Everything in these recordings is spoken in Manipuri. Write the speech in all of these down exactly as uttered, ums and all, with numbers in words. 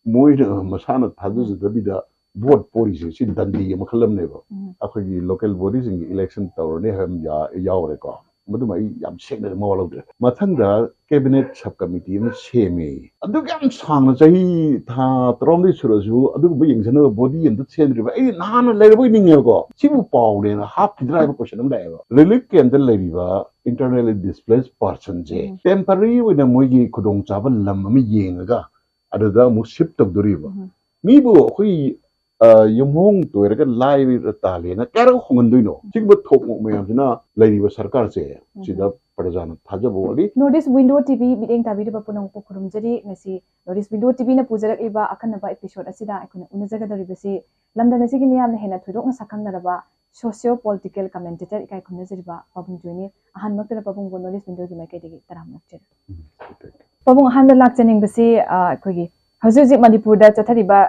ꯃꯣꯏꯅ ꯃꯁꯥꯅ ꯊꯥꯖꯖꯗꯕꯤꯗ ꯚꯣꯠ ꯄꯣꯔꯤꯁꯦ ꯁꯤ ꯗꯟꯗꯤ ꯃꯈꯜ ꯑꯃꯅꯦꯕ꯫ ꯎꯝ. ꯑꯩꯈꯣꯏꯒꯤ ꯂꯣꯀꯦꯜ ꯕꯣꯗꯤꯁꯤꯡꯒꯤ ꯏꯂꯦꯛꯁꯟ ꯇꯧꯔꯅꯤ ꯍꯥꯏꯕ ꯑꯃ ꯌꯥ- ꯌꯥꯎꯔꯦꯀꯣ꯫ ꯃꯗꯨꯃ ꯑꯩ ꯌꯥꯝ ꯁꯦꯡꯅ ꯃꯋꯥ ꯂꯧꯗ꯭ꯔꯦ꯫ ꯃꯊꯪꯗ ꯀꯦꯕꯤꯅꯦꯠ ꯁꯕ ꯀꯃꯤꯇꯤ ꯑꯃ ꯁꯦꯝꯃꯦ꯫ ꯑꯗꯨꯛ ꯌꯥꯝ ꯁꯥꯡꯅ ꯆꯍꯤ ꯊꯥ ꯇꯔꯥꯍꯨꯝꯗꯣꯏ ꯁꯨꯔꯁꯨ ꯑꯗꯨꯒꯨꯝꯕ ꯌꯦꯡꯁꯤꯟꯅꯕ ꯕꯣꯗꯤ ꯑꯝꯇ ꯁꯦꯝꯗ꯭ꯔꯤꯕ ꯑꯩ ꯅꯍꯥꯟꯅ ꯂꯩꯔꯕꯣꯏ ꯅꯤꯡꯉꯦꯕꯀꯣ꯫ ꯁꯤꯕꯨ ꯄꯥꯎꯅꯦꯅ ꯍꯥꯞꯈꯤꯗ꯭ꯔꯥ ꯍꯥꯏꯕ ꯀꯣꯏꯁꯟ ꯑꯃ ꯂꯥꯛꯑꯦꯕ꯫ ꯔꯤꯂꯤꯐ ꯀꯦꯝꯞꯇ ꯂꯩꯔꯤꯕ ꯏꯟꯇꯔꯅꯦꯂꯤ ꯗꯤꯁꯄ꯭ꯂꯦꯁ ꯄꯥꯔꯁꯟꯁꯦ ꯎꯝ. ꯇꯦꯝꯄꯔꯔꯤ ꯑꯣꯏꯅ ꯃꯣꯏꯒꯤ ꯈꯨꯗꯣꯡꯆꯥꯕ ꯂꯝ ꯑꯃ ꯌꯦꯡꯉꯒ ꯑꯗꯨꯗ ꯑꯃꯨꯛ ꯁꯤꯐ ꯇꯧꯗꯣꯔꯤꯕ꯫ ꯎꯝ. ꯃꯤꯕꯨ ꯑꯩꯈꯣꯏ ꯑ, ꯌꯨꯝꯍꯣꯡ ꯇꯣꯏꯔꯒ ꯂꯥꯏꯔ ꯇꯥꯜꯂꯦꯅ ꯀꯌꯥꯔꯛ ꯍꯣꯡꯍꯟꯗꯣꯏꯅꯣ? ꯁꯤꯒꯨꯝꯕ ꯊꯣꯛꯃꯣꯛ ꯃꯌꯥꯝꯁꯤꯅ ꯂꯩꯔꯤꯕ ꯁꯔꯀꯥꯔꯁꯦ ꯁꯤꯗ ꯄ꯭ꯔꯖꯥꯅ ꯊꯥꯖꯕ ꯋꯥꯠꯂꯤ꯫ ꯅꯣꯔꯠ ꯏꯁ ꯋꯤꯟꯗꯣ ꯇꯤꯚꯤ ꯃꯤꯠꯌꯦꯡ ꯇꯥꯕꯤꯔꯤꯕ ꯄꯨꯝꯅꯃꯛꯄꯨ ꯈꯨꯔꯨꯝꯖꯔꯤ꯫ ꯉꯁꯤ ꯅꯣꯔꯠ ꯏꯁ ꯋꯤꯟꯗꯣ ꯇꯤꯚꯤꯅ ꯄꯨꯖꯔꯛꯂꯤꯕ ꯑꯈꯟꯅꯕ ꯏꯄꯤꯁꯣꯗ ꯑꯁꯤꯗ ꯑꯩꯈꯣꯏꯅ ꯎꯅꯖꯒꯗꯧꯔꯤꯕꯁꯤ ꯂꯝꯗꯝ ꯑꯁꯤꯒꯤ ꯃꯤꯌꯥꯝꯅ ꯍꯦꯟꯅ ꯊꯣꯏꯗꯣꯛꯅ ꯁꯛꯈꯪꯅꯔꯕ ꯁꯣꯁꯤꯌꯣ ꯄꯣꯂꯤꯇꯤꯀꯦꯜ ꯀꯃꯦꯟꯇꯦꯇꯔ ꯏꯀꯥꯏ ꯈꯨꯝꯅꯖꯔꯤꯕ ꯄꯥꯕꯨꯡ ꯖꯣꯏꯅꯤ꯫ ꯑꯍꯥꯟꯕꯃꯛꯇꯗ ꯄꯥꯕꯨꯡꯕꯨ ꯅꯣꯔꯠ ꯏꯁ ꯋꯤꯟꯗꯣꯒꯤ ꯃꯥꯏꯀꯩꯗꯒꯤ ꯇꯔꯥꯝꯅ ꯑꯣꯛꯆꯔꯤ꯫ ꯄꯥꯕꯨꯡ, ꯑꯍꯥꯟꯕ ꯂꯥꯛꯆꯅꯤꯡꯕꯁꯤ, ꯑ, ꯑꯩꯈꯣꯏꯒꯤ ꯍꯧꯖꯤꯛ ꯍꯧꯖꯤꯛ ꯃꯅꯤꯄꯨꯔꯗ ꯆꯠꯊꯔꯤꯕ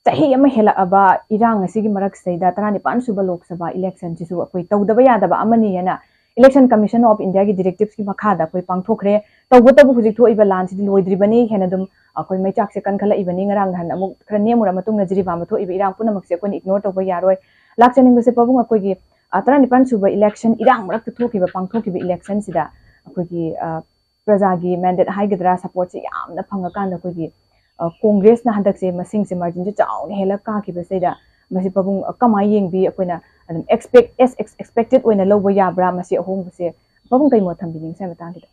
ꯆꯍꯤ ꯑꯃ ꯍꯦꯜꯂꯛꯑꯕ ꯏꯔꯥꯡ ꯑꯁꯤꯒꯤ ꯃꯔꯛꯁꯤꯗꯩꯗ ꯇꯔꯥꯅꯤꯄꯥꯟ ꯁꯨꯕ ꯂꯣꯛ ꯁꯚꯥ ꯏꯂꯦꯛꯁꯟꯁꯤꯁꯨ ꯑꯩꯈꯣꯏ ꯇꯧꯗꯕ ꯌꯥꯗꯕ ꯑꯃꯅꯤ ꯍꯥꯏꯅ ꯏꯂꯦꯛꯁꯟ ꯀꯃꯤꯁꯟ ꯑꯣꯐ ꯏꯟꯗꯤꯌꯥꯒꯤ ꯗꯤꯔꯦꯛꯇꯤꯞꯁꯀꯤ ꯃꯈꯥꯗ ꯑꯩꯈꯣꯏ ꯄꯥꯡꯊꯣꯛꯈ꯭ꯔꯦ꯫ ꯇꯧꯕꯇꯕꯨ ꯍꯧꯖꯤꯛ ꯊꯣꯛꯏꯕ ꯂꯥꯟꯁꯤꯗꯤ ꯂꯣꯏꯗ꯭ꯔꯤꯕꯅꯤ ꯍꯥꯏꯅ ꯑꯗꯨꯝ ꯑꯩꯈꯣꯏ ꯃꯩꯆꯥꯛꯁꯦ ꯀꯟꯈꯠꯂꯛꯏꯕꯅꯤ꯫ ꯉꯔꯥꯡ ꯅꯍꯥꯟ ꯑꯃꯨꯛ ꯈꯔ ꯅꯦꯝꯃꯨꯔ ꯃꯇꯨꯡꯗ ꯖꯤꯔꯤꯕꯥꯝꯗ ꯊꯣꯛꯏꯕ ꯏꯔꯥꯡ ꯄꯨꯝꯅꯃꯛꯁꯦ ꯑꯩꯈꯣꯏꯅ ꯏꯒꯅꯣꯔ ꯇꯧꯕ ꯌꯥꯔꯣꯏ꯫ ꯂꯥꯛꯆꯅꯤꯡꯕꯁꯦ ꯄꯥꯕꯨꯡ, ꯑꯩꯈꯣꯏꯒꯤ, ꯑ, ꯇꯔꯥꯅꯤꯄꯥꯟ ꯁꯨꯕ ꯏꯂꯦꯛꯁꯟ, ꯏꯔꯥꯡ ꯃꯔꯛꯇ ꯊꯣꯛꯈꯤꯕ, ꯄꯥꯡꯊꯣꯛꯈꯤꯕ ꯏꯂꯦꯛꯁꯟꯁꯤꯗ ꯑꯩꯈꯣꯏꯒꯤ, ꯑ, ꯄ꯭ꯔꯖꯥꯒꯤ ꯃꯦꯟꯗꯦꯠ ꯍꯥꯏꯒꯗ꯭ꯔꯥ, ꯁꯄꯣꯔꯠꯁꯦ ꯌꯥꯝꯅ ꯐꯪꯉꯀꯥꯟꯗ ꯑꯩꯈꯣꯏꯒꯤ, ꯑ, ꯀꯣꯡꯒ꯭ꯔꯦꯁꯅ ꯍꯟꯗꯛꯁꯦ ꯃꯁꯤꯡꯁꯦ ꯃꯥꯔꯖꯤꯟꯁꯦ ꯆꯥꯎꯅ ꯍꯦꯜꯂꯛ ꯀꯥꯈꯤꯕꯁꯤꯗ ꯃꯁꯤ ꯄꯥꯕꯨꯡ, ꯑ, ꯀꯃꯥꯏꯅ ꯌꯦꯡꯕꯤ? ꯑꯩꯈꯣꯏꯅ ꯑꯗꯨꯝ ꯑꯦꯛꯁꯄꯦꯛ ꯑꯦꯁ ꯑꯦꯛꯁꯄꯦꯛꯇꯦꯠ ꯑꯣꯏꯅ ꯂꯧꯕ ꯌꯥꯕ꯭ꯔꯥ ꯃꯁꯤ ꯑꯍꯣꯡꯕꯁꯦ? ꯄꯥꯕꯨꯡ ꯀꯩ ꯃꯣꯠ ꯊꯝꯕꯤꯅꯤꯡꯉꯤ ꯁ꯭ꯋꯥꯏ ꯃꯇꯥꯡꯁꯤꯗ?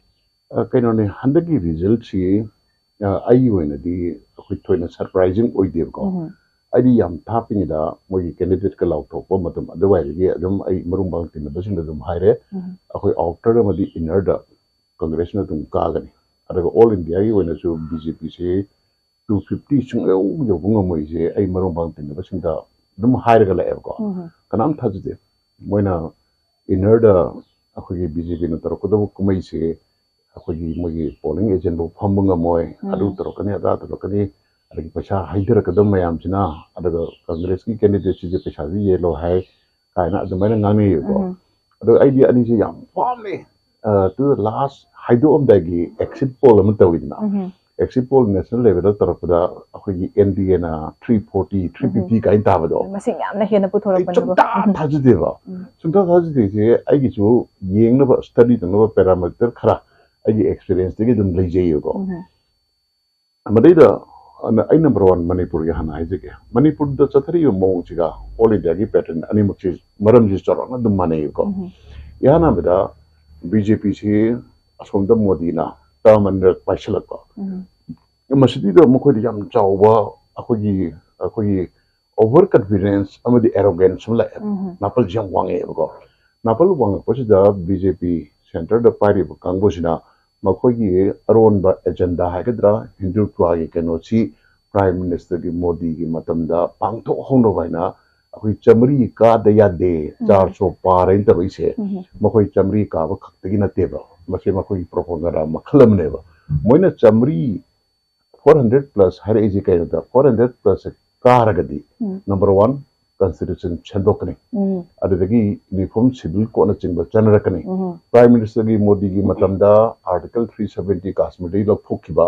ꯑ, ꯀꯩꯅꯣꯅꯦ, ꯍꯟꯗꯛꯀꯤ ꯔꯤꯖꯜꯠꯁꯤ, ꯑ, ꯑꯩꯒꯤ ꯑꯣꯏꯅꯗꯤ ꯑꯩꯈꯣꯏ ꯊꯣꯏꯅ ꯁꯔꯄ꯭ꯔꯥꯏꯖꯤꯡ ꯑꯣꯏꯗꯦꯕꯀꯣ꯫ ꯎꯝ. ꯑꯩꯗꯤ ꯌꯥꯝ ꯊꯥꯞꯄꯤꯉꯩꯗ ꯃꯣꯏꯒꯤ ꯀꯦꯟꯗꯤꯗꯦꯠꯀ ꯂꯥꯎꯊꯣꯛꯄ ꯃꯇꯝ ꯑꯗꯨꯋꯥꯏꯗꯒꯤ ꯑꯗꯨꯝ ꯑꯩ ꯃꯔꯨꯝ ꯃꯄꯥꯡ ꯇꯤꯟꯅꯕꯁꯤꯡꯗ ꯑꯗꯨꯝ ꯍꯥꯏꯔꯦ, ꯎꯝ. ꯑꯩꯈꯣꯏ ꯑꯥꯎꯇꯔ ꯑꯃꯗꯤ ꯏꯟꯅꯔꯗ ꯀꯪꯒ꯭ꯔꯦꯁꯅ ꯑꯗꯨꯝ ꯀꯥꯒꯅꯤ꯫ ꯑꯗꯨꯒ ꯑꯣꯜ ꯏꯟꯗꯤꯌꯥꯒꯤ ꯑꯣꯏꯅꯁꯨ ꯕꯤ ꯖꯦ ꯄꯤꯁꯤ ꯇꯨ ꯐꯤꯐꯇꯤ ꯁꯨꯡꯌꯧ ꯌꯧꯕ ꯉꯝꯃꯣꯏꯁꯦ ꯑꯩ ꯃꯔꯨꯝ ꯃꯄꯥꯡ ꯇꯤꯟꯅꯕꯁꯤꯡꯗ ꯑꯗꯨꯝ ꯍꯥꯏꯔꯒ ꯂꯥꯛꯑꯦꯕꯀꯣ꯫ ꯎꯝ. ꯀꯅꯥꯝ ꯊꯥꯖꯗꯦ꯫ ꯃꯣꯏꯅ ꯏꯟꯅꯔꯗ ꯑꯩꯈꯣꯏꯒꯤ ꯕꯤ ꯖꯦ ꯄꯤꯅ ꯇꯧꯔꯛꯀꯗꯕ ꯀꯨꯝꯍꯩꯁꯦ ꯑꯩꯈꯣꯏꯒꯤ ꯃꯣꯏꯒꯤ ꯄꯣꯂꯤꯡ ꯑꯦꯖꯦꯟꯐꯥꯎ ꯐꯝꯕ ꯉꯝꯃꯣꯏ, ꯎꯝ. ꯑꯗꯨ ꯇꯧꯔꯛꯀꯅꯤ, ꯑꯗꯥ ꯇꯧꯔꯛꯀꯅꯤ, ꯑꯗꯒꯤ ꯄꯩꯁꯥ ꯍꯩꯊꯔꯛꯀꯗꯕ ꯃꯌꯥꯝꯁꯤꯅ, ꯑꯗꯨꯒ ꯀꯪꯒ꯭ꯔꯦꯁꯀꯤ ꯀꯦꯟꯗꯤꯗꯦꯠꯁꯤꯁꯨ ꯄꯩꯁꯥꯁꯤ ꯌꯦꯜꯂꯣ ꯍꯥꯏ ꯀꯥꯏꯅ ꯑꯗꯨꯃꯥꯏꯅ ꯉꯥꯡꯅꯩꯌꯦꯕꯀꯣ꯫ ꯎꯝ. ꯑꯗꯣ ꯑꯩꯗꯤ ꯑꯅꯤꯁꯦ ꯌꯥꯝ ꯄꯥꯝꯃꯦ꯫ ꯇꯨ ꯂꯥꯁ ꯍꯥꯏꯗꯣꯛꯑꯝꯗꯥꯏꯒꯤ ꯑꯦꯛꯁꯤꯠ ꯄꯣꯜ ꯑꯃ ꯇꯧꯋꯤꯗꯅ, ꯎꯝ. ꯑꯦꯛꯖꯤꯠ ꯄꯣꯜ ꯅꯦꯁꯅꯦꯜ ꯂꯦꯚꯦꯜꯗ ꯇꯧꯔꯛꯄꯗ ꯑꯩꯈꯣꯏꯒꯤ ꯑꯦꯟ ꯗꯤ ꯑꯦꯅ ꯊ꯭ꯔꯤ ꯐꯣꯔꯇꯤ, ꯊ꯭ꯔꯤ ꯐꯤꯐꯇꯤ ꯀꯥꯏꯅ ꯇꯥꯕꯗꯣ, ꯃꯁꯤꯡ ꯌꯥꯝꯅ ꯍꯦꯟꯅ ꯑꯩ ꯄꯨꯊꯣꯔꯛꯄꯅꯦꯕ꯫ ꯁꯨꯡꯊꯥ ꯊꯥꯖꯗꯦꯕ꯫ ꯎꯝ. ꯁꯨꯡꯊꯥ ꯊꯥꯖꯗꯦꯁꯦ ꯑꯩꯒꯤꯁꯨ ꯌꯦꯡꯅꯕ, ꯁ꯭ꯇꯗꯤ ꯇꯧꯅꯕ ꯄꯦꯔꯥꯃꯤꯇꯔ ꯈꯔ ꯑꯩꯒꯤ ꯑꯦꯛꯁꯄꯤꯔꯤꯌꯦꯟꯁꯇꯒꯤ ꯑꯗꯨꯝ ꯂꯩꯖꯩꯌꯦꯕꯀꯣ꯫ ꯎꯝ. ꯃꯗꯩꯗ ꯑꯩꯅ, ꯑꯩ ꯅꯝꯕꯔ ꯋꯥꯟ ꯃꯅꯤꯄꯨꯔꯒꯤ ꯍꯥꯟꯅ ꯍꯥꯏꯖꯒꯦ꯫ ꯃꯅꯤꯄꯨꯔꯗ ꯆꯠꯊꯔꯤꯕ ꯃꯑꯣꯡꯁꯤꯒ ꯑꯣꯜ ꯏꯟꯗꯤꯌꯥꯒꯤ ꯄꯦꯇꯔꯟ ꯑꯅꯤꯃꯛꯁꯤ ꯃꯔꯝꯁꯤ ꯆꯥꯎꯔꯥꯛꯅ ꯑꯗꯨꯝ ꯃꯥꯟꯅꯩꯌꯦꯕꯀꯣ꯫ ꯎꯝ. ꯏꯍꯥꯟ ꯍꯥꯟꯕꯗ ꯕꯤ ꯖꯦ ꯄꯤꯁꯤ ꯑꯁꯣꯝꯗ ꯃꯣꯗꯤꯅ ꯇꯔꯝ ꯑꯅꯤꯔꯛ ꯄꯥꯏꯁꯤꯜꯂꯛꯄ꯫ ꯎꯝ. ꯃꯁꯤꯗ ꯃꯈꯣꯏꯗ ꯌꯥꯝ ꯆꯥꯎꯕ ꯑꯩꯈꯣꯏꯒꯤ, ꯑꯩꯈꯣꯏꯒꯤ ꯑꯣꯚꯔ ꯀꯟꯐꯤꯗꯦꯟꯁ ꯑꯃꯗꯤ ꯑꯦꯔꯣꯒꯦꯟꯁ ꯑꯃ ꯂꯥꯛꯑꯦ꯫ ꯎꯝ. ꯅꯥꯄꯜꯁꯤ ꯌꯥꯝ ꯋꯥꯡꯉꯛꯑꯦꯕꯀꯣ꯫ ꯅꯥꯄꯜ ꯋꯥꯡꯉꯛꯄꯁꯤꯗ ꯕꯤ ꯖꯦ ꯄꯤ ꯁꯦꯟꯇꯔꯗ ꯄꯥꯏꯔꯤꯕ ꯀꯥꯡꯕꯨꯁꯤꯅ ꯃꯈꯣꯏꯒꯤ ꯑꯔꯣꯟꯕ ꯑꯦꯖꯦꯟꯗꯥ ꯍꯥꯏꯒꯗ꯭ꯔꯥ, ꯍꯤꯟꯗꯨꯇ꯭ꯋꯥꯒꯤ ꯀꯩꯅꯣꯁꯤ ꯄ꯭ꯔꯥꯏꯝ ꯃꯤꯅꯤꯁꯇꯔꯒꯤ ꯃꯣꯗꯤꯒꯤ ꯃꯇꯝꯗ ꯄꯥꯡꯊꯣꯛꯍꯧꯅꯕ ꯍꯥꯏꯅ ꯑꯩꯈꯣꯏ ꯆꯥꯃꯔꯤ ꯀꯥꯗ ꯌꯥꯗꯦ, ꯎꯝ. ꯆꯥꯔ ꯁꯣ ꯄꯥꯔ ꯍꯥꯏꯅ ꯇꯧꯔꯛꯏꯁꯦ꯫ ꯎꯝ. ꯃꯈꯣꯏ ꯆꯥꯃꯔꯤ ꯀꯥꯕ ꯈꯛꯇꯒꯤ ꯅꯠꯇꯦꯕ, ꯃꯁꯤ ꯃꯈꯣꯏꯒꯤ ꯄ꯭ꯔꯣꯄꯥꯒꯦꯟꯗꯥ ꯃꯈꯜ ꯑꯃꯅꯦꯕ꯫ ꯃꯣꯏꯅ ꯆꯥꯃꯔꯤ, ꯐꯣꯔ ꯍꯟꯗ꯭ꯔꯦꯠ ꯄ꯭ꯂꯁ ꯍꯥꯏꯔꯛꯏꯁꯦ ꯀꯩꯅꯣꯗ, ꯐꯣꯔ ꯍꯟꯗ꯭ꯔꯦꯠ ꯄ꯭ꯂꯁ ꯀꯥꯔꯒꯗꯤ, ꯎꯝ. ꯅꯝꯕꯔ ꯋꯥꯟ, ꯀꯟꯁꯇꯤꯇ꯭ꯌꯨꯁꯟ ꯁꯦꯝꯗꯣꯛꯀꯅꯤ, ꯎꯝ. ꯑꯗꯨꯗꯒꯤ ꯌꯨꯅꯤꯐꯣꯔꯝ ꯁꯤꯚꯤꯜ ꯀꯣꯗꯅꯆꯤꯡꯕ ꯆꯠꯅꯔꯛꯀꯅꯤ꯫ ꯎꯝ. ꯄ꯭ꯔꯥꯏꯝ ꯃꯤꯅꯤꯁꯇꯔꯒꯤ ꯃꯣꯗꯤꯒꯤ ꯃꯇꯝꯗ ꯑꯥꯔꯇꯤꯀꯜ ꯊ꯭ꯔꯤ ꯁꯚꯦꯟꯇꯤ ꯀꯥꯁꯃꯤꯔꯗꯒꯤ ꯂꯧꯊꯣꯛꯈꯤꯕ,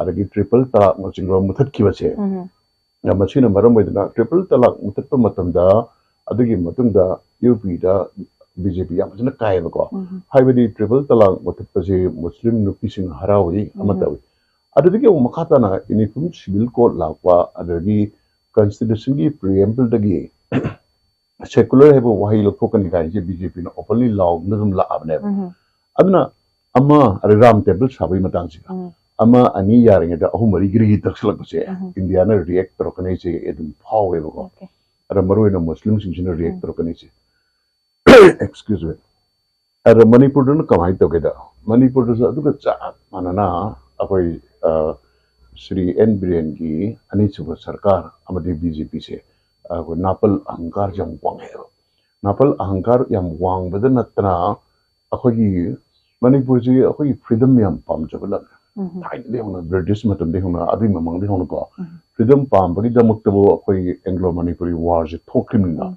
ꯑꯗꯒꯤ ꯇ꯭ꯔꯤꯄꯜ ꯇꯂꯥꯛꯅꯆꯤꯡꯕ ꯃꯨꯊꯠꯈꯤꯕꯁꯦ, ꯎꯝ. ꯃꯁꯤꯅ ꯃꯔꯝ ꯑꯣꯏꯗꯨꯅ ꯇ꯭ꯔꯤꯄꯜ ꯇꯂꯥꯛ ꯃꯨꯊꯠꯄ ꯃꯇꯝꯗ, ꯑꯗꯨꯒꯤ ꯃꯇꯨꯡꯗ ꯌꯨ ꯄꯤꯗ ꯕꯤ ꯖꯦ ꯄꯤ ꯌꯥꯝ ꯐꯖꯅ ꯀꯥꯏꯌꯦꯕꯀꯣ꯫ ꯎꯝ. ꯍꯥꯏꯕꯗꯤ ꯇ꯭ꯔꯤꯄꯜ ꯇꯂꯥꯛ ꯃꯨꯊꯠꯄꯁꯤ ꯃꯨꯁꯂꯤꯝ ꯅꯨꯄꯤꯁꯤꯡ ꯍꯔꯥꯎꯏ ꯑꯃ ꯎꯝ. ꯇꯧꯏ꯫ ꯑꯗꯨꯗꯒꯤ ꯑꯃꯨꯛ ꯃꯈꯥ ꯇꯥꯅ ꯌꯨꯅꯤꯐꯣꯔꯝ ꯁꯤꯚꯤꯜ ꯀꯣꯗ ꯂꯥꯛꯄ, ꯑꯗꯒꯤ ꯀꯟꯁꯇꯤꯇ꯭ꯌꯨꯁꯟꯒꯤ ꯄ꯭ꯔꯤꯑꯦꯝꯕꯜꯗꯒꯤ ꯁꯦꯀꯨꯂꯔ ꯍꯥꯏꯕ ꯋꯥꯍꯩ ꯂꯧꯊꯣꯛꯀꯅꯤ ꯀꯥꯏꯁꯦ ꯕꯤ ꯖꯦ ꯄꯤꯅ ꯑꯣꯄꯟꯂꯤ ꯂꯥꯎꯗꯨꯅ ꯑꯗꯨꯝ ꯂꯥꯛꯑꯕꯅꯦꯕ꯫ ꯎꯝ. ꯑꯗꯨꯅ ꯑꯃ, ꯑꯗꯩ ꯔꯥꯝ ꯇꯦꯝꯄꯜ ꯁꯥꯕꯒꯤ ꯃꯇꯥꯡꯁꯤꯒ ꯎꯝ. ꯑꯃ ꯑꯅꯤ ꯌꯥꯔꯤꯉꯩꯗ ꯑꯍꯨꯝ ꯃꯔꯤ ꯒꯤꯔꯤ ꯇꯛꯁꯤꯜꯂꯛꯄꯁꯦ ꯎꯝ. ꯏꯟꯗꯤꯌꯥꯅ ꯔꯤꯌꯦꯛ ꯇꯧꯔꯛꯀꯅꯤ ꯁꯤ ꯑꯗꯨꯝ ꯐꯥꯎꯋꯦꯕꯀꯣ꯫ Okay. ꯑꯗ ꯃꯔꯨ ꯑꯣꯏꯅ ꯃꯨꯁꯂꯤꯝꯁꯤꯡꯁꯤꯅ ꯔꯤꯌꯦꯛ ꯎꯝ. ꯇꯧꯔꯛꯀꯅꯤ ꯁꯤ꯫ Excuse me. ꯑꯗ ꯃꯅꯤꯄꯨꯔꯗꯅ ꯀꯃꯥꯏꯅ ꯇꯧꯒꯦꯗ, ꯃꯅꯤꯄꯨꯔꯗꯁꯨ ꯑꯗꯨꯒ ꯆꯞ ꯃꯥꯟꯅꯅ ꯑꯩꯈꯣꯏ, ꯑ, ꯁ꯭ꯔꯤ ꯑꯦꯟ ꯕꯤꯔꯦꯟꯒꯤ ꯑꯅꯤꯁꯨꯕ ꯁꯔꯀꯥꯔ ꯑꯃꯗꯤ ꯕꯤ ꯖꯦ ꯄꯤꯁꯦ ꯑꯩꯈꯣꯏ ꯅꯥꯄꯜ ꯑꯍꯪꯀꯥꯔ ꯌꯥꯝ ꯋꯥꯡꯉꯦꯕ꯫ ꯅꯥꯄꯜ ꯑꯍꯪꯀꯥꯔ ꯌꯥꯝ ꯋꯥꯡꯕꯗ ꯅꯠꯇꯅ ꯑꯩꯈꯣꯏꯒꯤ ꯃꯅꯤꯄꯨꯔꯁꯤ ꯑꯩꯈꯣꯏꯒꯤ ꯐ꯭ꯔꯤꯗꯝ ꯌꯥꯝ ꯄꯥꯝꯖꯕ ꯂꯝꯅꯤ꯫ ꯎꯝ. ꯊꯥꯏꯅꯗꯒꯤ ꯍꯧꯅ, ꯕ꯭ꯔꯤꯇꯤꯁ ꯃꯇꯝꯗꯒꯤ ꯍꯧꯅ, ꯑꯗꯨꯒꯤ ꯃꯃꯥꯡꯗꯒꯤ ꯍꯧꯅꯀꯣ, ꯎꯝ. ꯐ꯭ꯔꯤꯗꯝ ꯄꯥꯝꯕꯒꯤꯗꯃꯛꯇꯕꯨ ꯑꯩꯈꯣꯏꯒꯤ ꯑꯦꯡꯒ꯭ꯂꯣ ꯃꯅꯤꯄꯨꯔꯤ ꯋꯥꯔꯁꯦ ꯊꯣꯛꯈꯤꯕꯅꯤꯅ꯫ ꯎꯝ.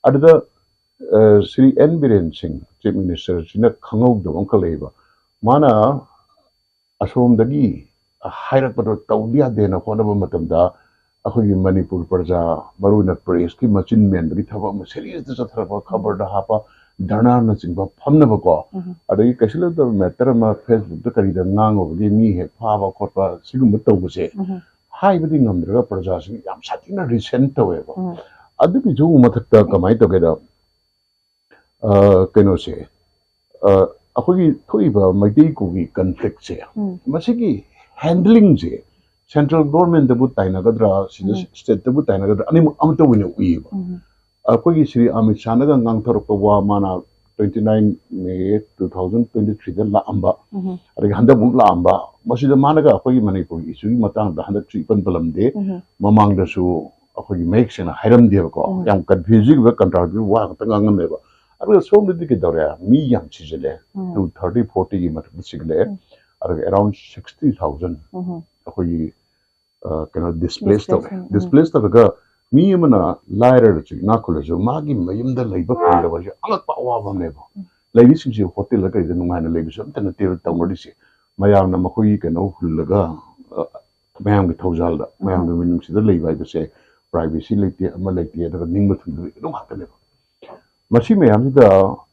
ꯑꯗꯨꯗ, ꯑ, ꯁ꯭ꯔꯤ ꯑꯦꯟ ꯕꯤꯔꯦꯟ ꯁꯤꯡ, ꯆꯤꯐ ꯃꯤꯅꯤꯁꯇꯔꯁꯤꯅ ꯈꯪꯍꯧꯗꯕ ꯑꯃꯈꯛ ꯂꯩꯌꯦꯕ꯫ ꯃꯥꯅ ꯑꯁꯣꯝꯗꯒꯤ ꯍꯥꯏꯔꯛꯄꯗꯣ ꯇꯧꯗ ꯌꯥꯗꯦꯅ ꯍꯣꯠꯅꯕ ꯃꯇꯝꯗ, ꯑꯩꯈꯣꯏꯒꯤ ꯃꯅꯤꯄꯨꯔ ꯄ꯭ꯔꯖꯥ, ꯃꯔꯨ ꯑꯣꯏꯅ ꯄ꯭ꯔꯦꯁꯀꯤ ꯃꯆꯤꯟ ꯃꯦꯟꯕꯒꯤ ꯊꯕꯛ ꯑꯃ ꯁꯦꯔꯤꯌꯁꯇ ꯆꯠꯊꯔꯛꯄ, ꯈꯕꯔꯗ ꯍꯥꯞꯄ, ꯙꯔꯅꯥꯅꯆꯤꯡꯕ ꯐꯝꯅꯕꯀꯣ, ꯎꯝ꯫ ꯑꯗꯒꯤ ꯀꯩꯁꯨ ꯂꯩꯇꯕ ꯃꯦꯇꯔ ꯑꯃ ꯐꯦꯁꯕꯨꯛꯇ ꯀꯔꯤꯗ ꯉꯥꯡꯉꯨꯕꯒꯤ ꯃꯤ ꯍꯦꯛ ꯐꯥꯕ ꯈꯣꯠꯄ ꯁꯤꯒꯨꯝꯕ ꯇꯧꯕꯁꯦ ꯎꯝ꯫ ꯍꯥꯏꯕꯗꯤ ꯉꯝꯗ꯭ꯔꯒ ꯄ꯭ꯔꯖꯥꯁꯤꯡ ꯌꯥꯝ ꯁꯥꯊꯤꯅ ꯔꯤꯁꯦꯟ ꯇꯧꯋꯦꯕ꯫ ꯎꯝ꯫ ꯑꯗꯨꯒꯤꯁꯨ ꯃꯊꯛꯇ ꯀꯃꯥꯏꯅ ꯇꯧꯒꯦꯗ, ꯑ, ꯀꯩꯅꯣꯁꯦ, ꯑ, ꯑꯩꯈꯣꯏꯒꯤ ꯊꯣꯛꯏꯕ ꯃꯩꯇꯩ ꯀꯨꯀꯤ ꯀꯟꯐ꯭ꯂꯤꯛꯁꯦ, ꯎꯝ꯫ ꯃꯁꯤꯒꯤ ꯍꯦꯟꯗꯂꯤꯡꯁꯦ ꯁꯦꯟꯇ꯭ꯔꯦꯜ ꯒꯣꯔꯃꯦꯟꯗꯕꯨ ꯇꯥꯏꯅꯒꯗ꯭ꯔꯥ, ꯁꯤꯗ ꯎꯝ꯫ ꯁ꯭ꯇꯦꯠꯇꯕꯨ ꯇꯥꯏꯅꯒꯗ꯭ꯔꯥ, ꯑꯅꯤꯃꯛ ꯑꯃꯠꯇ ꯑꯣꯏꯅ ꯎꯏꯌꯦꯕ꯫ ꯎꯝ꯫ ꯑꯩꯈꯣꯏꯒꯤ ꯁ꯭ꯔꯤ ꯑꯃꯤꯠ ꯁꯥꯍꯅꯒ ꯉꯥꯡꯊꯣꯔꯛꯄ ꯋꯥ, ꯃꯥꯅ twenty nine May two thousand twenty ꯊ꯭ꯔꯤꯗ ꯂꯥꯛꯑꯝꯕ, ꯎꯝ꯫ ꯑꯗꯒꯤ ꯍꯟꯗꯛꯃꯨꯛ ꯂꯥꯛꯑꯝꯕ, ꯃꯁꯤꯗ ꯃꯥꯅꯒ ꯑꯩꯈꯣꯏꯒꯤ ꯃꯅꯤꯄꯨꯔꯒꯤ ꯏꯁꯨꯒꯤ ꯃꯇꯥꯡꯗ ꯍꯟꯗꯛꯁꯨ ꯏꯄꯟ ꯄꯜꯂꯝꯗꯦ꯫ ꯎꯝ꯫ ꯃꯃꯥꯡꯗꯁꯨ ꯑꯩꯈꯣꯏꯒꯤ ꯃꯌꯦꯛ ꯁꯦꯡꯅ ꯍꯥꯏꯔꯝꯗꯦꯕꯀꯣ, ꯎꯝ꯫ ꯌꯥꯝ ꯀꯟꯐ꯭ꯌꯨꯖꯤꯡ ꯑꯣꯏꯕ, ꯀꯟꯇ꯭ꯔꯥꯗꯤꯛꯇꯤꯚ ꯋꯥ ꯈꯛꯇ ꯉꯥꯡꯉꯝꯃꯦꯕ꯫ ꯑꯗꯨꯒ ꯁꯣꯝꯗꯗꯤ ꯀꯩꯗꯧꯔꯦ, ꯃꯤ ꯌꯥꯝ ꯁꯤꯖꯤꯜꯂꯦ, ꯎꯝ꯫ ꯇꯨ ꯊꯥꯔꯇꯤ ꯐꯣꯔꯇꯤꯒꯤ ꯃꯊꯛꯇ ꯁꯤꯒꯠꯂꯛꯑꯦ꯫ ꯎꯝ꯫ ꯑꯗꯨꯒ ꯑꯦꯔꯥꯎꯟ ꯁꯤꯛꯁꯇꯤ ꯊꯥꯎꯖꯟ ꯎꯝ꯫ ꯑꯩꯈꯣꯏꯒꯤ, ꯑ, ꯀꯩꯅꯣ, ꯗꯤꯁꯄ꯭ꯂꯦꯁ ꯇꯧꯔꯦ꯫ ꯗꯤꯁꯄ꯭ꯂꯦꯁ, ꯎꯝ, ꯎꯝ꯫ ꯗꯤꯁꯄ꯭ꯂꯦꯁ ꯇꯧꯔꯒ ꯃꯤ ꯑꯃꯅ ꯂꯥꯏꯔꯔꯁꯨ ꯏꯅꯥꯛ ꯈꯨꯜꯂꯁꯨ ꯃꯥꯒꯤ ꯃꯌꯨꯝꯗ ꯂꯩꯕ ꯐꯪꯗꯕ ꯍꯥꯏꯁꯦ ꯑꯉꯛꯄ ꯑꯋꯥꯕ ꯑꯃꯅꯦꯕ꯫ ꯎꯝ꯫ ꯂꯩꯔꯤꯁꯤꯡꯁꯦ ꯍꯣꯇꯦꯜꯗ ꯀꯩꯗ ꯅꯨꯡꯉꯥꯏꯅ ꯂꯩꯕꯁꯨ ꯑꯝꯇ ꯅꯠꯇꯦꯕ ꯇꯧꯅꯔꯤꯁꯦ꯫ ꯃꯌꯥꯝꯅ ꯃꯈꯣꯏꯒꯤ ꯀꯩꯅꯣ ꯍꯨꯜꯂꯒ, ꯑ, ꯃꯌꯥꯝꯒꯤ ꯊꯧꯖꯥꯜꯗ, ꯎꯝ꯫ ꯃꯌꯥꯝꯒꯤ ꯃꯤꯅꯨꯡꯁꯤꯗ ꯂꯩꯕ ꯍꯥꯏꯕꯁꯦ ꯄ꯭ꯔꯥꯏꯚꯦꯁꯤ ꯂꯩꯇꯦ, ꯑꯃ ꯂꯩꯇꯦ, ꯑꯗꯨꯒ ꯅꯤꯡꯕ ꯊꯨꯡꯗꯕ ꯑꯗꯨꯝ ꯉꯥꯛꯇꯅꯦꯕ꯫ ꯃꯁꯤ ꯃꯌꯥꯝꯁꯤꯗ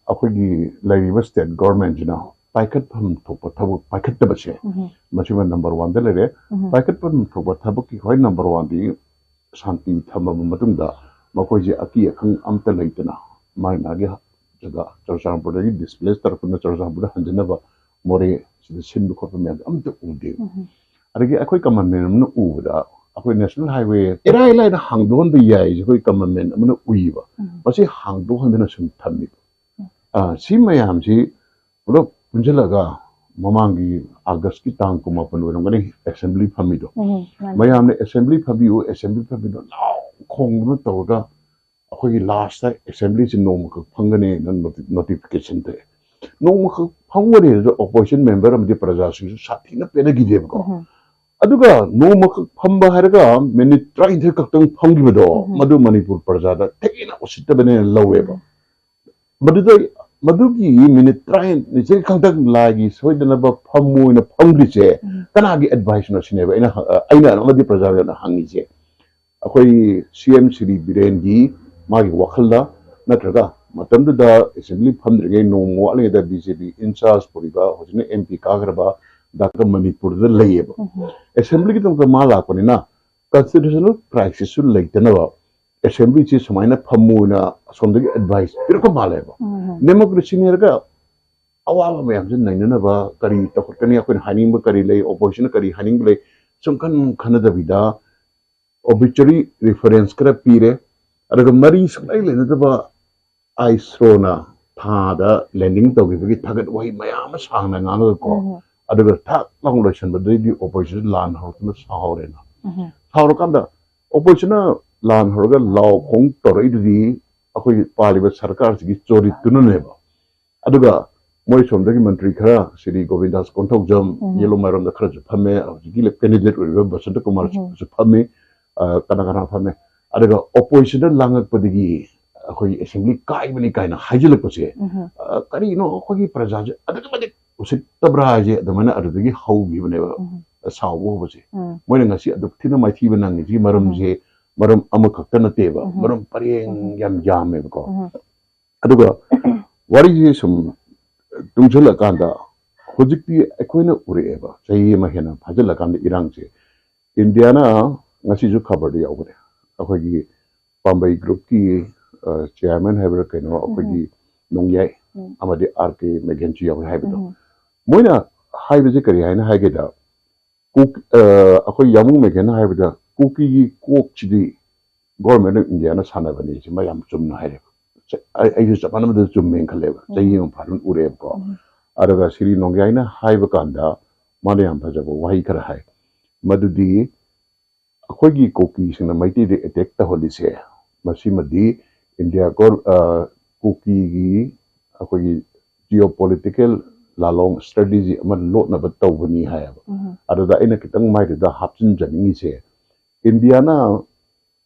ꯑꯩꯈꯣꯏꯒꯤ ꯂꯩꯔꯤꯕ ꯁ꯭ꯇꯦꯠ ꯒꯣꯔꯃꯦꯟꯁꯤꯅ ꯄꯥꯏꯈꯠꯐꯝ ꯊꯣꯛꯄ ꯊꯕꯛ ꯄꯥꯏꯈꯠꯇꯕꯁꯦ, ꯎꯝ꯫ ꯃꯁꯤꯃ ꯅꯝꯕꯔ ꯋꯥꯟꯗ ꯂꯩꯔꯦ꯫ ꯎꯝ꯫ ꯄꯥꯏꯈꯠꯐꯝ ꯊꯣꯛꯄ ꯊꯕꯛꯀꯤ ꯈ꯭ꯋꯥꯏ ꯅꯝꯕꯔ ꯋꯥꯟꯗꯤ ꯁꯥꯟꯇꯤ ꯊꯝꯃꯕ ꯃꯇꯨꯡꯗ ꯃꯈꯣꯏꯁꯦ ꯑꯀꯤ ꯑꯈꯪ ꯑꯝꯇ ꯂꯩꯇꯅ ꯃꯥꯒꯤ ꯃꯥꯒꯤ ꯖꯒꯥ, ꯆꯨꯔꯆꯥꯟꯄꯨꯔꯗꯒꯤ ꯗꯤꯁꯄ꯭ꯂꯦꯁ ꯇꯧꯔꯛꯄꯅ ꯆꯨꯔꯆꯥꯟꯄꯨꯔꯗ ꯍꯟꯖꯅꯕ ꯃꯣꯔꯦ ꯁꯤꯗ ꯁꯤꯟꯕ ꯈꯣꯠꯄ ꯃꯌꯥꯝꯁꯦ ꯑꯝꯇ ꯎꯗꯦ꯫ ꯎꯝ꯫ ꯑꯗꯒꯤ ꯑꯩꯈꯣꯏ ꯀꯃꯟ ꯃꯦꯟ ꯑꯃꯅ ꯎꯕꯗ ꯑꯩꯈꯣꯏ ꯅꯦꯁꯅꯦꯜ ꯍꯥꯏꯋꯦ ꯏꯔꯥꯏ ꯂꯥꯏꯅ ꯍꯥꯡꯗꯣꯛꯍꯟꯕ ꯌꯥꯏꯁꯦ ꯑꯩꯈꯣꯏ ꯀꯃꯟ ꯃꯦꯟ ꯑꯃꯅ ꯎꯏꯕ꯫ ꯎꯝ꯫ ꯃꯁꯤ ꯍꯥꯡꯗꯣꯛꯍꯟꯗꯅ ꯁꯨꯝ ꯊꯝꯃꯤꯕ꯫ ꯎꯝ꯫ ꯑ, ꯁꯤ ꯃꯌꯥꯝꯁꯤ ꯄꯨꯂꯞ ꯄꯨꯟꯁꯤꯜꯂꯒ ꯃꯃꯥꯡꯒꯤ ꯑꯥꯒꯁꯀꯤ ꯇꯥꯡ ꯀꯨꯟꯃꯥꯄꯟ ꯑꯣꯏꯔꯝꯒꯅꯤ ꯑꯦꯁꯦꯝꯕ꯭ꯂꯤ ꯐꯝꯃꯤꯗꯣ꯫ ꯎꯝ, ꯃꯥꯅꯤ꯫ ꯃꯌꯥꯝꯅ "ꯑꯦꯁꯦꯝꯕ꯭ꯂꯤ ꯐꯝꯕꯤꯌꯨ, ꯑꯦꯁꯦꯝꯕ꯭ꯂꯤ ꯐꯝꯕꯤꯌꯨ" ꯂꯥꯎ ꯈꯣꯡꯗꯨꯅ ꯇꯧꯔꯒ ꯑꯩꯈꯣꯏꯒꯤ ꯂꯥꯁꯇ ꯑꯦꯁꯦꯝꯕ꯭ꯂꯤꯁꯤ ꯅꯣꯡꯃꯈꯛ ꯐꯝꯒꯅꯤꯅ ꯅꯣꯇꯤꯐꯤꯀꯦꯁꯟ ꯊꯣꯛꯑꯦ꯫ ꯅꯣꯡꯃꯈꯛ ꯐꯝꯒꯅꯤ ꯑꯗꯨꯗ ꯑꯣꯄꯣꯖꯤꯁꯟ ꯃꯦꯝꯕꯔ ꯑꯃꯗꯤ ꯄ꯭ꯔꯖꯥꯁꯤꯡꯁꯨ ꯁꯥꯊꯤꯅ ꯄꯦꯟꯅꯈꯤꯗꯦꯕꯀꯣ꯫ ꯎꯝ꯫ ꯑꯗꯨꯒ ꯅꯣꯡꯃꯈꯛ ꯐꯝꯕ ꯍꯥꯏꯔꯒ ꯃꯤꯅꯤꯠ ꯇꯔꯥꯅꯤꯊꯣꯏ ꯈꯛꯇꯪ ꯐꯝꯈꯤꯕꯗꯣ, ꯎꯝ꯫ ꯃꯗꯨ ꯃꯅꯤꯄꯨꯔ ꯄ꯭ꯔꯖꯥꯗ ꯊꯤꯅ ꯎꯁꯤꯠꯇꯕꯅꯦꯅ ꯂꯧꯋꯦꯕ꯫ ꯃꯗꯨꯗ ꯃꯗꯨꯒꯤ ꯃꯤꯅꯤꯠ ꯇꯔꯥꯅꯤꯊꯣꯏ ꯈꯛꯇꯪ ꯂꯥꯏꯒꯤ ꯁꯣꯏꯗꯅꯕ ꯐꯝꯃꯨ ꯍꯥꯏꯅ ꯐꯝꯈ꯭ꯔꯤꯁꯦ, ꯎꯝ꯫ ꯀꯅꯥꯒꯤ ꯑꯦꯗꯚꯥꯏꯁꯅꯣ ꯁꯤꯅꯦꯕ ꯑꯩꯅ ꯍ-, ꯑꯩꯅ ꯑꯃꯗꯤ ꯄ꯭ꯔꯖꯥꯗ ꯍꯪꯉꯤꯁꯦ꯫ ꯑꯩꯈꯣꯏ ꯁꯤ ꯑꯦꯝ ꯁ꯭ꯔꯤ ꯕꯤꯔꯦꯟꯒꯤ ꯃꯥꯒꯤ ꯋꯥꯈꯜꯗ, ꯅꯠꯇ꯭ꯔꯒ ꯃꯇꯝꯗꯨꯗ ꯑꯦꯁꯦꯝꯕ꯭ꯂꯤ ꯐꯝꯗ꯭ꯔꯤꯉꯩ ꯅꯣꯡꯃ ꯋꯥꯠꯂꯤꯉꯩꯗ ꯕꯤ ꯖꯦ ꯄꯤ ꯏꯟꯆꯥꯔꯖ ꯄꯨꯔꯤꯕ, ꯍꯧꯖꯤꯛꯅ ꯑꯦꯝ ꯄꯤ ꯀꯥꯈ꯭ꯔꯕ ꯗꯥꯛꯇꯔ ꯃꯅꯤꯄꯨꯔꯗ ꯂꯩꯌꯦꯕ꯫ ꯎꯝ꯫ ꯑꯦꯁꯦꯝꯕ꯭ꯂꯤꯒꯤꯗꯃꯛꯇ ꯃꯥ ꯂꯥꯛꯄꯅꯤꯅ ꯀꯟꯁꯇꯤꯇ꯭ꯌꯨꯁꯅꯦꯜ ꯀ꯭ꯔꯥꯏꯁꯤꯁꯁꯨ ꯂꯩꯇꯅꯕ ꯑꯦꯁꯦꯝꯕ꯭ꯂꯤꯁꯤ ꯁꯨꯃꯥꯏꯅ ꯐꯝꯃꯨꯅ ꯑꯁꯣꯝꯗꯒꯤ ꯑꯦꯗꯚꯥꯏꯁ ꯄꯤꯔꯛꯄ ꯃꯥꯜꯂꯦꯕ꯫ ꯎꯝ꯫ ꯗꯦꯃꯣꯀ꯭ꯔꯦꯁꯤꯅꯤ ꯍꯥꯏꯔꯒ ꯑꯋꯥꯕ ꯃꯌꯥꯝꯁꯦ ꯅꯩꯅꯅꯕ ꯀꯔꯤ ꯇꯧꯈꯠꯀꯅꯤ, ꯑꯩꯈꯣꯏꯅ ꯍꯥꯏꯅꯤꯡꯕ ꯀꯔꯤ ꯂꯩ, ꯑꯣꯄꯣꯖꯤꯁꯟꯅ ꯀꯔꯤ ꯍꯥꯏꯅꯤꯡꯕ ꯂꯩ, ꯁꯨꯝ ꯈꯟ ꯈꯟꯅꯗꯕꯤꯗ ꯑꯣꯕꯤꯆꯔꯤ ꯔꯤꯐꯔꯦꯟꯁ ꯈꯔ ꯄꯤꯔꯦ, ꯑꯗꯨꯒ ꯃꯔꯤ ꯁꯨꯡꯂꯩ ꯂꯩꯅꯗꯕ ꯑꯥꯏꯁ꯭ꯔꯣꯅ ꯊꯥꯗ ꯂꯦꯟꯗꯤꯡ ꯇꯧꯈꯤꯕꯒꯤ ꯊꯥꯒꯠ ꯋꯥꯍꯩ ꯃꯌꯥꯝ ꯑꯃ ꯁꯥꯡꯅ ꯉꯥꯡꯉꯒꯀꯣ, ꯎꯝ꯫ ꯑꯗꯨꯒ ꯊꯥꯛ ꯂꯥꯎꯅ ꯂꯣꯏꯁꯤꯟꯕꯗꯩꯗꯤ ꯑꯣꯄꯣꯖꯤꯁꯟ ꯂꯥꯟ ꯍꯧꯔꯛꯇꯨꯅ ꯁꯥꯎꯔꯦꯅ꯫ ꯎꯝ꯫ ꯁꯥꯎꯔꯀꯥꯟꯗ ꯑꯣꯄꯣꯖꯤꯁꯟꯅ ꯂꯥꯟ ꯍꯧꯔꯒ ꯂꯥꯎ ꯈꯣꯡ ꯇꯧꯔꯛꯏꯗꯨꯗꯤ ꯑꯩꯈꯣꯏꯒꯤ ꯄꯥꯜꯂꯤꯕ ꯁꯔꯀꯥꯔꯁꯤꯒꯤ ꯆꯣꯔꯤꯇꯨꯅꯅꯦꯕ꯫ ꯑꯗꯨꯒ ꯃꯣꯏ ꯁꯣꯝꯗꯒꯤ ꯃꯟꯇ꯭ꯔꯤ ꯈꯔ, ꯁ꯭ꯔꯤ ꯒꯣꯕꯤꯟꯗꯥꯁ ꯀꯣꯟꯊꯧꯖꯝ, ꯎꯝ꯫ ꯌꯦꯂꯣꯡꯃꯥꯏꯔꯣꯝꯗ ꯈꯔꯁꯨ ꯐꯝꯃꯦ, ꯍꯧꯖꯤꯛꯀꯤ ꯀꯦꯟꯗꯤꯗꯦꯠ ꯑꯣꯏꯔꯤꯕ ꯕꯁꯟꯇ ꯀꯨꯃꯥꯔꯁꯨ ꯎꯝ꯫ ꯐꯝꯃꯤ, ꯑ, ꯀꯅꯥ ꯀꯅꯥ ꯐꯝꯃꯦ꯫ ꯑꯗꯨꯒ ꯑꯣꯄꯣꯖꯤꯁꯟꯅ ꯂꯥꯡꯉꯛꯄꯗꯒꯤ ꯑꯩꯈꯣꯏꯒꯤ ꯑꯦꯁꯦꯝꯕ꯭ꯂꯤ ꯀꯥꯏꯕꯅꯤ ꯀꯥꯏꯅ ꯍꯥꯏꯖꯤꯜꯂꯛꯄꯁꯦ, ꯎꯝ꯫ ꯑ, ꯀꯔꯤꯅꯣ ꯑꯩꯈꯣꯏꯒꯤ ꯄ꯭ꯔꯖꯥꯁꯦ ꯑꯗꯨꯛꯀꯤ ꯃꯇꯤꯛ ꯎꯁꯤꯠꯇꯕ꯭ꯔꯥ ꯍꯥꯏꯁꯦ ꯑꯗꯨꯃꯥꯏꯅ ꯑꯗꯨꯗꯒꯤ ꯍꯧꯈꯤꯕꯅꯦꯕ, ꯎꯝ꯫ ꯁꯥꯎꯕ ꯍꯧꯕꯁꯦ꯫ ꯎꯝ꯫ ꯃꯣꯏꯅ ꯉꯁꯤ ꯑꯗꯨꯛ ꯊꯤꯅ ꯃꯥꯏꯊꯤꯕ ꯅꯪꯉꯤꯁꯤꯒꯤ ꯃꯔꯝꯁꯦ, ꯎꯝ꯫ ꯃꯔꯝ ꯑꯃꯈꯛꯇ ꯅꯠꯇꯦꯕ, ꯎꯝ꯫ ꯃꯔꯝ ꯄꯔꯦꯡ ꯎꯝ꯫ ꯌꯥꯝ ꯌꯥꯝꯃꯦꯕꯀꯣ꯫ ꯎꯝ꯫ ꯑꯗꯨꯒ ꯋꯥꯔꯤꯁꯦ ꯁꯨꯝ ꯇꯨꯡꯁꯤꯜꯂꯀꯥꯟꯗ ꯍꯧꯖꯤꯛꯇꯤ ꯑꯩꯈꯣꯏꯅ ꯎꯔꯛꯑꯦꯕ, ꯆꯍꯤ ꯑꯃ ꯍꯦꯟꯅ ꯐꯥꯖꯤꯜꯂꯀꯥꯟꯗ ꯏꯔꯥꯡꯁꯦ꯫ ꯏꯟꯗꯤꯌꯥꯅ ꯉꯁꯤꯁꯨ ꯈꯕꯔꯗ ꯌꯥꯎꯕꯅꯦ, ꯑꯩꯈꯣꯏꯒꯤ ꯄꯥꯝꯕꯩ ꯒ꯭ꯔꯨꯞꯀꯤ, ꯑ, ꯆꯤꯌꯥꯔꯃꯦꯟ ꯍꯥꯏꯕ꯭ꯔꯥ ꯀꯩꯅꯣ, ꯑꯩꯈꯣꯏꯒꯤ ꯎꯝ꯫ ꯅꯣꯡꯌꯥꯏ ꯎꯝ꯫ ꯑꯃꯗꯤ ꯑꯥꯔ ꯀꯦ ꯃꯦꯒꯦꯟꯁꯨ ꯌꯥꯎꯋꯦ ꯍꯥꯏꯕꯗꯣ꯫ ꯎꯝ꯫ ꯃꯣꯏꯅ ꯍꯥꯏꯕꯁꯦ ꯀꯔꯤ ꯍꯥꯏꯅ ꯍꯥꯏꯒꯦꯗ, ꯀꯨꯛ-, ꯑ, ꯑꯩꯈꯣꯏ ꯌꯥꯃꯨꯡ ꯃꯦꯒꯦꯟꯅ ꯍꯥꯏꯕꯗ ꯀꯨꯀꯤꯒꯤ ꯀꯣꯛꯁꯤꯗꯤ Government of Indiaꯅ ꯁꯥꯟꯅꯕꯅꯤ, ꯁꯤ ꯃꯌꯥꯝ ꯆꯨꯝꯅ ꯍꯥꯏꯔꯦꯕ꯫ ꯆ-, ꯑꯩ-, ꯑꯩꯁꯨ ꯆꯞ ꯃꯥꯟꯅꯕꯗ ꯆꯨꯝꯃꯦꯅ ꯈꯜꯂꯦꯕ꯫ ꯎꯝ꯫ ꯆꯍꯤ ꯑꯃ ꯐꯥꯔꯨꯟ ꯎꯔꯦꯕꯀꯣ꯫ ꯎꯝ꯫ ꯑꯗꯨꯒ ꯁ꯭ꯔꯤ ꯅꯣꯡꯌꯥꯏꯅ ꯍꯥꯏꯕ ꯀꯥꯟꯗ ꯃꯥꯅ ꯌꯥꯝ ꯐꯖꯕ ꯋꯥꯍꯩ ꯈꯔ ꯍꯥꯏ, ꯃꯗꯨꯗꯤ ꯑꯩꯈꯣꯏꯒꯤ ꯀꯨꯀꯤꯁꯤꯡꯅ ꯃꯩꯇꯩꯗ ꯑꯦꯇꯦꯛ ꯇꯧꯍꯜꯂꯤꯁꯦ, ꯃꯁꯤꯃꯗꯤ ꯏꯟꯗꯤꯌꯥ ꯒꯣꯔ-, ꯑ, ꯀꯨꯀꯤꯒꯤ ꯑꯩꯈꯣꯏꯒꯤ ꯖꯤꯑꯣ ꯄꯣꯂꯤꯇꯤꯀꯦꯜ ꯂꯥꯂꯣꯡ ꯁ꯭ꯇ꯭ꯔꯦꯇꯦꯖꯤ ꯑꯃ ꯂꯣꯠꯅꯕ ꯇꯧꯕꯅꯤ ꯍꯥꯏꯌꯦꯕ꯫ ꯎꯝ꯫ ꯑꯗꯨꯗ ꯑꯩꯅ ꯈꯤꯇꯪ ꯃꯥꯏꯗꯨꯗ ꯍꯥꯞꯆꯤꯟꯖꯅꯤꯡꯉꯤꯁꯦ, ꯏꯟꯗꯤꯌꯥꯅ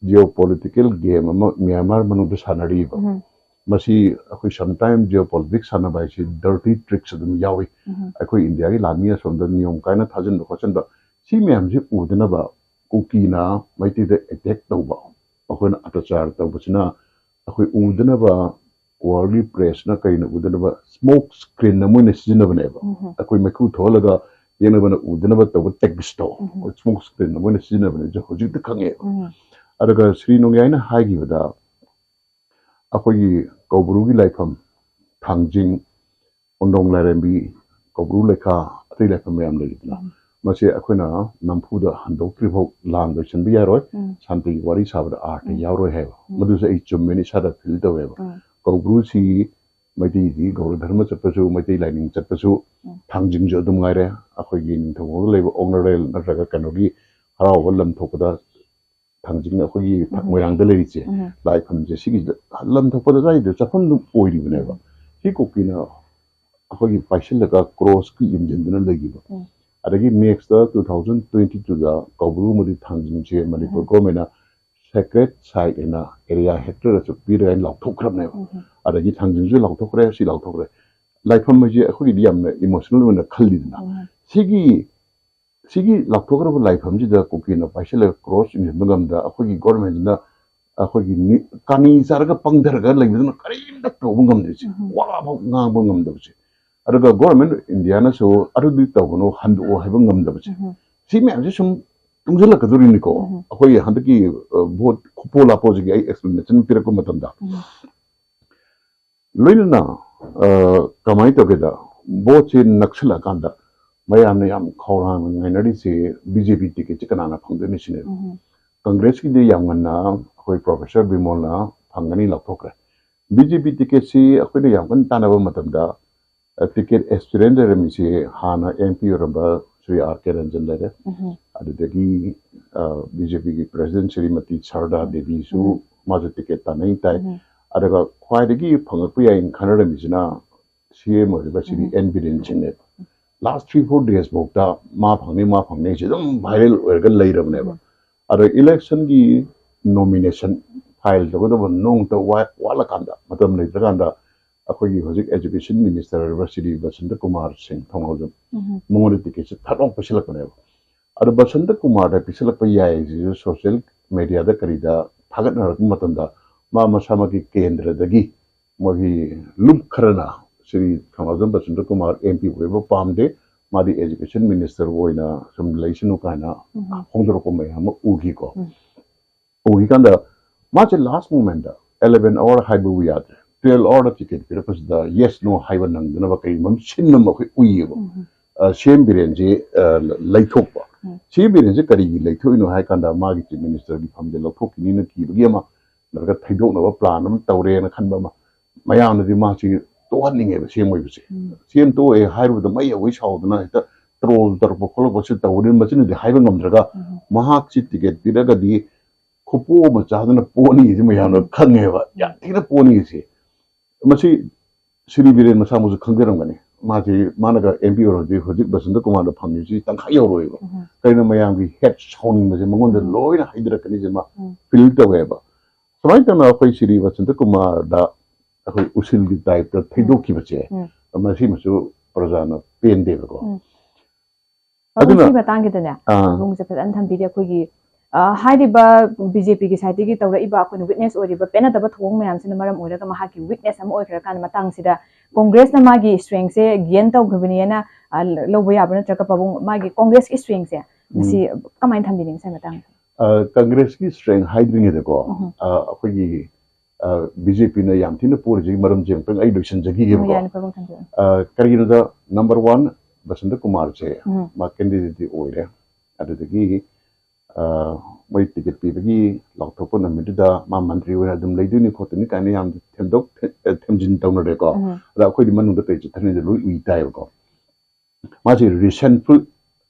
ꯖꯤꯑꯣ ꯄꯣꯂꯤꯇꯤꯀꯦꯜ ꯒꯦꯝ ꯑꯃ ꯃ꯭ꯌꯥꯟꯃꯥꯔ ꯃꯅꯨꯡꯗ ꯁꯥꯟꯅꯔꯤꯕ꯫ ꯎꯝ꯫ ꯃꯁꯤ ꯑꯩꯈꯣꯏ sometime geopolitics ꯁꯥꯟꯅꯕ ꯍꯥꯏꯁꯤ dirty tricks ꯑꯗꯨꯝ ꯌꯥꯎꯏ꯫ ꯎꯝ꯫ ꯑꯩꯈꯣꯏ ꯏꯟꯗꯤꯌꯥꯒꯤ ꯂꯥꯟꯃꯤ ꯑꯁꯣꯝꯗ ꯅꯤꯌꯣꯝ ꯀꯥꯏꯅ ꯊꯥꯖꯤꯟꯕ ꯈꯣꯠꯆꯤꯟꯕ, ꯁꯤ ꯃꯌꯥꯝꯁꯤ ꯎꯗꯅꯕ ꯀꯨꯀꯤꯅ ꯃꯩꯇꯩꯗ attack ꯇꯧꯕ, ꯃꯈꯣꯏꯅ ꯑꯇ꯭ꯌꯥꯆꯥꯔ ꯇꯧꯕꯁꯤꯅ ꯑꯩꯈꯣꯏ ꯎꯗꯅꯕ, worldꯒꯤ pressꯅ ꯀꯩꯅ ꯎꯗꯅꯕ smoke screen ꯑꯃ ꯑꯣꯏꯅ ꯁꯤꯖꯤꯟꯅꯕꯅꯦꯕ꯫ ꯎꯝ꯫ ꯑꯩꯈꯣꯏ ꯃꯩꯈꯨ ꯊꯣꯛꯍꯜꯂꯒ ꯌꯦꯛꯅꯕꯅ ꯎꯗꯅꯕ ꯇꯧꯕ tacticsꯇꯣ ꯎꯝ꯫ smoke screen ꯑꯃ ꯑꯣꯏꯅ ꯁꯤꯖꯤꯟꯅꯕꯅꯦ ꯍꯧꯖꯤꯛꯇꯤ ꯈꯪꯉꯦꯕ꯫ ꯎꯝ꯫ ꯑꯗꯨꯒ ꯁ꯭ꯔꯤ ꯅꯣꯡꯌꯥꯏꯅ ꯍꯥꯏꯈꯤꯕꯗ ꯑꯩꯈꯣꯏꯒꯤ ꯀꯧꯕ꯭ꯔꯨꯒꯤ ꯂꯥꯏꯐꯝ, ꯊꯥꯡꯖꯤꯡ, ꯎꯟꯗꯣꯡ ꯂꯥꯏꯔꯦꯝꯕꯤ, ꯀꯧꯕ꯭ꯔꯨ ꯂꯩꯈꯥ, ꯑꯇꯩ ꯂꯥꯏꯐꯝ ꯃꯌꯥꯝ ꯂꯩꯔꯤꯗꯅ, ꯎꯝ꯫ ꯃꯁꯤ ꯑꯩꯈꯣꯏꯅ ꯅꯝꯐꯨꯗ ꯍꯟꯗꯣꯛꯇ꯭ꯔꯤ ꯐꯥꯎ ꯂꯥꯟ ꯂꯣꯏꯁꯤꯟꯕ ꯌꯥꯔꯣꯏ, ꯎꯝ꯫ ꯁꯥꯟꯇꯤꯒꯤ ꯋꯥꯔꯤ ꯁꯥꯕꯗ ꯑꯥꯔꯊ ꯎꯝ꯫ ꯌꯥꯎꯔꯣꯏ ꯍꯥꯏꯕ꯫ ꯎꯝ꯫ ꯃꯗꯨꯁꯨ ꯑꯩ ꯆꯨꯝꯃꯦꯅ ꯏꯁꯥꯗ feel ꯇꯧꯋꯦꯕ꯫ ꯎꯝ꯫ ꯀꯧꯕ꯭ꯔꯨꯁꯤ ꯃꯩꯇꯩꯗꯤ ꯒꯧꯔ ꯙꯔꯃ ꯆꯠꯄꯁꯨ, ꯃꯩꯇꯩ ꯂꯥꯏꯅꯤꯡ ꯆꯠꯄꯁꯨ, ꯎꯝ꯫ ꯊꯥꯡꯖꯤꯡꯁꯨ ꯑꯗꯨꯝ ꯉꯥꯏꯔꯦ꯫ ꯑꯩꯈꯣꯏꯒꯤ ꯅꯤꯡꯊꯧꯈꯣꯡꯗ ꯂꯩꯕ ꯑꯣꯛꯅꯔꯦꯜ ꯅꯠꯇ꯭ꯔꯒ ꯀꯩꯅꯣꯒꯤ ꯍꯔꯥꯎꯕ ꯂꯝ ꯊꯣꯛꯄꯗ ꯊꯥꯡꯖꯤꯡ ꯑꯩꯈꯣꯏꯒꯤ ꯎꯝ꯫ ꯃꯣꯏꯔꯥꯡꯗ ꯂꯩꯔꯤꯁꯦ, ꯎꯝ꯫ ꯂꯥꯏꯐꯝꯁꯦ ꯁꯤꯒꯤꯁꯤꯗ ꯂꯝ ꯊꯣꯛꯄꯗ ꯑꯗꯨꯋꯥꯏꯗ ꯆꯠꯐꯝ ꯑꯗꯨꯝ ꯑꯣꯏꯔꯤꯕꯅꯦꯕ꯫ ꯎꯝ꯫ ꯁꯤ ꯀꯨꯀꯤꯅ ꯑꯩꯈꯣꯏꯒꯤ ꯄꯥꯏꯁꯤꯜꯂꯒ crossꯀꯤ ꯌꯨꯝꯁꯤꯟꯗꯨꯅ ꯂꯩꯈꯤꯕ꯫ ꯎꯝ꯫ ꯑꯗꯒꯤ next two thousand twenty twoꯗ ꯀꯧꯕ꯭ꯔꯨ ꯑꯃꯗꯤ ꯊꯥꯡꯖꯤꯡꯁꯦ ꯃꯅꯤꯄꯨꯔ ꯎꯝ꯫ governmentꯅ sacred site ꯍꯥꯏꯅ area hectareꯗꯁꯨ ꯄꯤꯔꯦ ꯍꯥꯏꯅ ꯂꯥꯎꯊꯣꯛꯈ꯭ꯔꯕꯅꯦꯕ꯫ ꯎꯝ꯫ ꯑꯗꯒꯤ ꯊꯥꯡꯖꯤꯡꯁꯨ ꯂꯥꯎꯊꯣꯛꯈ꯭ꯔꯦ, ꯁꯤ ꯂꯥꯎꯊꯣꯛꯈ꯭ꯔꯦ꯫ ꯂꯥꯏꯐꯝ ꯍꯥꯏꯁꯦ ꯑꯩꯈꯣꯏꯒꯤꯗꯤ ꯌꯥꯝꯅ emotional ꯑꯣꯏꯅ ꯈꯜꯂꯤꯗꯅ꯫ ꯎꯝ꯫ ꯁꯤꯒꯤ, ꯁꯤꯒꯤ ꯂꯥꯎꯊꯣꯛꯈ꯭ꯔꯕ ꯂꯥꯏꯐꯝꯁꯤꯗ ꯀꯨꯀꯤꯅ ꯄꯥꯏꯁꯤꯜꯂꯒ cross ꯌꯨꯡꯁꯤꯟꯕ ꯉꯝꯗ ꯑꯩꯈꯣꯏꯒꯤ governmentꯁꯤꯅ ꯑꯩꯈꯣꯏꯒꯤ ꯅꯤ-, ꯀꯥꯅꯤ ꯆꯥꯔꯒ ꯄꯪꯊꯔꯒ ꯂꯩꯕꯗꯨꯅ ꯀꯔꯤꯝꯇ ꯇꯧꯕ ꯉꯝꯗ꯭ꯔꯤꯁꯦ, ꯎꯝ꯫ ꯋꯥ ꯐꯥꯎ ꯉꯥꯡꯕ ꯉꯝꯗꯕꯁꯦ꯫ ꯑꯗꯨꯒ government of Indiaꯅꯁꯨ ꯑꯗꯨꯗꯤ ꯇꯧꯒꯅꯨ, ꯍꯟꯗꯣꯛꯑꯣ ꯍꯥꯏꯕ ꯉꯝꯗꯕꯁꯦ꯫ ꯎꯝ꯫ ꯁꯤ ꯃꯌꯥꯝꯁꯦ ꯁꯨꯝ ꯇꯨꯡꯁꯤꯜꯂꯛꯀꯗꯣꯔꯤꯅꯤꯀꯣ꯫ ꯎꯝ꯫ ꯑꯩꯈꯣꯏꯒꯤ ꯍꯟꯗꯛꯀꯤ, ꯑ, vote ꯈꯨꯄꯣ ꯂꯥꯄꯣꯁꯤꯒꯤ ꯑꯩ explanation ꯄꯤꯔꯛꯄ ꯃꯇꯝꯗ꯫ ꯎꯝ꯫ ꯂꯣꯏꯅꯅ, ꯑ, ꯀꯃꯥꯏꯅ ꯇꯧꯒꯦꯗ, voteꯁꯦ ꯅꯛꯁꯤꯜꯂꯛꯑꯀꯥꯟꯗ ꯃꯌꯥꯝꯅ ꯌꯥꯝ ꯈꯧꯔꯥꯡꯅ ꯉꯥꯏꯅꯔꯤꯁꯦ BJP ticketꯁꯦ ꯀꯅꯥꯅ ꯐꯪꯗꯣꯏꯅꯣ ꯁꯤꯅꯦꯕ꯫ ꯎꯝ꯫ Congressꯀꯤꯗꯤ ꯌꯥꯝ ꯉꯟꯅ ꯑꯩꯈꯣꯏ Professor ꯕꯤꯃꯣꯜꯅ ꯐꯪꯒꯅꯤ ꯂꯥꯎꯊꯣꯛꯈ꯭ꯔꯦ꯫ BJP ticketꯁꯤ ꯑꯩꯈꯣꯏꯅ ꯌꯥꯝ ꯀꯟꯅ ꯇꯥꯟꯅꯕ ꯃꯇꯝꯗ, ꯑ, ticket aspirant ꯂꯩꯔꯝꯃꯤꯁꯤ ꯍꯥꯟꯅ MP ꯑꯣꯏꯔꯝꯕ ꯁ꯭ꯔꯤ R K Ranjan ꯂꯩꯔꯦ꯫ ꯎꯝ꯫ ꯑꯗꯨꯗꯒꯤ, ꯑ, BJPꯒꯤ president ꯁ꯭ꯔꯤꯃꯇꯤ ꯁꯔꯗꯥ ꯗꯦꯕꯤꯁꯨ ꯎꯝ꯫ ꯃꯥꯁꯨ ticket ꯇꯥꯟꯅꯩ ꯇꯥꯏ꯫ ꯎꯝ꯫ ꯑꯗꯨꯒ ꯈ꯭ꯋꯥꯏꯗꯒꯤ ꯐꯪꯉꯛꯄ ꯌꯥꯏꯅ ꯈꯟꯅꯔꯝꯃꯤꯁꯤꯅ CM ꯑꯣꯏꯔꯤꯕ ꯁ꯭ꯔꯤ ꯎꯝ꯫ N Biren ꯁꯤꯡꯅꯦꯕ꯫ Last three four days ꯐꯥꯎꯗ ꯃꯥ ꯐꯪꯅꯤ, ꯃꯥ ꯐꯪꯅꯤ ꯁꯤ ꯑꯗꯨꯝ viral ꯑꯣꯏꯔꯒ ꯂꯩꯔꯕꯅꯦꯕ꯫ ꯎꯝ꯫ ꯑꯗꯣ electionꯒꯤ nomination ꯐꯥꯏꯜ ꯇꯧꯒꯗꯕ ꯅꯣꯡꯃꯇ ꯋꯥ- ꯋꯥꯠꯂꯀꯥꯟꯗ, ꯃꯇꯝ ꯂꯩꯇ꯭ꯔꯀꯥꯟꯗ, ꯑꯩꯈꯣꯏꯒꯤ ꯍꯧꯖꯤꯛ ꯑꯦꯖꯨꯀꯦꯁꯟ ꯃꯤꯅꯤꯁꯇꯔ ꯑꯣꯏꯔꯤꯕ ꯁ꯭ꯔꯤ ꯕꯁꯟꯇ ꯀꯨꯃꯥꯔ ꯁꯤꯡ ꯊꯧꯅꯥꯎꯖꯝ, ꯎꯝ꯫ ꯃꯉꯣꯟꯗ ꯇꯤꯀꯦꯠꯁꯦ ꯊꯛ ꯂꯥꯎ ꯄꯤꯁꯤꯜꯂꯛꯄꯅꯦꯕ꯫ ꯑꯗꯣ ꯕꯁꯟꯇ ꯀꯨꯃꯥꯔꯗ ꯄꯤꯁꯤꯜꯂꯛꯄ ꯌꯥꯏꯁꯤꯁꯨ ꯁꯣꯁꯤꯌꯦꯜ ꯃꯦꯗꯤꯌꯥꯗ ꯀꯔꯤꯗ ꯊꯥꯒꯠꯅꯔꯛꯄ ꯃꯇꯝꯗ, ꯃꯥ ꯃꯁꯥꯃꯛꯀꯤ ꯀꯦꯟꯗ꯭ꯔꯗꯒꯤ ꯃꯣꯏꯒꯤ ꯂꯨꯞ ꯈꯔꯅ ꯁ꯭ꯔꯤ ꯊꯧꯅꯥꯎꯖꯝ ꯕꯁꯟꯇ ꯀꯨꯃꯥꯔ ꯑꯦꯝ ꯄꯤ ꯑꯣꯏꯕ ꯄꯥꯝꯗꯦ, ꯃꯥꯗꯤ ꯑꯦꯖꯨꯀꯦꯁꯟ ꯃꯤꯅꯤꯁꯇꯔ ꯑꯣꯏꯅ ꯁꯨꯝ ꯂꯩꯁꯅꯨ ꯀꯥꯏꯅ ꯎꯝ꯫ ꯐꯣꯡꯗꯣꯔꯛꯄ ꯃꯌꯥꯝ ꯑꯃ ꯎꯈꯤꯀꯣ꯫ ꯎꯝ꯫ ꯎꯈꯤꯀꯥꯟꯗ ꯃꯥꯁꯦ ꯂꯥꯁ ꯃꯣꯃꯦꯟꯗ ꯑꯦꯂꯚꯦꯟ ꯑꯋꯥꯔ ꯍꯥꯏꯕꯕꯨ ꯌꯥꯗ꯭ꯔꯦ, ꯇꯨꯋꯦꯜ ꯑꯋꯥꯔꯗ ꯇꯤꯀꯦꯠ ꯄꯤꯔꯛꯄꯁꯤꯗ ꯌꯦꯁ ꯅꯣ ꯍꯥꯏꯕ ꯅꯪꯗꯅꯕ ꯀꯔꯤꯒꯨꯝꯕ ꯑꯃ ꯁꯤꯟ ꯑꯃ ꯑꯩꯈꯣꯏ ꯎꯏꯌꯦꯕ꯫ ꯎꯝ꯫ ꯑ, ꯁꯤ ꯑꯦꯝ ꯕꯤꯔꯦꯟꯁꯤ, ꯑ, ꯂꯩꯊꯣꯛꯄ꯫ ꯎꯝ꯫ ꯁꯤ ꯑꯦꯝ ꯕꯤꯔꯦꯟꯁꯤ ꯀꯔꯤꯒꯤ ꯂꯩꯊꯣꯛꯏꯅꯣ ꯍꯥꯏ ꯀꯥꯟꯗ ꯃꯥꯒꯤ ꯆꯤꯐ ꯃꯤꯅꯤꯁꯇꯔꯒꯤ ꯐꯝꯗꯤ ꯂꯧꯊꯣꯛꯈꯤꯅꯤꯅ ꯀꯤꯕꯒꯤ ꯑꯃ, ꯅꯠꯇ꯭ꯔꯒ ꯊꯩꯗꯣꯛꯅꯕ ꯄ꯭ꯂꯥꯟ ꯑꯃ ꯇꯧꯔꯦꯅ ꯈꯟꯕ ꯑꯃ, ꯃꯌꯥꯝꯅꯗꯤ ꯃꯥꯁꯤ ꯇꯣꯛꯍꯟꯅꯤꯡꯉꯦꯕ ꯁꯤ ꯑꯦꯝ ꯑꯣꯏꯕꯁꯦ꯫ ꯎꯝ꯫ ꯁꯤ ꯑꯦꯝ ꯇꯣꯛꯑꯦ ꯍꯥꯏꯔꯨꯕꯗ ꯃꯩ ꯑꯣꯏ ꯁꯥꯎꯗꯅ ꯍꯦꯛꯇ ꯇ꯭ꯔꯣꯜ ꯇꯧꯔꯛꯄ ꯈꯣꯠꯂꯛꯄꯁꯤ ꯇꯧꯕꯅꯤꯅ ꯃꯁꯤꯅꯗꯤ ꯍꯥꯏꯕ ꯉꯝꯗ꯭ꯔꯒ ꯎꯝ꯫ ꯃꯍꯥꯛꯁꯤ ꯇꯤꯀꯦꯠ ꯄꯤꯔꯒꯗꯤ ꯈꯨꯄꯣ ꯑꯃ ꯆꯥꯗꯅ ꯄꯣꯅꯤꯁꯤ ꯃꯌꯥꯝꯅ ꯎꯝ꯫ ꯈꯪꯉꯦꯕ, ꯌꯥꯝ ꯊꯤꯅ ꯄꯣꯅꯤꯁꯤ꯫ ꯃꯁꯤ ꯁ꯭ꯔꯤ ꯕꯤꯔꯦꯟ ꯃꯁꯥꯃꯛꯁꯨ ꯈꯪꯖꯔꯝꯒꯅꯤ꯫ ꯃꯥꯁꯤ, ꯃꯥꯅꯒ ꯑꯦꯝ ꯄꯤ ꯑꯣꯏꯔꯗꯤ ꯍꯧꯖꯤꯛ ꯕꯁꯟꯇ ꯀꯨꯃꯥꯔꯗ ꯐꯝꯃꯤꯁꯤ ꯇꯪꯈꯥꯏ ꯌꯧꯔꯣꯏꯕ꯫ ꯎꯝ꯫ ꯀꯔꯤꯅ ꯃꯌꯥꯝꯒꯤ ꯍꯦꯠ ꯁꯥꯎꯅꯤꯡꯕꯁꯦ ꯃꯉꯣꯟꯗ ꯎꯝ꯫ ꯂꯣꯏꯅ ꯍꯩꯊꯔꯛꯀꯅꯤꯁꯦ ꯃꯥ ꯎꯝ꯫ ꯐꯤꯜ ꯇꯧꯋꯦꯕ꯫ ꯁꯨꯃꯥꯏꯅ ꯇꯧꯅ ꯑꯩꯈꯣꯏ ꯁ꯭ꯔꯤ ꯕꯁꯟꯇ ꯀꯨꯃꯥꯔꯗ ꯑꯩꯈꯣꯏ ꯎꯁꯤꯜꯒꯤ ꯇꯥꯏꯞꯇ ꯊꯩꯗꯣꯛꯈꯤꯕꯁꯦ, ꯎꯝ꯫ ꯃꯁꯤꯃꯁꯨ ꯄ꯭ꯔꯖꯥꯅ ꯄꯦꯟꯗꯦꯕꯀꯣ꯫ ꯎꯝ꯫ ꯑꯗꯨꯅ ꯃꯁꯤꯒꯤ ꯃꯇꯥꯡꯁꯤꯗꯅꯦ, ꯑꯥ꯫ ꯃꯕꯨꯡꯁꯦ ꯐꯖꯅ ꯊꯝꯕꯤꯔꯦ꯫ ꯑꯩꯈꯣꯏꯒꯤ, ꯑ, ꯍꯥꯏꯔꯤꯕ ꯕꯤ ꯖꯦ ꯄꯤꯒꯤ ꯁꯥꯏꯠꯇꯒꯤ ꯇꯧꯔꯛꯏꯕ ꯑꯩꯈꯣꯏꯅ ꯋꯤꯠꯅꯦꯁ ꯑꯣꯏꯔꯤꯕ ꯄꯦꯟꯅꯗꯕ ꯊꯧꯑꯣꯡ ꯃꯌꯥꯝꯁꯤꯅ ꯃꯔꯝ ꯑꯣꯏꯔꯒ ꯃꯍꯥꯛꯀꯤ ꯋꯤꯛꯅꯦꯁ ꯑꯃ ꯑꯣꯏꯈ꯭ꯔꯀꯥꯟꯗ ꯃꯇꯥꯡꯁꯤꯗ ꯀꯣꯡꯒ꯭ꯔꯦꯁꯅ ꯃꯥꯒꯤ ꯏꯁꯇ꯭ꯔꯦꯡꯁꯦ ꯒꯦꯟ ꯇꯧꯈ꯭ꯔꯕꯅꯦꯅ, ꯑ, ꯂꯧꯕ ꯌꯥꯕ꯭ꯔꯥ? ꯅꯠꯇ꯭ꯔꯒ ꯄꯥꯕꯨꯡ ꯃꯥꯒꯤ ꯀꯣꯡꯒ꯭ꯔꯦꯁꯀꯤ ꯏꯁꯇ꯭ꯔꯦꯡꯁꯦ ꯃꯁꯤ ꯎꯝ꯫ ꯀꯃꯥꯏꯅ ꯊꯝꯕꯤꯅꯤꯡꯉꯤ ꯁꯥꯏ ꯃꯇꯥꯡꯁꯦ? ꯑ, ꯀꯪꯒ꯭ꯔꯦꯁꯀꯤ ꯏꯁꯇ꯭ꯔꯦꯡ ꯍꯥꯏꯗ꯭ꯔꯤꯉꯩꯗꯀꯣ, ꯎꯝ꯫ ꯑ, ꯑꯩꯈꯣꯏꯒꯤ, ꯑ, ꯕꯤ ꯖꯦ ꯄꯤꯅ ꯌꯥꯝ ꯊꯤꯅ ꯄꯣꯔꯤꯁꯤꯒꯤ ꯃꯔꯝꯁꯦ ꯑꯃꯨꯛꯇꯪ ꯑꯩ ꯂꯣꯏꯁꯤꯟꯖꯈꯤꯒꯦꯕꯀꯣ꯫ ꯎꯝ, ꯌꯥꯅꯤ, ꯄꯥꯕꯨꯡ ꯊꯝꯕꯤꯌꯨ꯫ ꯑ, ꯀꯔꯤꯒꯤꯅꯣꯗ ꯅꯝꯕꯔ ꯋꯥꯟ ꯕꯁꯟꯇ ꯀꯨꯃꯥꯔꯁꯦ ꯎꯝ꯫ ꯃꯥ ꯀꯦꯟꯗꯤꯗꯦꯠꯇꯤ ꯑꯣꯏꯔꯦ꯫ ꯑꯗꯨꯗꯒꯤ, ꯑ, ꯃꯣꯏ ꯇꯤꯀꯦꯠ ꯄꯤꯕꯒꯤ ꯂꯥꯎꯊꯣꯛꯄ ꯅꯨꯃꯤꯠꯇꯨꯗ ꯃꯥ ꯃꯟꯇ꯭ꯔꯤ ꯑꯣꯏꯅ ꯑꯗꯨꯝ ꯂꯩꯗꯣꯏꯅꯤ ꯈꯣꯠꯇꯣꯏꯅꯤ ꯀꯥꯏꯅ ꯌꯥꯝ ꯊꯦꯝꯗꯣꯛ ꯊꯦ-, ꯊꯦꯝꯖꯤꯟ ꯇꯧꯅꯔꯦꯀꯣ꯫ ꯎꯝ꯫ ꯑꯗ ꯑꯩꯈꯣꯏꯗꯤ ꯃꯅꯨꯡꯗ ꯀꯔꯤ ꯆꯠꯊꯔꯤꯗꯣ ꯂꯣꯏ ꯎꯏ ꯇꯥꯏꯌꯦꯕꯀꯣ꯫ ꯃꯥꯁꯤ ꯔꯤꯁꯦꯟꯠꯐꯨꯜ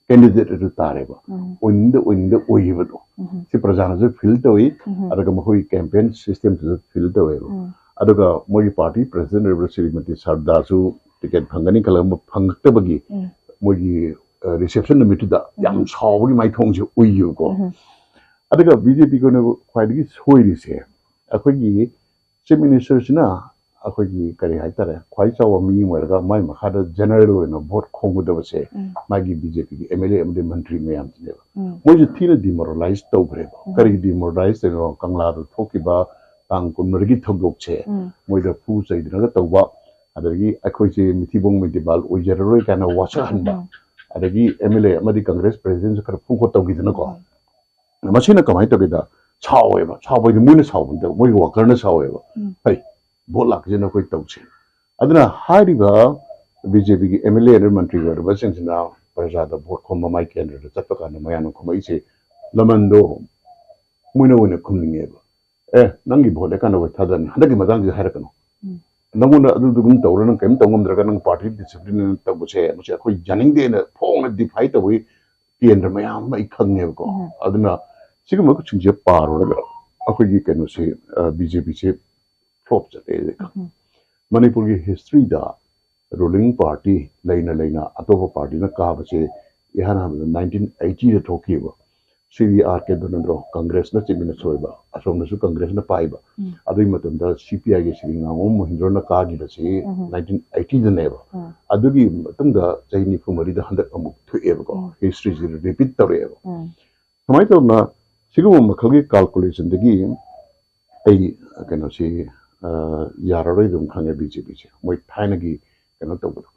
ꯀꯦꯟꯗꯤꯗꯦꯠ ꯑꯗꯨ ꯇꯥꯔꯦꯕ꯫ ꯎꯝ꯫ ꯑꯣꯏꯅꯤꯡꯗ ꯑꯣꯏꯅꯤꯡꯗ ꯑꯣꯏꯈꯤꯕꯗꯣ꯫ ꯎꯝ꯫ ꯁꯤ ꯄ꯭ꯔꯖꯥꯅꯁꯨ ꯐꯤꯜ ꯇꯧꯏ, ꯎꯝ꯫ ꯑꯗꯨꯒ ꯃꯈꯣꯏꯒꯤ ꯀꯦꯝꯄꯦꯟ ꯁꯤꯁꯇꯦꯝꯗꯨꯁꯨ ꯐꯤꯜ ꯇꯧꯋꯦꯕ꯫ ꯎꯝ꯫ ꯑꯗꯨꯒ ꯃꯣꯏꯒꯤ ꯄꯥꯔꯇꯤ ꯄ꯭ꯔꯁꯤꯗꯦꯟ ꯑꯣꯏꯔꯤꯕ ꯁ꯭ꯔꯤꯃꯇꯤ ꯁꯔꯗꯥꯁꯨ ꯇꯤꯀꯦꯠ ꯐꯪꯒꯅꯤ ꯈꯜꯂꯒ ꯐꯪꯉꯛꯇꯕꯒꯤ ꯎꯝ꯫ ꯃꯣꯏꯒꯤ, ꯑ, ꯔꯤꯁꯦꯞꯁꯟ ꯅꯨꯃꯤꯠꯇꯨꯗ ꯌꯥꯝ ꯎꯝ꯫ ꯁꯥꯎꯕꯒꯤ ꯃꯥꯏꯊꯣꯡꯁꯦ ꯎꯏꯌꯦꯕꯀꯣ꯫ ꯎꯝ꯫ ꯑꯗꯨꯒ ꯕꯤ ꯖꯦ ꯄꯤꯒꯤ ꯑꯣꯏꯅ ꯈ꯭ꯋꯥꯏꯗꯒꯤ ꯁꯣꯏꯔꯤꯁꯦ, ꯑꯩꯈꯣꯏꯒꯤ ꯆꯤꯐ ꯃꯤꯅꯤꯁꯇꯔꯁꯤꯅ ꯑꯩꯈꯣꯏꯒꯤ ꯀꯔꯤ ꯍꯥꯏꯇꯥꯔꯦ, ꯈ꯭ꯋꯥꯏ ꯆꯥꯎꯕ ꯃꯤ ꯑꯃ ꯑꯣꯏꯔꯒ ꯃꯥꯏ ꯃꯈꯥꯗ ꯖꯦꯅꯔꯦꯜ ꯑꯣꯏꯅ ꯚꯣꯠ ꯈꯣꯝꯒꯗꯕꯁꯦ ꯎꯝ. ꯃꯥꯒꯤ ꯕꯤ ꯖꯦ ꯄꯤꯒꯤ ꯑꯦꯝ ꯑꯦꯜ ꯑꯦ ꯑꯃꯗꯤ ꯃꯟꯇ꯭ꯔꯤ ꯃꯌꯥꯝꯁꯤꯅꯦꯕ꯫ ꯎꯝ. ꯃꯣꯏꯁꯦ ꯊꯤꯅ ꯗꯤꯃꯣꯔꯦꯂꯥꯏꯁ ꯇꯧꯈ꯭ꯔꯦꯕ꯫ ꯎꯝ. ꯀꯔꯤꯒꯤ ꯗꯤꯃꯣꯔꯦꯂꯥꯏꯁ ꯇꯧꯔꯤꯅꯣ? ꯀꯪꯂꯥꯗ ꯊꯣꯛꯈꯤꯕ ꯇꯥꯡ ꯀꯨꯟꯃꯔꯤꯒꯤ ꯊꯧꯗꯣꯛꯁꯦ ꯎꯝ. ꯃꯣꯏꯗ ꯐꯨ ꯆꯩꯗꯅꯒ ꯇꯧꯕ, ꯑꯗꯒꯤ ꯑꯩꯈꯣꯏꯁꯦ ꯃꯤꯊꯤꯕꯣꯡ ꯃꯤꯗꯤꯕꯥꯜ ꯑꯣꯏꯖꯔꯔꯣꯏ ꯀꯥꯏꯅ ꯋꯥꯁꯛꯍꯟꯕ, ꯎꯝ. ꯑꯗꯒꯤ ꯑꯦꯝ ꯑꯦꯜ ꯑꯦ ꯑꯃꯗꯤ ꯀꯪꯒ꯭ꯔꯦꯁ ꯄ꯭ꯔꯦꯁꯤꯗꯦꯟꯁꯨ ꯈꯔ ꯐꯨ ꯈꯣꯠ ꯇꯧꯈꯤꯗꯅꯀꯣ꯫ ꯎꯝ. ꯃꯁꯤꯅ ꯀꯃꯥꯏꯅ ꯇꯧꯒꯦꯗ, ꯁꯥꯎꯋꯦꯕ꯫ ꯁꯥꯎꯕ ꯍꯥꯏꯗꯤ ꯃꯣꯏꯅ ꯁꯥꯎꯕ ꯅꯠꯇꯕ, ꯃꯣꯏꯒꯤ ꯋꯥꯀꯔꯅ ꯁꯥꯎꯋꯦꯕ꯫ ꯎꯝ. ꯍꯩ, ꯚꯣꯠ ꯂꯥꯛꯈꯤꯁꯦ ꯅꯈꯣꯏ ꯇꯧꯁꯦ꯫ ꯑꯗꯨꯅ ꯍꯥꯏꯔꯤꯕ ꯕꯤ ꯖꯦ ꯄꯤꯒꯤ ꯑꯦꯝ ꯑꯦꯜ ꯑꯦ ꯑꯃꯗꯤ ꯃꯟꯇ꯭ꯔꯤ ꯑꯣꯏꯔꯕꯁꯤꯡꯁꯤꯅ ꯄ꯭ꯔꯖꯥꯗ ꯚꯣꯠ ꯈꯣꯝꯕ ꯃꯥꯏ ꯀꯦꯟꯗ꯭ꯔꯗ ꯆꯠꯄ ꯀꯥꯟꯗ ꯃꯌꯥꯝꯅ ꯈꯨꯝꯃꯛꯏꯁꯦ ꯂꯃꯟꯗꯣ ꯃꯣꯏꯅ ꯑꯣꯏꯅ ꯈꯨꯝꯅꯤꯡꯉꯦꯕ꯫ "ꯑꯦ, ꯅꯪꯒꯤ ꯚꯣꯠ ꯂꯦꯞꯀꯥꯟꯗ ꯋꯥꯊꯗꯅꯤ, ꯍꯟꯗꯛꯀꯤ ꯃꯇꯥꯡꯁꯤꯗ ꯍꯥꯏꯔꯛꯀꯅꯨ꯫ ꯎꯝ. ꯅꯪꯉꯣꯟꯗ ꯑꯗꯨꯗꯨꯒꯨꯝ ꯇꯧꯔ ꯅꯪ ꯀꯔꯤꯝ ꯇꯧ ꯉꯝꯗ꯭ꯔꯒ ꯅꯪ ꯄꯥꯔꯇꯤ ꯗꯤꯁꯤꯄ꯭ꯂꯤꯟ ꯇꯧꯕꯁꯦ, ꯃꯁꯤ ꯑꯩꯈꯣꯏ ꯌꯥꯅꯤꯡꯗꯦꯅ ꯐꯣꯡꯅ ꯗꯤꯐꯥꯏ ꯇꯧꯕꯒꯤ ꯀꯦꯟꯗ꯭ꯔ ꯃꯌꯥꯝ ꯑꯃ ꯑꯩ ꯈꯪꯉꯦꯕꯀꯣ꯫ ꯎꯝ. ꯑꯗꯨꯅ ꯁꯤꯒꯨꯝꯕꯁꯤꯡꯁꯦ ꯄꯥꯔꯨꯔꯒ ꯑꯩꯈꯣꯏꯒꯤ ꯀꯩꯅꯣꯁꯦ, ꯕꯤ ꯖꯦ ꯄꯤꯁꯦ ꯐ꯭ꯂꯣꯞ ꯆꯠꯂꯦ꯫ ꯎꯝ. ꯃꯅꯤꯄꯨꯔꯒꯤ ꯍꯤꯁꯇ꯭ꯔꯤꯗ ꯔꯨꯂꯤꯡ ꯄꯥꯔꯇꯤ ꯂꯩꯅ ꯂꯩꯅ ꯑꯇꯣꯞꯄ ꯄꯥꯔꯇꯤꯅ ꯀꯥꯕꯁꯦ ꯏꯍꯥꯟ ꯍꯥꯟꯕꯗ ꯅꯥꯏꯟꯇꯤꯟ ꯑꯩꯇꯤꯗ ꯊꯣꯛꯈꯤꯕ꯫ ꯁ꯭ꯔꯤ ꯑꯥꯔ ꯀꯦ ꯙꯔꯃꯦꯟꯗ꯭ꯔꯣ, ꯀꯪꯒ꯭ꯔꯦꯁꯅ ꯆꯤꯞ ꯃꯤꯅꯤꯁꯇꯔ ꯑꯣꯏꯕ, ꯑꯁꯣꯝꯗꯁꯨ ꯀꯪꯒ꯭ꯔꯦꯁꯅ ꯄꯥꯏꯕ꯫ ꯎꯝ. ꯑꯗꯨꯒꯤ ꯃꯇꯝꯗ ꯁꯤ ꯄꯤ ꯑꯥꯏꯒꯤ ꯁ꯭ꯔꯤ ꯉꯥꯉꯣꯝ ꯃꯣꯍꯤꯟꯗ꯭ꯔꯣꯅ ꯀꯥꯈꯤꯕꯁꯤ ꯎꯝ. ꯅꯥꯏꯟꯇꯤꯟ ꯑꯩꯇꯤꯗꯅꯦꯕ꯫ ꯎꯝ. ꯑꯗꯨꯒꯤ ꯃꯇꯨꯡꯗ ꯆꯍꯤ ꯅꯤꯐꯨ ꯃꯔꯤꯗ ꯍꯟꯗꯛ ꯑꯃꯨꯛ ꯊꯣꯛꯑꯦꯕꯀꯣ꯫ ꯎꯝ. ꯍꯤꯁꯇ꯭ꯔꯤꯁꯤ ꯔꯤꯄꯤꯠ ꯇꯧꯔꯛꯑꯦꯕ꯫ ꯎꯝ. ꯁꯨꯃꯥꯏꯅ ꯇꯧꯗꯅ ꯁꯤꯒꯨꯝꯕ ꯃꯈꯜꯒꯤ ꯀꯥꯜꯀꯨꯂꯦꯁꯟꯗꯒꯤ ꯑꯩ ꯀꯩꯅꯣꯁꯤ, ꯑ, ꯌꯥꯔꯔꯣꯏ ꯑꯗꯨꯝ ꯈꯪꯉꯦ ꯕꯤ ꯖꯦ ꯄꯤꯁꯦ꯫ ꯃꯣꯏ ꯊꯥꯏꯅꯒꯤ ꯀꯩꯅꯣ ꯇꯧꯕꯗꯣ꯫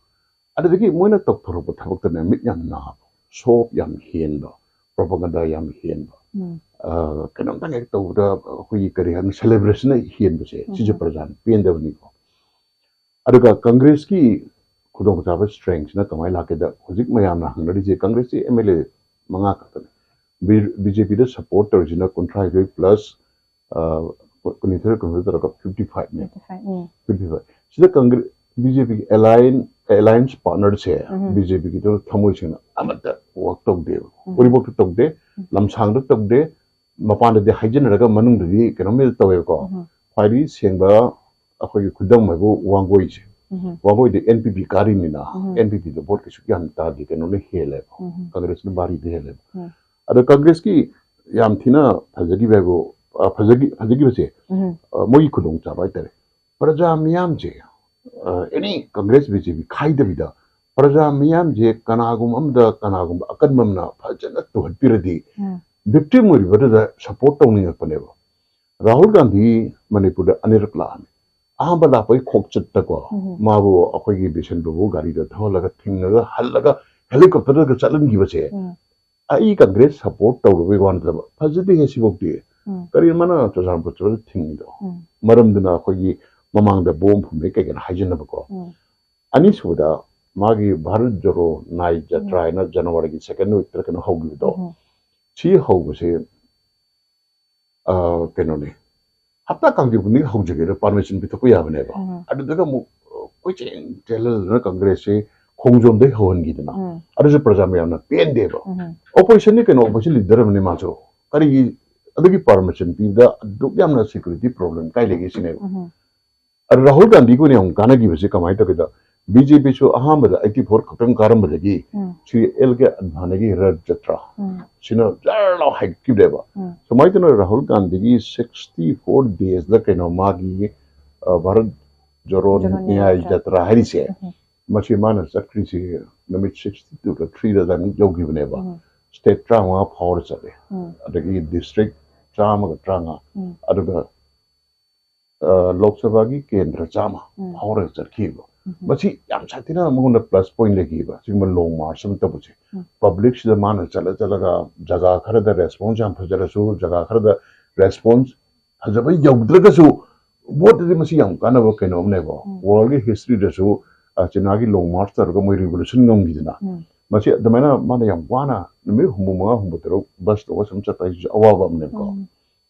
ꯑꯗꯨꯗꯒꯤ ꯃꯣꯏꯅ ꯇꯧꯊꯣꯔꯛꯄ ꯊꯕꯛꯇꯅꯦ ꯃꯤꯠ ꯌꯥꯝ ꯅꯥꯕ, ꯁꯣꯞ ꯌꯥꯝ ꯍꯦꯟꯕ, ꯄ꯭ꯔꯣꯄꯒꯟꯗꯥ ꯌꯥꯝ ꯍꯦꯟꯕ, ꯎꯝ. ꯑ, ꯀꯩꯅꯣꯝꯇꯪ ꯍꯦꯛ ꯇꯧꯕꯗ ꯑꯩꯈꯣꯏꯒꯤ ꯀꯔꯤ ꯍꯥꯏꯅꯤ, ꯁꯦꯂꯦꯕ꯭ꯔꯦꯁꯟꯅ ꯍꯦꯟꯕꯁꯦ, ꯁꯤꯁꯦ ꯎꯝ. ꯄ꯭ꯔꯖꯥꯅ ꯄꯦꯟꯗꯕꯅꯤꯀꯣ꯫ ꯑꯗꯨꯒ ꯀꯪꯒ꯭ꯔꯦꯁꯀꯤ ꯈꯨꯗꯣꯡꯆꯥꯕ ꯁ꯭ꯇ꯭ꯔꯦꯡꯁꯤꯅ ꯀꯃꯥꯏꯅ ꯂꯥꯛꯀꯦꯗ, ꯍꯧꯖꯤꯛ ꯃꯌꯥꯝꯅ ꯍꯪꯅꯔꯤꯁꯦ ꯀꯪꯒ꯭ꯔꯦꯁꯀꯤ ꯑꯦꯝ ꯑꯦꯜ ꯑꯦ ꯃꯉꯥ ꯈꯛꯇꯅꯤ꯫ ꯕꯤ ꯖꯦ ꯄꯤꯗ ꯁꯞꯄꯣꯔꯠ ꯇꯧꯔꯤꯁꯤꯅ ꯀꯨꯟꯊ꯭ꯔꯥꯅꯤꯊꯣꯏ ꯄ꯭ꯂꯁ ꯀꯨꯟꯅꯤꯊꯣꯏ ꯀꯨꯟꯍꯨꯝꯗꯣꯏ ꯇꯧꯔꯒ ꯐꯤꯐꯇꯤ ꯐꯥꯏꯚꯅꯦ꯫ Fifty five, um. Fifty five. ꯁꯤꯗ ꯀꯪꯒ꯭ꯔꯦꯁ, ꯕꯤ ꯖꯦ ꯄꯤꯒꯤ ꯑꯦꯂꯥꯏꯟ, ꯑꯦꯂꯥꯏꯟꯁ ꯄꯥꯔꯠꯅꯔꯁꯦ ꯎꯝ. ꯕꯤ ꯖꯦ ꯄꯤꯒꯤꯗ ꯊꯃꯣꯏ ꯁꯦꯡꯅ ꯑꯃꯠꯇ ꯋꯥꯛ ꯇꯧꯗꯦꯕ, ꯎꯝ. ꯎꯔꯤꯄꯣꯛꯇ ꯇꯧꯗꯦ, ꯎꯝ. ꯂꯝꯁꯥꯡꯗ ꯇꯧꯗꯦ, ꯃꯄꯥꯟꯗꯗꯤ ꯍꯥꯏꯖꯤꯟꯅꯔꯒ ꯃꯅꯨꯡꯗꯗꯤ ꯀꯩꯅꯣꯝ ꯇꯧꯋꯦꯕꯀꯣ꯫ ꯎꯝ. ꯈ꯭ꯋꯥꯏꯗꯒꯤ ꯁꯦꯡꯕ ꯑꯩꯈꯣꯏꯒꯤ ꯈꯨꯗꯝ ꯍꯥꯏꯕꯨ ꯋꯥꯡꯒꯣꯏꯁꯦ꯫ ꯎꯝ. ꯋꯥꯡꯒꯣꯏꯗ ꯑꯦꯟ ꯄꯤ ꯄꯤ ꯀꯥꯔꯤꯅꯤꯅ, ꯎꯝ. ꯑꯦꯟ ꯄꯤ ꯄꯤꯗ ꯚꯣꯠ ꯀꯩꯁꯨ ꯌꯥꯝ ꯇꯥꯗꯦ, ꯀꯩꯅꯣꯅ ꯍꯦꯜꯂꯦꯕ, ꯎꯝ. ꯀꯪꯒ꯭ꯔꯦꯁꯅ ꯚꯥꯔꯤꯗ ꯍꯦꯜꯂꯦꯕ꯫ ꯎꯝ. ꯑꯗꯣ ꯀꯪꯒ꯭ꯔꯦꯁꯀꯤ ꯌꯥꯝ ꯊꯤꯅ ꯐꯖꯈꯤꯕ ꯍꯥꯏꯕꯨ ꯑ, ꯐꯖꯈꯤ-, ꯐꯖꯈꯤꯕꯁꯦ, ꯎꯝ꯫ ꯑ, ꯃꯣꯏꯒꯤ ꯈꯨꯗꯣꯡꯆꯥꯕ ꯍꯥꯏꯇꯥꯔꯦ꯫ ꯄ꯭ꯔꯖꯥ ꯃꯤꯌꯥꯝꯁꯦ, ꯑ, any Congress B J P ꯈꯥꯏꯗꯕꯤꯗ ꯄ꯭ꯔꯖꯥ ꯃꯤꯌꯥꯝꯁꯦ ꯀꯅꯥꯒꯨꯝꯕ ꯑꯃꯗ, ꯀꯅꯥꯒꯨꯝꯕ ꯑꯀꯟꯕ ꯑꯃꯅ ꯐꯖꯅ ꯇꯨꯍꯠꯄꯤꯔꯗꯤ, ꯎꯝ꯫ Victim ꯑꯣꯏꯔꯤꯕꯗꯨꯗ support ꯇꯧꯅꯤꯡꯉꯛꯄꯅꯦꯕ꯫ ꯔꯥꯍꯨꯜ ꯒꯥꯟꯙꯤ ꯃꯅꯤꯄꯨꯔꯗ ꯑꯅꯤꯔꯛ ꯂꯥꯛꯑꯝꯃꯤ꯫ ꯑꯍꯥꯟꯕ ꯂꯥꯛꯄꯒꯤ ꯈꯣꯡꯆꯠꯇꯀꯣ, ꯎꯝ꯫ ꯃꯥꯕꯨ ꯑꯩꯈꯣꯏꯒꯤ ꯕꯤꯁꯦꯟ ꯄ꯭ꯔꯚꯨ ꯒꯥꯔꯤꯗ ꯊꯧꯍꯜꯂꯒ ꯊꯤꯡꯉꯒ ꯍꯜꯂꯒ helicopterꯒ ꯆꯠꯍꯟꯈꯤꯕꯁꯦ, ꯎꯝ꯫ ꯑꯩ Congress support ꯇꯧꯔꯨꯕꯩ ꯋꯥ ꯅꯠꯇꯕ, ꯐꯖꯗꯦꯍꯦ ꯁꯤꯐꯧꯗꯤ꯫ ꯎꯝ꯫ ꯀꯔꯤꯅꯣ ꯃꯥꯅ ꯆꯨꯔꯆꯥꯟꯄꯨꯔ ꯆꯠꯄꯗ ꯊꯤꯡꯉꯤꯗꯣ? ꯎꯝ꯫ ꯃꯔꯝꯗꯨꯅ ꯑꯩꯈꯣꯏꯒꯤ ꯃꯃꯥꯡꯗ ꯕꯣꯝ ꯐꯨꯝꯃꯦ ꯀꯩ ꯀꯩꯅꯣ ꯍꯥꯏꯖꯤꯟꯅꯕꯀꯣ꯫ ꯎꯝ꯫ ꯑꯅꯤꯁꯨꯕꯗ ꯃꯥꯒꯤ ꯚꯥꯔꯠ ꯖꯣꯔꯣ ꯅꯥꯏ ꯖꯇ꯭ꯔꯥ ꯎꯝ꯫ ꯍꯥꯏꯅ ꯖꯅꯋꯥꯔꯤꯒꯤ second weekꯇ ꯀꯩꯅꯣ ꯍꯧꯈꯤꯕꯗꯣ꯫ ꯎꯝ꯫ ꯁꯤ ꯍꯧꯕꯁꯦ, ꯑ, ꯀꯩꯅꯣꯅꯦ, ꯍꯞꯇꯥ ꯀꯥꯡꯖꯩ ꯈꯨꯗꯤꯡꯒꯤ ꯍꯧꯖꯒꯦꯗ permission ꯄꯤꯊꯣꯛꯄ ꯌꯥꯕꯅꯦꯕ꯫ ꯎꯝ꯫ ꯑꯗꯨꯗꯨꯒ ꯑꯃꯨꯛ, ꯑ, ꯀꯣꯏꯆꯦꯟ ꯆꯦꯜꯍꯜꯗꯅ Congressꯁꯦ ꯈꯣꯡꯖꯣꯝꯗꯩ ꯍꯧꯍꯟꯈꯤꯗꯅ꯫ ꯎꯝ꯫ ꯑꯗꯨꯁꯨ ꯄ꯭ꯔꯖꯥ ꯃꯌꯥꯝꯅ ꯄꯦꯟꯗꯦꯕ꯫ ꯎꯝ꯫ Oppositionꯅꯤ ꯀꯩꯅꯣ, opposition leader ꯑꯃꯅꯤ ꯃꯥꯁꯨ꯫ ꯀꯔꯤꯒꯤ ꯑꯗꯨꯒꯤ permission ꯄꯤꯕꯗ ꯑꯗꯨꯛ ꯌꯥꯝꯅ security problem ꯀꯥꯏ ꯂꯩꯒꯦ ꯁꯤꯅꯦꯕ꯫ ꯎꯝ꯫ ꯑꯗ ꯔꯥꯍꯨꯜ ꯒꯥꯟꯙꯤꯒꯤ ꯑꯣꯏꯅ ꯌꯥꯝ ꯀꯥꯟꯅꯈꯤꯕꯁꯦ ꯀꯃꯥꯏꯅ ꯇꯧꯒꯦꯗ, BJPꯁꯨ ꯑꯍꯥꯟꯕꯗ eighty four ꯈꯛꯇꯪ ꯀꯥꯔꯝꯕꯗꯒꯤ ꯎꯝ꯫ ꯁ꯭ꯔꯤ ꯑꯦꯜ ꯀꯦ ꯑꯗꯚꯥꯅꯤꯒꯤ ꯔꯊ ꯖꯇ꯭ꯔꯥ ꯎꯝ꯫ ꯁꯤꯅ ꯖꯔ ꯂꯥꯎ ꯍꯥꯏꯒꯠꯈꯤꯕꯅꯦꯕ꯫ ꯎꯝ꯫ ꯁꯨꯃꯥꯏꯅ ꯇꯧꯅ ꯔꯥꯍꯨꯜ ꯒꯥꯟꯙꯤꯒꯤ sixty four daysꯗ ꯀꯩꯅꯣ ꯃꯥꯒꯤ, ꯑ, ꯚꯥꯔꯠ ꯖꯣꯔꯣ ꯖꯣꯔꯣ ꯅ꯭ꯌꯥꯌ ꯅ꯭ꯌꯥꯌ ꯖꯇ꯭ꯔꯥ꯫ ꯖꯇ꯭ꯔꯥ ꯍꯥꯏꯔꯤꯁꯦ, ꯎꯝ꯫ ꯃꯁꯤ ꯃꯥꯅ ꯆꯠꯈ꯭ꯔꯤꯁꯦ ꯅꯨꯃꯤꯠ sixty twoꯗ threeꯗ ꯑꯗꯨꯃꯥꯏꯅ ꯌꯧꯈꯤꯕꯅꯦꯕ꯫ ꯎꯝ꯫ State ꯇꯔꯥꯃꯉꯥ ꯐꯥꯎꯔ ꯆꯠꯂꯦ꯫ ꯎꯝ꯫ ꯑꯗꯒꯤ district ꯆꯥꯝꯃꯒ ꯇꯔꯥꯃꯉꯥ, ꯎꯝ꯫ ꯑꯗꯨꯒ ꯑ, ꯂꯣꯛ ꯁꯚꯥꯒꯤ ꯀꯦꯟꯗ꯭ꯔ ꯆꯥꯝꯃ ꯎꯝ꯫ ꯐꯥꯎꯔꯒ ꯆꯠꯈꯤꯕ꯫ ꯎꯝ꯫ ꯃꯁꯤ ꯌꯥꯝ ꯁꯥꯊꯤꯅ ꯃꯉꯣꯟꯗ plus point ꯂꯩꯈꯤꯕ꯫ ꯁꯤꯒꯨꯝꯕ long march ꯑꯃ ꯇꯧꯕꯁꯦ꯫ ꯎꯝ꯫ Publicꯁꯤꯗ ꯃꯥꯅ ꯆꯠꯂ ꯆꯠꯂꯒ ꯖꯒꯥ ꯈꯔꯗ response ꯌꯥꯝ ꯐꯖꯔꯁꯨ, ꯖꯒꯥ ꯈꯔꯗ response ꯐꯖꯕ ꯌꯧꯗ꯭ꯔꯒꯁꯨ, voteꯇꯗꯤ ꯃꯁꯤ ꯌꯥꯝ ꯀꯥꯟꯅꯕ ꯀꯩꯅꯣ ꯑꯃꯅꯦꯕ꯫ ꯎꯝ꯫ Worldꯒꯤ historyꯗꯁꯨ, ꯑ, ꯆꯤꯅꯥꯒꯤ long march ꯇꯧꯔꯒ ꯃꯣꯏ revolution ꯉꯝꯈꯤꯗꯅ꯫ ꯎꯝ꯫ ꯃꯁꯤ ꯑꯗꯨꯃꯥꯏꯅ ꯃꯥꯅ ꯌꯥꯝ ꯋꯥꯅ ꯅꯨꯃꯤꯠ ꯍꯨꯝꯐꯨ ꯃꯉꯥ, ꯍꯨꯝꯐꯨ ꯇꯔꯨꯛ bus ꯇꯣꯡꯉ ꯁꯨꯝ ꯆꯠꯄ ꯍꯥꯏꯁꯤꯁꯨ ꯑꯋꯥꯕ ꯑꯃꯅꯦꯕꯀꯣ꯫ ꯎꯝ꯫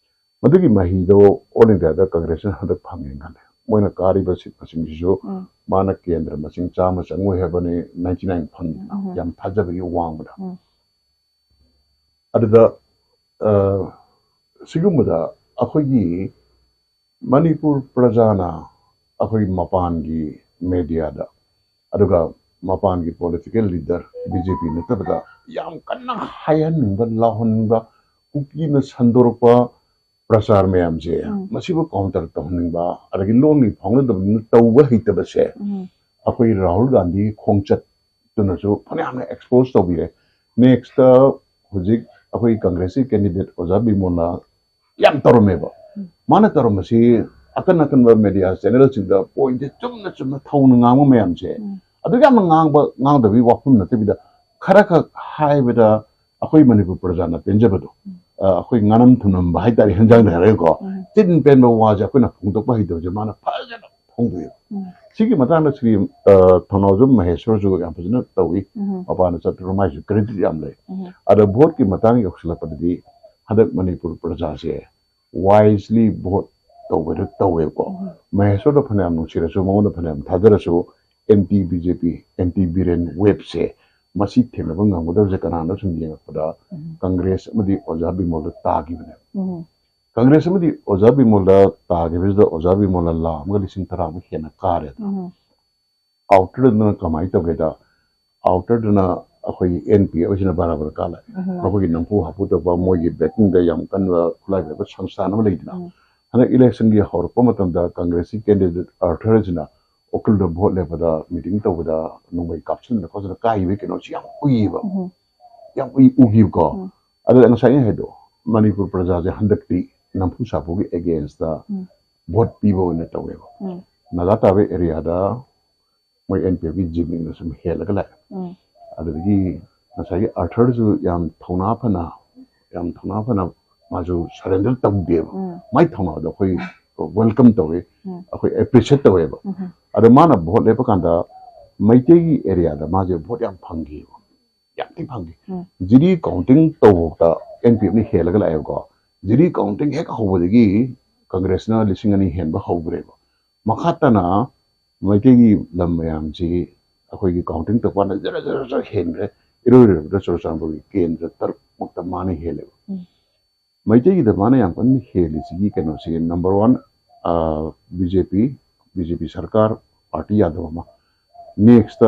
ꯃꯗꯨꯒꯤ ꯃꯍꯩꯗꯣ All Indiaꯗ Congressꯅ ꯍꯟꯗꯛ ꯐꯪꯉꯦꯅ ꯈꯜꯂꯦ꯫ ꯃꯣꯏꯅ ꯀꯥꯔꯤꯕ seat ꯃꯁꯤꯡꯁꯤꯁꯨ ꯎꯝ꯫ ꯃꯥꯅ ꯀꯦꯟꯗ꯭ꯔ ꯃꯁꯤꯡ ꯆꯥꯝꯃ ꯆꯪꯉꯣꯏ ꯍꯥꯏꯕꯅꯤ, ninety nine ꯐꯪꯉꯤꯗꯅ꯫ ꯎꯝ꯫ ꯌꯥꯝ ꯊꯥꯖꯕꯒꯤ ꯋꯥꯡꯕꯗ꯫ ꯎꯝ꯫ ꯑꯗꯨꯗ, ꯑ, ꯁꯤꯒꯨꯝꯕꯗ ꯑꯩꯈꯣꯏꯒꯤ ꯃꯅꯤꯄꯨꯔ ꯄ꯭ꯔꯖꯥꯅ ꯑꯩꯈꯣꯏ ꯃꯄꯥꯟꯒꯤ mediaꯗ, ꯑꯗꯨꯒ ꯃꯄꯥꯟꯒꯤ political leader, BJP ꯅꯠꯇꯕꯗ ꯌꯥꯝ ꯀꯟꯅ ꯍꯥꯏꯍꯟꯅꯤꯡꯕ, ꯂꯥꯎꯍꯟꯅꯤꯡꯕ, ꯀꯨꯀꯤꯅ ꯁꯟꯗꯣꯔꯛꯄ, ꯄ꯭ꯔꯆꯥꯔ ꯃꯌꯥꯝꯁꯦ, ꯎꯝ꯫ ꯃꯁꯤꯕꯨ counter ꯇꯧꯍꯟꯅꯤꯡꯕ, ꯑꯗꯒꯤ ꯂꯣꯟꯒꯤ ꯐꯥꯎꯅꯗꯕꯅꯤꯅ ꯇꯧꯕ ꯍꯩꯇꯕꯁꯦ, ꯎꯝ꯫ ꯑꯩꯈꯣꯏ ꯔꯥꯍꯨꯜ ꯒꯥꯟꯙꯤꯒꯤ ꯈꯣꯡꯆꯠꯇꯨꯅꯁꯨ ꯐꯅꯌꯥꯝꯅ expose ꯇꯧꯕꯤꯔꯦ꯫ Next, ꯍꯧꯖꯤꯛ ꯑꯩꯈꯣꯏ ꯀꯪꯒ꯭ꯔꯦꯁꯀꯤ candidate ꯑꯣꯖꯥ ꯕꯤꯃꯣꯜꯅ ꯌꯥꯝ ꯇꯧꯔꯝꯃꯦꯕ꯫ ꯎꯝ꯫ ꯃꯥꯅ ꯇꯧꯔꯝꯕꯁꯤ ꯑꯀꯟ ꯑꯀꯟꯕ media channelꯁꯤꯡꯗ pointꯁꯦ ꯆꯨꯝꯅ ꯆꯨꯝꯅ ꯊꯧꯅ ꯉꯥꯡꯕ ꯃꯌꯥꯝꯁꯦ, ꯎꯝ꯫ ꯑꯗꯨ ꯌꯥꯝꯅ ꯉꯥꯡꯕ, ꯉꯥꯡꯗꯕꯒꯤ ꯋꯥꯐꯝ ꯅꯠꯇꯕꯤꯗ, ꯈꯔ ꯈꯛ ꯍꯥꯏꯕꯗ ꯑꯩꯈꯣꯏ ꯃꯅꯤꯄꯨꯔ ꯄ꯭ꯔꯖꯥꯅ ꯄꯦꯟꯖꯕꯗꯣ, ꯎꯝ꯫ ꯑ, ꯑꯩꯈꯣꯏ ꯉꯥꯅꯝ ꯊꯨꯝꯅꯝꯕ ꯍꯥꯏꯇꯥꯔꯦ, ꯍꯦꯟꯖꯥꯡꯗ ꯍꯥꯏꯔꯒꯀꯣ, ꯎꯝ꯫ ꯆꯤꯟ ꯄꯦꯟꯕ ꯋꯥꯁꯦ ꯑꯩꯈꯣꯏꯅ ꯐꯣꯡꯗꯣꯛꯄ ꯍꯩꯇꯕꯁꯦ ꯃꯥꯅ ꯐꯖꯅ ꯐꯣꯡꯗꯣꯛꯑꯦꯕ꯫ ꯎꯝ꯫ ꯁꯤꯒꯤ ꯃꯇꯥꯡꯗ ꯁ꯭ꯔꯤ, ꯑ, ꯊꯧꯅꯥꯎꯖꯝ ꯃꯍꯦꯁ꯭ꯋꯔꯁꯨ ꯌꯥꯝ ꯐꯖꯅ ꯇꯧꯏ꯫ ꯎꯝ꯫ ꯃꯄꯥꯟꯗ ꯆꯠꯇ꯭ꯔꯒ ꯃꯥꯏꯁꯨ credit ꯌꯥꯝ ꯂꯩ꯫ ꯎꯝ꯫ ꯑꯗ voteꯀꯤ ꯃꯇꯥꯡ ꯌꯧꯁꯤꯜꯂꯛꯄꯗꯗꯤ ꯍꯟꯗꯛ ꯃꯅꯤꯄꯨꯔ ꯄ꯭ꯔꯖꯥꯁꯦ wisely vote ꯇꯧꯕꯗ ꯇꯧꯋꯦꯕꯀꯣ꯫ ꯎꯝ꯫ ꯃꯍꯦꯁ꯭ꯋꯔꯗ ꯐꯅꯌꯥꯝ ꯅꯨꯡꯁꯤꯔꯁꯨ, ꯃꯉꯣꯟꯗ ꯐꯅꯌꯥꯝ ꯊꯥꯖꯔꯁꯨ, anti BJP, anti ꯕꯤꯔꯦꯟ waveꯁꯦ, ꯃꯁꯤ ꯊꯦꯡꯅꯕ ꯉꯝꯒꯗꯕꯁꯦ ꯀꯅꯥꯅꯣ ꯁꯨꯝ ꯌꯦꯡꯉꯛꯄꯗ ꯎꯝ꯫ ꯀꯪꯒ꯭ꯔꯦꯁ ꯑꯃꯗꯤ ꯑꯣꯖꯥ ꯕꯤꯃꯣꯜꯗ ꯇꯥꯈꯤꯕꯅꯦꯕ꯫ ꯎꯝ꯫ ꯀꯪꯒ꯭ꯔꯦꯁ ꯑꯃꯗꯤ ꯑꯣꯖꯥ ꯕꯤꯃꯣꯜꯗ ꯇꯥꯈꯤꯕꯁꯤꯗ ꯑꯣꯖꯥ ꯕꯤꯃꯣꯜꯅ ꯂꯥꯈ ꯑꯃꯒ ꯂꯤꯁꯤꯡ ꯇꯔꯥꯃꯨꯛ ꯍꯦꯟꯅ ꯀꯥꯔꯦꯗꯅ꯫ ꯎꯝ꯫ Outerꯗꯨꯅ ꯀꯃꯥꯏꯅ ꯇꯧꯒꯦꯗ, outerꯗꯨꯅ ꯑꯩꯈꯣꯏꯒꯤ NPF ꯍꯣꯏꯁꯤꯅ ꯕꯔꯥꯕꯔ ꯀꯥ ꯂꯥꯛꯑꯦ꯫ ꯎꯝ꯫ ꯃꯈꯣꯏꯒꯤ ꯅꯝꯐꯨ ꯍꯥꯐꯨ ꯇꯧꯕ, ꯃꯣꯏꯒꯤ backingꯗ ꯌꯥꯝ ꯀꯟꯕ ꯈꯨꯠꯂꯥꯏ ꯄꯥꯏꯕ ꯁꯪꯁꯊꯥꯟ ꯑꯃ ꯂꯩꯗꯅ꯫ ꯎꯝ꯫ ꯍꯟꯗꯛ electionꯒꯤ ꯍꯧꯔꯛꯄ ꯃꯇꯝꯗ ꯀꯪꯒ꯭ꯔꯦꯁꯀꯤ candidate ꯑꯔꯊꯔꯁꯤꯅ ꯎꯈ꯭ꯔꯨꯜꯗ vote ꯂꯦꯞꯄꯗ meeting ꯇꯧꯕꯗ ꯅꯣꯡꯃꯩ ꯀꯥꯞꯁꯤꯟꯗꯅ ꯈꯣꯠꯇꯅ ꯀꯥꯏꯕꯒꯤ ꯀꯩꯅꯣꯁꯤ ꯌꯥꯝ ꯎꯏꯌꯦꯕ꯫ ꯎꯝ꯫ ꯌꯥꯝ ꯎꯏ, ꯎꯈꯤꯕꯀꯣ꯫ ꯎꯝ꯫ ꯑꯗꯨꯗ ꯉꯁꯥꯏ ꯑꯩꯅ ꯍꯥꯏꯗꯣ, ꯃꯅꯤꯄꯨꯔ ꯄ꯭ꯔꯖꯥꯁꯦ ꯍꯟꯗꯛꯇꯤ ꯅꯝꯐꯨ ꯁꯥꯐꯨꯒꯤ againstꯇ ꯎꯝ꯫ Vote ꯄꯤꯕ ꯑꯣꯏꯅ ꯇꯧꯋꯦꯕ꯫ ꯎꯝ꯫ ꯅꯥꯒꯥ ꯇꯥꯕ areaꯗ ꯃꯣꯏ NPFꯀꯤ ꯖꯤꯃꯤꯛꯅ ꯁꯨꯝ ꯍꯦꯜꯂꯒ ꯂꯥꯛꯑꯦ꯫ ꯎꯝ꯫ ꯑꯗꯨꯗꯒꯤ ꯉꯁꯥꯏꯒꯤ ꯑꯔꯊꯔꯁꯨ ꯌꯥꯝ ꯊꯧꯅꯥ ꯐꯅ, ꯌꯥꯝ ꯊꯧꯅꯥ ꯐꯅ ꯃꯥꯁꯨ surrender ꯇꯧꯗꯦꯕ꯫ ꯎꯝ꯫ ꯃꯥꯏ ꯊꯧꯅꯥꯗꯣ ꯑꯩꯈꯣꯏ welcome ꯇꯧꯋꯤ, ꯎꯝ꯫ ꯑꯩꯈꯣꯏ appreciate ꯇꯧꯋꯦꯕ꯫ ꯎꯝ꯫ ꯑꯗ ꯃꯥꯅ vote ꯂꯦꯞꯄ ꯀꯥꯟꯗ ꯃꯩꯇꯩꯒꯤ areaꯗ ꯃꯥꯁꯦ vote ꯌꯥꯝ ꯐꯪꯈꯤꯕ꯫ ꯌꯥꯝ ꯊꯤ ꯐꯪꯈꯤ꯫ ꯎꯝ꯫ ꯖꯤꯔꯤ counting ꯇꯧꯕꯗ NPFꯅ ꯍꯦꯜꯂꯒ ꯂꯥꯛꯑꯦꯕꯀꯣ꯫ ꯖꯤꯔꯤ counting ꯍꯦꯛ ꯍꯧꯕꯗꯒꯤ ꯀꯪꯒ꯭ꯔꯦꯁꯅ ꯂꯤꯁꯤꯡ ꯑꯅꯤ ꯍꯦꯟꯕ ꯍꯧꯈ꯭ꯔꯦꯕ꯫ ꯃꯈꯥ ꯇꯥꯅ ꯃꯩꯇꯩꯒꯤ ꯂꯝ ꯃꯌꯥꯝꯁꯤ ꯑꯩꯈꯣꯏꯒꯤ counting ꯇꯧꯕ ꯀꯥꯟꯗ ꯖꯔ ꯖꯔ ꯖꯔ ꯍꯦꯟꯈ꯭ꯔꯦ꯫ ꯏꯔꯣꯏ ꯂꯣꯏꯕꯗ ꯆꯨꯔꯆꯥꯟꯄꯨꯔꯒꯤ ꯀꯦꯟꯗ꯭ꯔ ꯇꯔꯨꯛꯃꯛꯇ ꯃꯥꯅ ꯍꯦꯜꯂꯦꯕ꯫ ꯎꯝ꯫ ꯃꯩꯇꯩꯒꯤꯗ ꯃꯥꯅ ꯌꯥꯝ ꯀꯟꯅ ꯍꯦꯜꯂꯤꯁꯤꯒꯤ ꯀꯩꯅꯣꯁꯤ, number one, ꯑ, BJP, BJP ꯁꯔꯀꯥꯔ, party ꯌꯥꯗꯕ ꯑꯃ꯫ Next,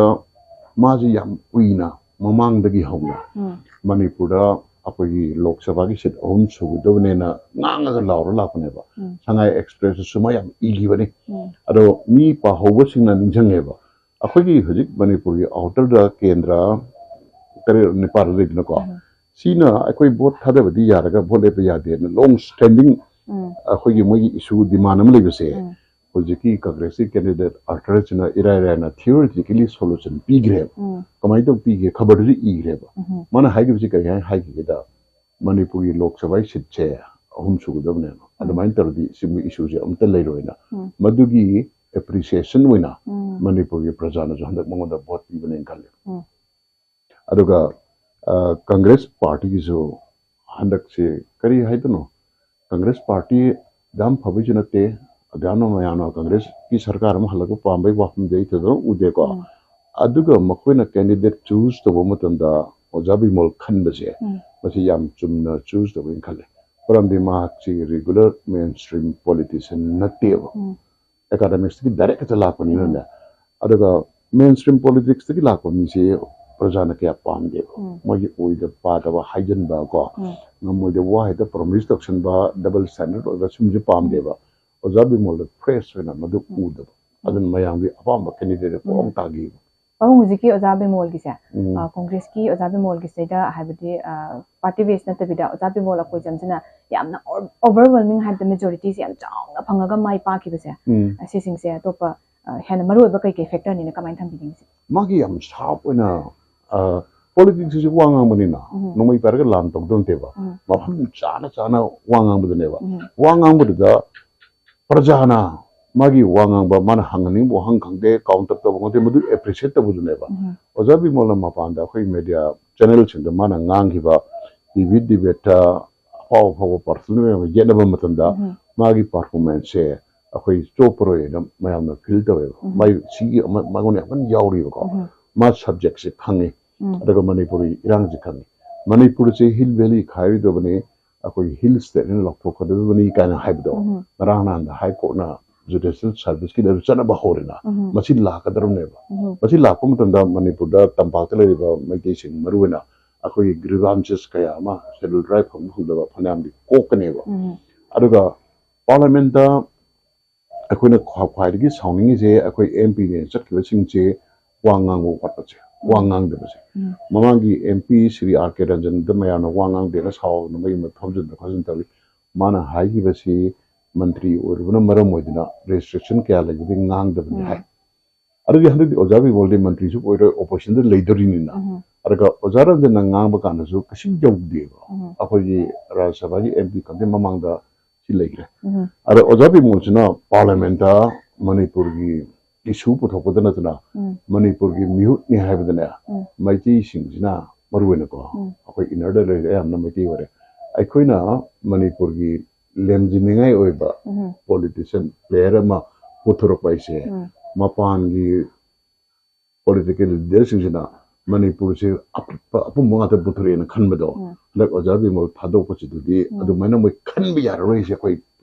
ꯃꯥꯁꯤ ꯌꯥꯝ ꯀꯨꯏꯅ ꯃꯃꯥꯡꯗꯒꯤ ꯍꯧꯅ ꯎꯝ꯫ ꯃꯅꯤꯄꯨꯔꯗ ꯑꯩꯈꯣꯏꯒꯤ ꯂꯣꯛ ꯁꯚꯥꯒꯤ ꯁꯤꯠ ꯑꯍꯨꯝ ꯁꯨꯒꯗꯕꯅꯦꯅ ꯉꯥꯡꯉꯒ ꯂꯥꯎꯔ ꯂꯥꯛꯄꯅꯦꯕ꯫ ꯎꯝ. ꯁꯉꯥꯏ ꯑꯦꯛꯁꯄ꯭ꯔꯦꯁꯇꯁꯨ ꯃꯥ ꯌꯥꯝ ꯏꯈꯤꯕꯅꯤ꯫ ꯎꯝ. ꯑꯗꯣ ꯃꯤ ꯄꯥꯍꯧꯕꯁꯤꯡꯅ ꯅꯤꯡꯁꯤꯡꯉꯦꯕ, ꯑꯩꯈꯣꯏꯒꯤ ꯍꯧꯖꯤꯛ ꯃꯅꯤꯄꯨꯔꯒꯤ ꯑꯥꯎꯇꯔꯗ ꯀꯦꯟꯗ꯭ꯔ ꯇꯔꯦꯠ ꯅꯤꯄꯥꯜ ꯂꯩꯗꯅꯀꯣ, ꯎꯝ. ꯁꯤꯅ ꯑꯩꯈꯣꯏ ꯚꯣꯠ ꯊꯥꯗꯕꯗꯤ ꯌꯥꯔꯒ ꯚꯣꯠ ꯂꯦꯞꯄ ꯌꯥꯗꯦꯅ ꯂꯣꯡ ꯁ꯭ꯇꯦꯟꯗꯤꯡ ꯎꯝ. ꯑꯩꯈꯣꯏꯒꯤ ꯃꯣꯏꯒꯤ ꯏꯁꯨ ꯗꯤꯃꯥꯟ ꯑꯃ ꯂꯩꯕꯁꯦ, ꯎꯝ. ꯍꯧꯖꯤꯛꯀꯤ ꯀꯪꯒ꯭ꯔꯦꯁꯀꯤ ꯀꯦꯟꯗꯤꯗꯦꯠ ꯑꯥꯔꯊꯔꯁꯤꯅ ꯏꯔꯥꯏ ꯂꯥꯏꯅ ꯊꯤꯑꯣꯔꯤꯇꯤꯀꯦꯂꯤ ꯁꯣꯂꯨꯁꯟ ꯄꯤꯈ꯭ꯔꯦꯕ꯫ ꯎꯝ. ꯀꯃꯥꯏꯅ ꯇꯧ ꯄꯤꯒꯦ? ꯈꯕꯔꯗꯨꯁꯨ ꯏꯈ꯭ꯔꯦꯕ꯫ ꯎꯝ. ꯃꯥꯅ ꯍꯥꯏꯈꯤꯕꯁꯤ ꯀꯔꯤ ꯍꯥꯏ ꯍꯥꯏꯈꯤꯒꯦꯗ, ꯃꯅꯤꯄꯨꯔꯒꯤ ꯂꯣꯛ ꯁꯚꯥꯒꯤ ꯁꯤꯠꯁꯦ ꯑꯍꯨꯝ ꯁꯨꯒꯗꯕꯅꯦꯕ꯫ ꯎꯝ. ꯑꯗꯨꯃꯥꯏꯅ ꯇꯧꯔꯗꯤ ꯁꯤꯒꯤ ꯏꯁꯨꯁꯦ ꯑꯝꯇ ꯂꯩꯔꯣꯏꯅ꯫ ꯎꯝ. ꯃꯗꯨꯒꯤ ꯑꯦꯄ꯭ꯔꯤꯁꯤꯌꯦꯁꯟ ꯑꯣꯏꯅ ꯎꯝ. ꯃꯅꯤꯄꯨꯔꯒꯤ ꯄ꯭ꯔꯖꯥꯅꯁꯨ ꯍꯟꯗꯛ ꯃꯉꯣꯟꯗ ꯚꯣꯠ ꯄꯤꯕꯅꯦꯅ ꯈꯜꯂꯦ꯫ ꯎꯝ. ꯑꯗꯨꯒ ꯑ, ꯀꯪꯒ꯭ꯔꯦꯁ ꯄꯥꯔꯇꯤꯒꯤꯁꯨ ꯍꯟꯗꯛꯁꯦ ꯀꯔꯤ ꯍꯥꯏꯗꯣꯏꯅꯣ, ꯀꯪꯒ꯭ꯔꯦꯁ ꯄꯥꯔꯇꯤ ꯌꯥꯝ ꯐꯕꯩꯁꯨ ꯅꯠꯇꯦ, ꯑꯗꯨꯌꯥꯝꯅ ꯃꯌꯥꯝꯅ ꯀꯪꯒ꯭ꯔꯦꯁꯀꯤ ꯁꯔꯀꯥꯔ ꯑꯃ ꯍꯜꯂꯛꯄ ꯄꯥꯝꯕꯩ ꯋꯥꯐꯝꯗꯤ ꯑꯩ ꯊꯣꯏꯗꯣꯛꯅ ꯎꯗꯦꯀꯣ꯫ ꯎꯝ. ꯑꯗꯨꯒ ꯃꯈꯣꯏꯅ ꯀꯦꯟꯗꯤꯗꯦꯠ ꯆꯨꯁ ꯇꯧꯕ ꯃꯇꯝꯗ ꯑꯣꯖꯥ ꯕꯤꯃꯣꯜ ꯈꯟꯕꯁꯦ, ꯎꯝ. ꯃꯁꯤ ꯌꯥꯝ ꯆꯨꯝꯅ ꯆꯨꯁ ꯇꯧꯕꯩꯅ ꯈꯜꯂꯦ꯫ ꯃꯔꯝꯗꯤ ꯃꯍꯥꯛꯁꯤ ꯔꯤꯒꯨꯂꯔ ꯃꯦꯟ ꯁ꯭ꯇ꯭ꯔꯤꯝ ꯄꯣꯂꯤꯇꯤꯁꯤꯌꯟ ꯅꯠꯇꯦꯕ꯫ ꯎꯝ. ꯑꯦꯀꯥꯗꯦꯃꯤꯛꯁꯇꯒꯤ ꯗꯥꯏꯔꯦꯛ ꯍꯦꯛꯇ ꯂꯥꯛꯄꯅꯤꯅꯅꯦ꯫ ꯑꯗꯨꯒ ꯃꯦꯟ ꯁ꯭ꯇ꯭ꯔꯤꯝ ꯄꯣꯂꯤꯇꯤꯛꯁꯇꯒꯤ ꯂꯥꯛꯄ ꯃꯤꯁꯦ ꯄ꯭ꯔꯖꯥꯅ ꯀꯌꯥ ꯄꯥꯝꯗꯦꯕ꯫ ꯎꯝ. ꯃꯣꯏꯒꯤ ꯑꯣꯏꯗ ꯄꯥꯗꯕ ꯍꯥꯏꯖꯟꯕ ꯀꯣ, ꯎꯝ. ꯉꯝꯃꯣꯏꯗꯕ ꯋꯥ ꯍꯦꯛꯇ ꯄ꯭ꯔꯣꯃꯤꯁ ꯇꯧꯁꯟꯕ, ꯗꯕꯜ ꯁ꯭ꯇꯦꯟꯗꯔꯗ ꯑꯣꯏꯕ ꯁꯤꯒꯨꯝꯕꯁꯦ ꯄꯥꯝꯗꯦꯕ꯫ ꯑꯣꯖꯥ ꯕꯤꯃꯣꯜꯗ ꯐ꯭ꯔꯦꯁ ꯑꯣꯏꯅ ꯃꯗꯨ ꯎꯝ. ꯎꯗꯕ꯫ ꯑꯗꯨꯅ ꯃꯌꯥꯝꯒꯤ ꯑꯄꯥꯝꯕ ꯀꯦꯟꯗꯤꯗꯦꯠ ꯄꯣꯛꯑꯝ ꯎꯝ. ꯇꯥꯈꯤꯕ꯫ ꯄꯥꯕꯨꯡ, ꯍꯧꯖꯤꯛꯀꯤ ꯑꯣꯖꯥ ꯕꯤꯃꯣꯜꯒꯤꯁꯦ, ꯎꯝ. ꯑ, ꯀꯪꯒ꯭ꯔꯦꯁꯀꯤ ꯑꯣꯖꯥ ꯕꯤꯃꯣꯜꯒꯤꯁꯤꯗ ꯍꯥꯏꯕꯗꯤ, ꯑ, ꯄꯥꯔꯇꯤ ꯕꯦꯁ ꯅꯠꯇꯕꯤꯗ ꯑꯣꯖꯥ ꯕꯤꯃꯣꯜ ꯑꯀꯣꯏꯖꯝꯁꯤꯅ ꯌꯥꯝꯅ ꯑꯣꯚꯔꯋꯦꯜꯃꯤꯡ ꯍꯥꯏꯕꯗ ꯃꯦꯖꯣꯔꯤꯇꯤꯁꯦ ꯌꯥꯝ ꯆꯥꯎꯅ ꯐꯪꯉꯒ ꯃꯥꯏ ꯄꯥꯛꯈꯤꯕꯁꯦ, ꯎꯝ. ꯑ, ꯁꯤꯁꯤꯡꯁꯦ ꯑꯇꯣꯞꯄ, ꯑ, ꯍꯦꯟꯅ ꯃꯔꯨꯑꯣꯏꯕ ꯀꯩ ꯀꯩ ꯐꯦꯛꯇꯔꯅꯤꯅ ꯀꯃꯥꯏꯅ ꯊꯝꯕꯤꯅꯤꯡꯉꯤ? ꯃꯥꯒꯤ ꯌꯥꯝ ꯁꯥꯔꯞ ꯑꯣꯏꯅ, ꯄꯣꯂꯤꯇꯤꯛꯁꯁꯤꯁꯨ ꯋꯥ ꯉꯥꯡꯕꯅꯤꯅ, ꯎꯝ. ꯅꯣꯡꯃꯩ ꯄꯥꯏꯔꯒ ꯂꯥꯟ ꯇꯧꯗꯧ ꯅꯠꯇꯦꯕ꯫ ꯎꯝ. ꯃꯐꯝ ꯆꯥꯅ ꯆꯥꯅ ꯋꯥ ꯉꯥꯡꯕꯗꯨꯅꯦꯕ꯫ ꯎꯝ. ꯋꯥ ꯉꯥꯡꯕꯗꯨꯗ ꯄ꯭ꯔꯖꯥꯅ ꯃꯥꯒꯤ ꯋꯥ ꯉꯥꯡꯕ, ꯃꯥꯅ ꯍꯪꯍꯟꯅꯤꯡꯕ ꯋꯥꯍꯪ ꯈꯪꯗꯦ, ꯀꯥꯎꯟꯇꯔ ꯇꯧꯕ ꯈꯪꯗꯦ, ꯃꯗꯨ ꯑꯦꯄ꯭ꯔꯤꯁꯤꯌꯦꯠ ꯇꯧꯕꯗꯨꯅꯦꯕ꯫ ꯎꯝ. ꯑꯣꯖꯥ ꯕꯤꯃꯣꯜꯅ ꯃꯄꯥꯟꯗ ꯑꯩꯈꯣꯏ ꯃꯦꯗꯤꯌꯥ ꯆꯦꯅꯦꯜꯁꯤꯡꯗ ꯃꯥꯅ ꯉꯥꯡꯈꯤꯕ, ꯇꯤ ꯚꯤ ꯗꯤꯕꯦꯠꯇ ꯑꯐꯥꯎ ꯑꯐꯥꯎꯕ ꯄꯥꯔꯁꯟ ꯃꯌꯥꯝꯒ ꯌꯦꯠꯅꯕ ꯃꯇꯝꯗ ꯎꯝ. ꯃꯥꯒꯤ ꯄꯔꯐꯣꯔꯃꯦꯟꯁꯁꯦ ꯑꯩꯈꯣꯏ ꯆꯣꯞꯄꯔꯣꯏꯅ ꯃꯌꯥꯝꯅ ꯐꯤꯜ ꯇꯧꯋꯦꯕ꯫ ꯎꯝ. ꯃꯥꯏ ꯁꯤꯒꯤ ꯑꯃ ꯃꯉꯣꯟꯗ ꯌꯥꯝ ꯀꯟꯅ ꯌꯥꯎꯔꯤꯕꯀꯣ꯫ ꯎꯝ. ꯃꯥ ꯁꯕꯖꯦꯛꯁꯦ ꯈꯪꯉꯤ, ꯎꯝ. ꯑꯗꯨꯒ ꯃꯅꯤꯄꯨꯔꯒꯤ ꯏꯔꯥꯡꯁꯦ ꯈꯪꯉꯤ꯫ ꯃꯅꯤꯄꯨꯔꯁꯦ ꯍꯤꯜ ꯚꯦꯂꯤ ꯈꯥꯏꯔꯣꯏꯗꯕꯅꯤ, ꯑꯩꯈꯣꯏ ꯍꯤꯜ ꯁ꯭ꯇꯦꯠ ꯍꯥꯏꯅ ꯂꯥꯎꯊꯣꯛꯀꯗꯕꯅꯤ ꯀꯥꯏꯅ ꯍꯥꯏꯕꯗꯣ ꯎꯝ. ꯉꯔꯥꯡ ꯅꯍꯥꯟꯗ ꯍꯥꯏ ꯀꯣꯔꯠꯅ ꯖꯨꯗꯤꯁꯤꯌꯦꯜ ꯁꯥꯔꯚꯤꯁꯀꯤꯗ ꯆꯠꯅꯕ ꯍꯧꯔꯦꯅ꯫ ꯎꯝ. ꯃꯁꯤ ꯂꯥꯛꯀꯗꯧꯔꯕꯅꯦꯕ꯫ ꯎꯝ. ꯃꯁꯤ ꯂꯥꯛꯄ ꯃꯇꯝꯗ ꯃꯅꯤꯄꯨꯔꯗ ꯇꯝꯄꯥꯛꯇ ꯂꯩꯔꯤꯕ ꯃꯩꯇꯩꯁꯤꯡ, ꯃꯔꯨꯑꯣꯏꯅ ꯑꯩꯈꯣꯏꯒꯤ grievances ꯀꯌꯥ ꯑꯃ Scheduled Tribe ꯐꯪꯕ ꯐꯪꯗꯕ ꯐꯅꯌꯥꯝꯗꯤ ꯀꯣꯛꯀꯅꯦꯕ꯫ ꯑꯗꯨꯒ Parliament ꯑꯩꯈꯣꯏꯅ ꯈ꯭ꯋꯥ-, ꯈ꯭ꯋꯥꯏꯗꯒꯤ ꯁꯥꯎꯅꯤꯡꯉꯤꯁꯦ ꯑꯩꯈꯣꯏ M P ꯅ ꯆꯠꯈꯤꯕꯁꯤꯡꯁꯦ ꯋꯥ ꯉꯥꯡꯕ ꯋꯥꯠꯄꯁꯦ, ꯋꯥ ꯎꯝ꯫ ꯉꯥꯡꯗꯕꯁꯦ꯫ ꯎꯝ꯫ ꯃꯃꯥꯡꯒꯤ M P Shri R K Ranjan ꯗ ꯃꯌꯥꯝꯅ ꯋꯥ ꯉꯥꯡꯗꯦꯅ ꯁꯥꯎꯗꯅ ꯃꯌꯨꯝꯗ ꯐꯝꯖꯤꯟꯕ ꯈꯣꯠꯆꯤꯟ ꯇꯧꯏ꯫ ꯃꯥꯅ ꯍꯥꯏꯈꯤꯕꯁꯤ ꯃꯟꯇ꯭ꯔꯤ ꯑꯣꯏꯔꯨꯕꯅ ꯃꯔꯝ ꯑꯣꯏꯗꯨꯅ restriction ꯀꯌꯥ ꯂꯩꯕꯗꯒꯤ ꯉꯥꯡꯗꯕꯅꯤ ꯎꯝ꯫ ꯍꯥꯏ꯫ ꯑꯗꯨꯗꯤ ꯍꯟꯗꯛꯇꯤ ꯑꯣꯖꯥ ꯕꯤꯃꯣꯜꯗꯤ ꯃꯟꯇ꯭ꯔꯤꯁꯨ ꯑꯣꯏꯔꯣꯏ, opposition ꯗ ꯂꯩꯗꯣꯔꯤꯅꯤꯅ꯫ ꯎꯝ꯫ ꯑꯗꯨꯒ ꯑꯣꯖꯥ ꯔꯟꯖꯟꯅ ꯉꯥꯡꯕ ꯀꯥꯟꯗꯁꯨ ꯀꯩꯁꯨ ꯌꯧꯗꯦꯕ꯫ ꯎꯝ꯫ ꯑꯩꯈꯣꯏꯒꯤ ꯔꯥꯖ꯭ꯌ ꯁꯚꯥꯒꯤ M P ꯈꯪꯗꯦ ꯃꯃꯥꯡꯗ ꯁꯤ ꯂꯩꯈ꯭ꯔꯦ꯫ ꯎꯝ꯫ ꯑꯗ ꯑꯣꯖꯥ ꯕꯤꯃꯣꯜꯁꯤꯅ Parliament ꯇ ꯃꯅꯤꯄꯨꯔꯒꯤ issue ꯄꯨꯊꯣꯛꯄꯗ ꯅꯠꯇꯅ ꯎꯝ꯫ ꯃꯅꯤꯄꯨꯔꯒꯤ ꯃꯤꯍꯨꯠꯅꯤ ꯍꯥꯏꯕꯗꯅꯦ ꯎꯝ꯫ ꯃꯩꯇꯩꯁꯤꯡꯁꯤꯅ ꯃꯔꯨ ꯑꯣꯏꯅꯀꯣ ꯎꯝ꯫ ꯑꯩꯈꯣꯏ inner ꯗ ꯂꯩꯔꯤꯁꯦ ꯑꯌꯥꯝꯕꯅ ꯃꯩꯇꯩ ꯑꯣꯏꯔꯦ꯫ ꯑꯩꯈꯣꯏꯅ ꯃꯅꯤꯄꯨꯔꯒꯤ ꯂꯦꯝꯖꯤꯟꯅꯤꯡꯉꯥꯏ ꯑꯣꯏꯕ ꯎꯝ꯫ Politician player ꯑꯃ ꯄꯨꯊꯣꯔꯛꯄ ꯍꯥꯏꯁꯦ ꯎꯝ꯫ ꯃꯄꯥꯟꯒꯤ political leader ꯁꯤꯡꯁꯤꯅ ꯃꯅꯤꯄꯨꯔꯁꯦ ꯑꯄꯤꯛꯄ ꯑꯄꯨꯝꯕ ꯉꯥꯛꯇ ꯄꯨꯊꯣꯔꯛꯑꯦꯅ ꯈꯟꯕꯗꯣ ꯎꯝ꯫ ꯍꯟꯗꯛ ꯑꯣꯖꯥ ꯕꯤꯃꯣꯜ ꯊꯥꯗꯣꯛꯄꯁꯤꯗꯗꯤ ꯎꯝ꯫ ꯑꯗꯨꯃꯥꯏꯅ ꯃꯣꯏ ꯈꯟꯕ ꯌꯥꯔꯔꯣꯏꯁꯦ ꯑꯩꯈꯣꯏ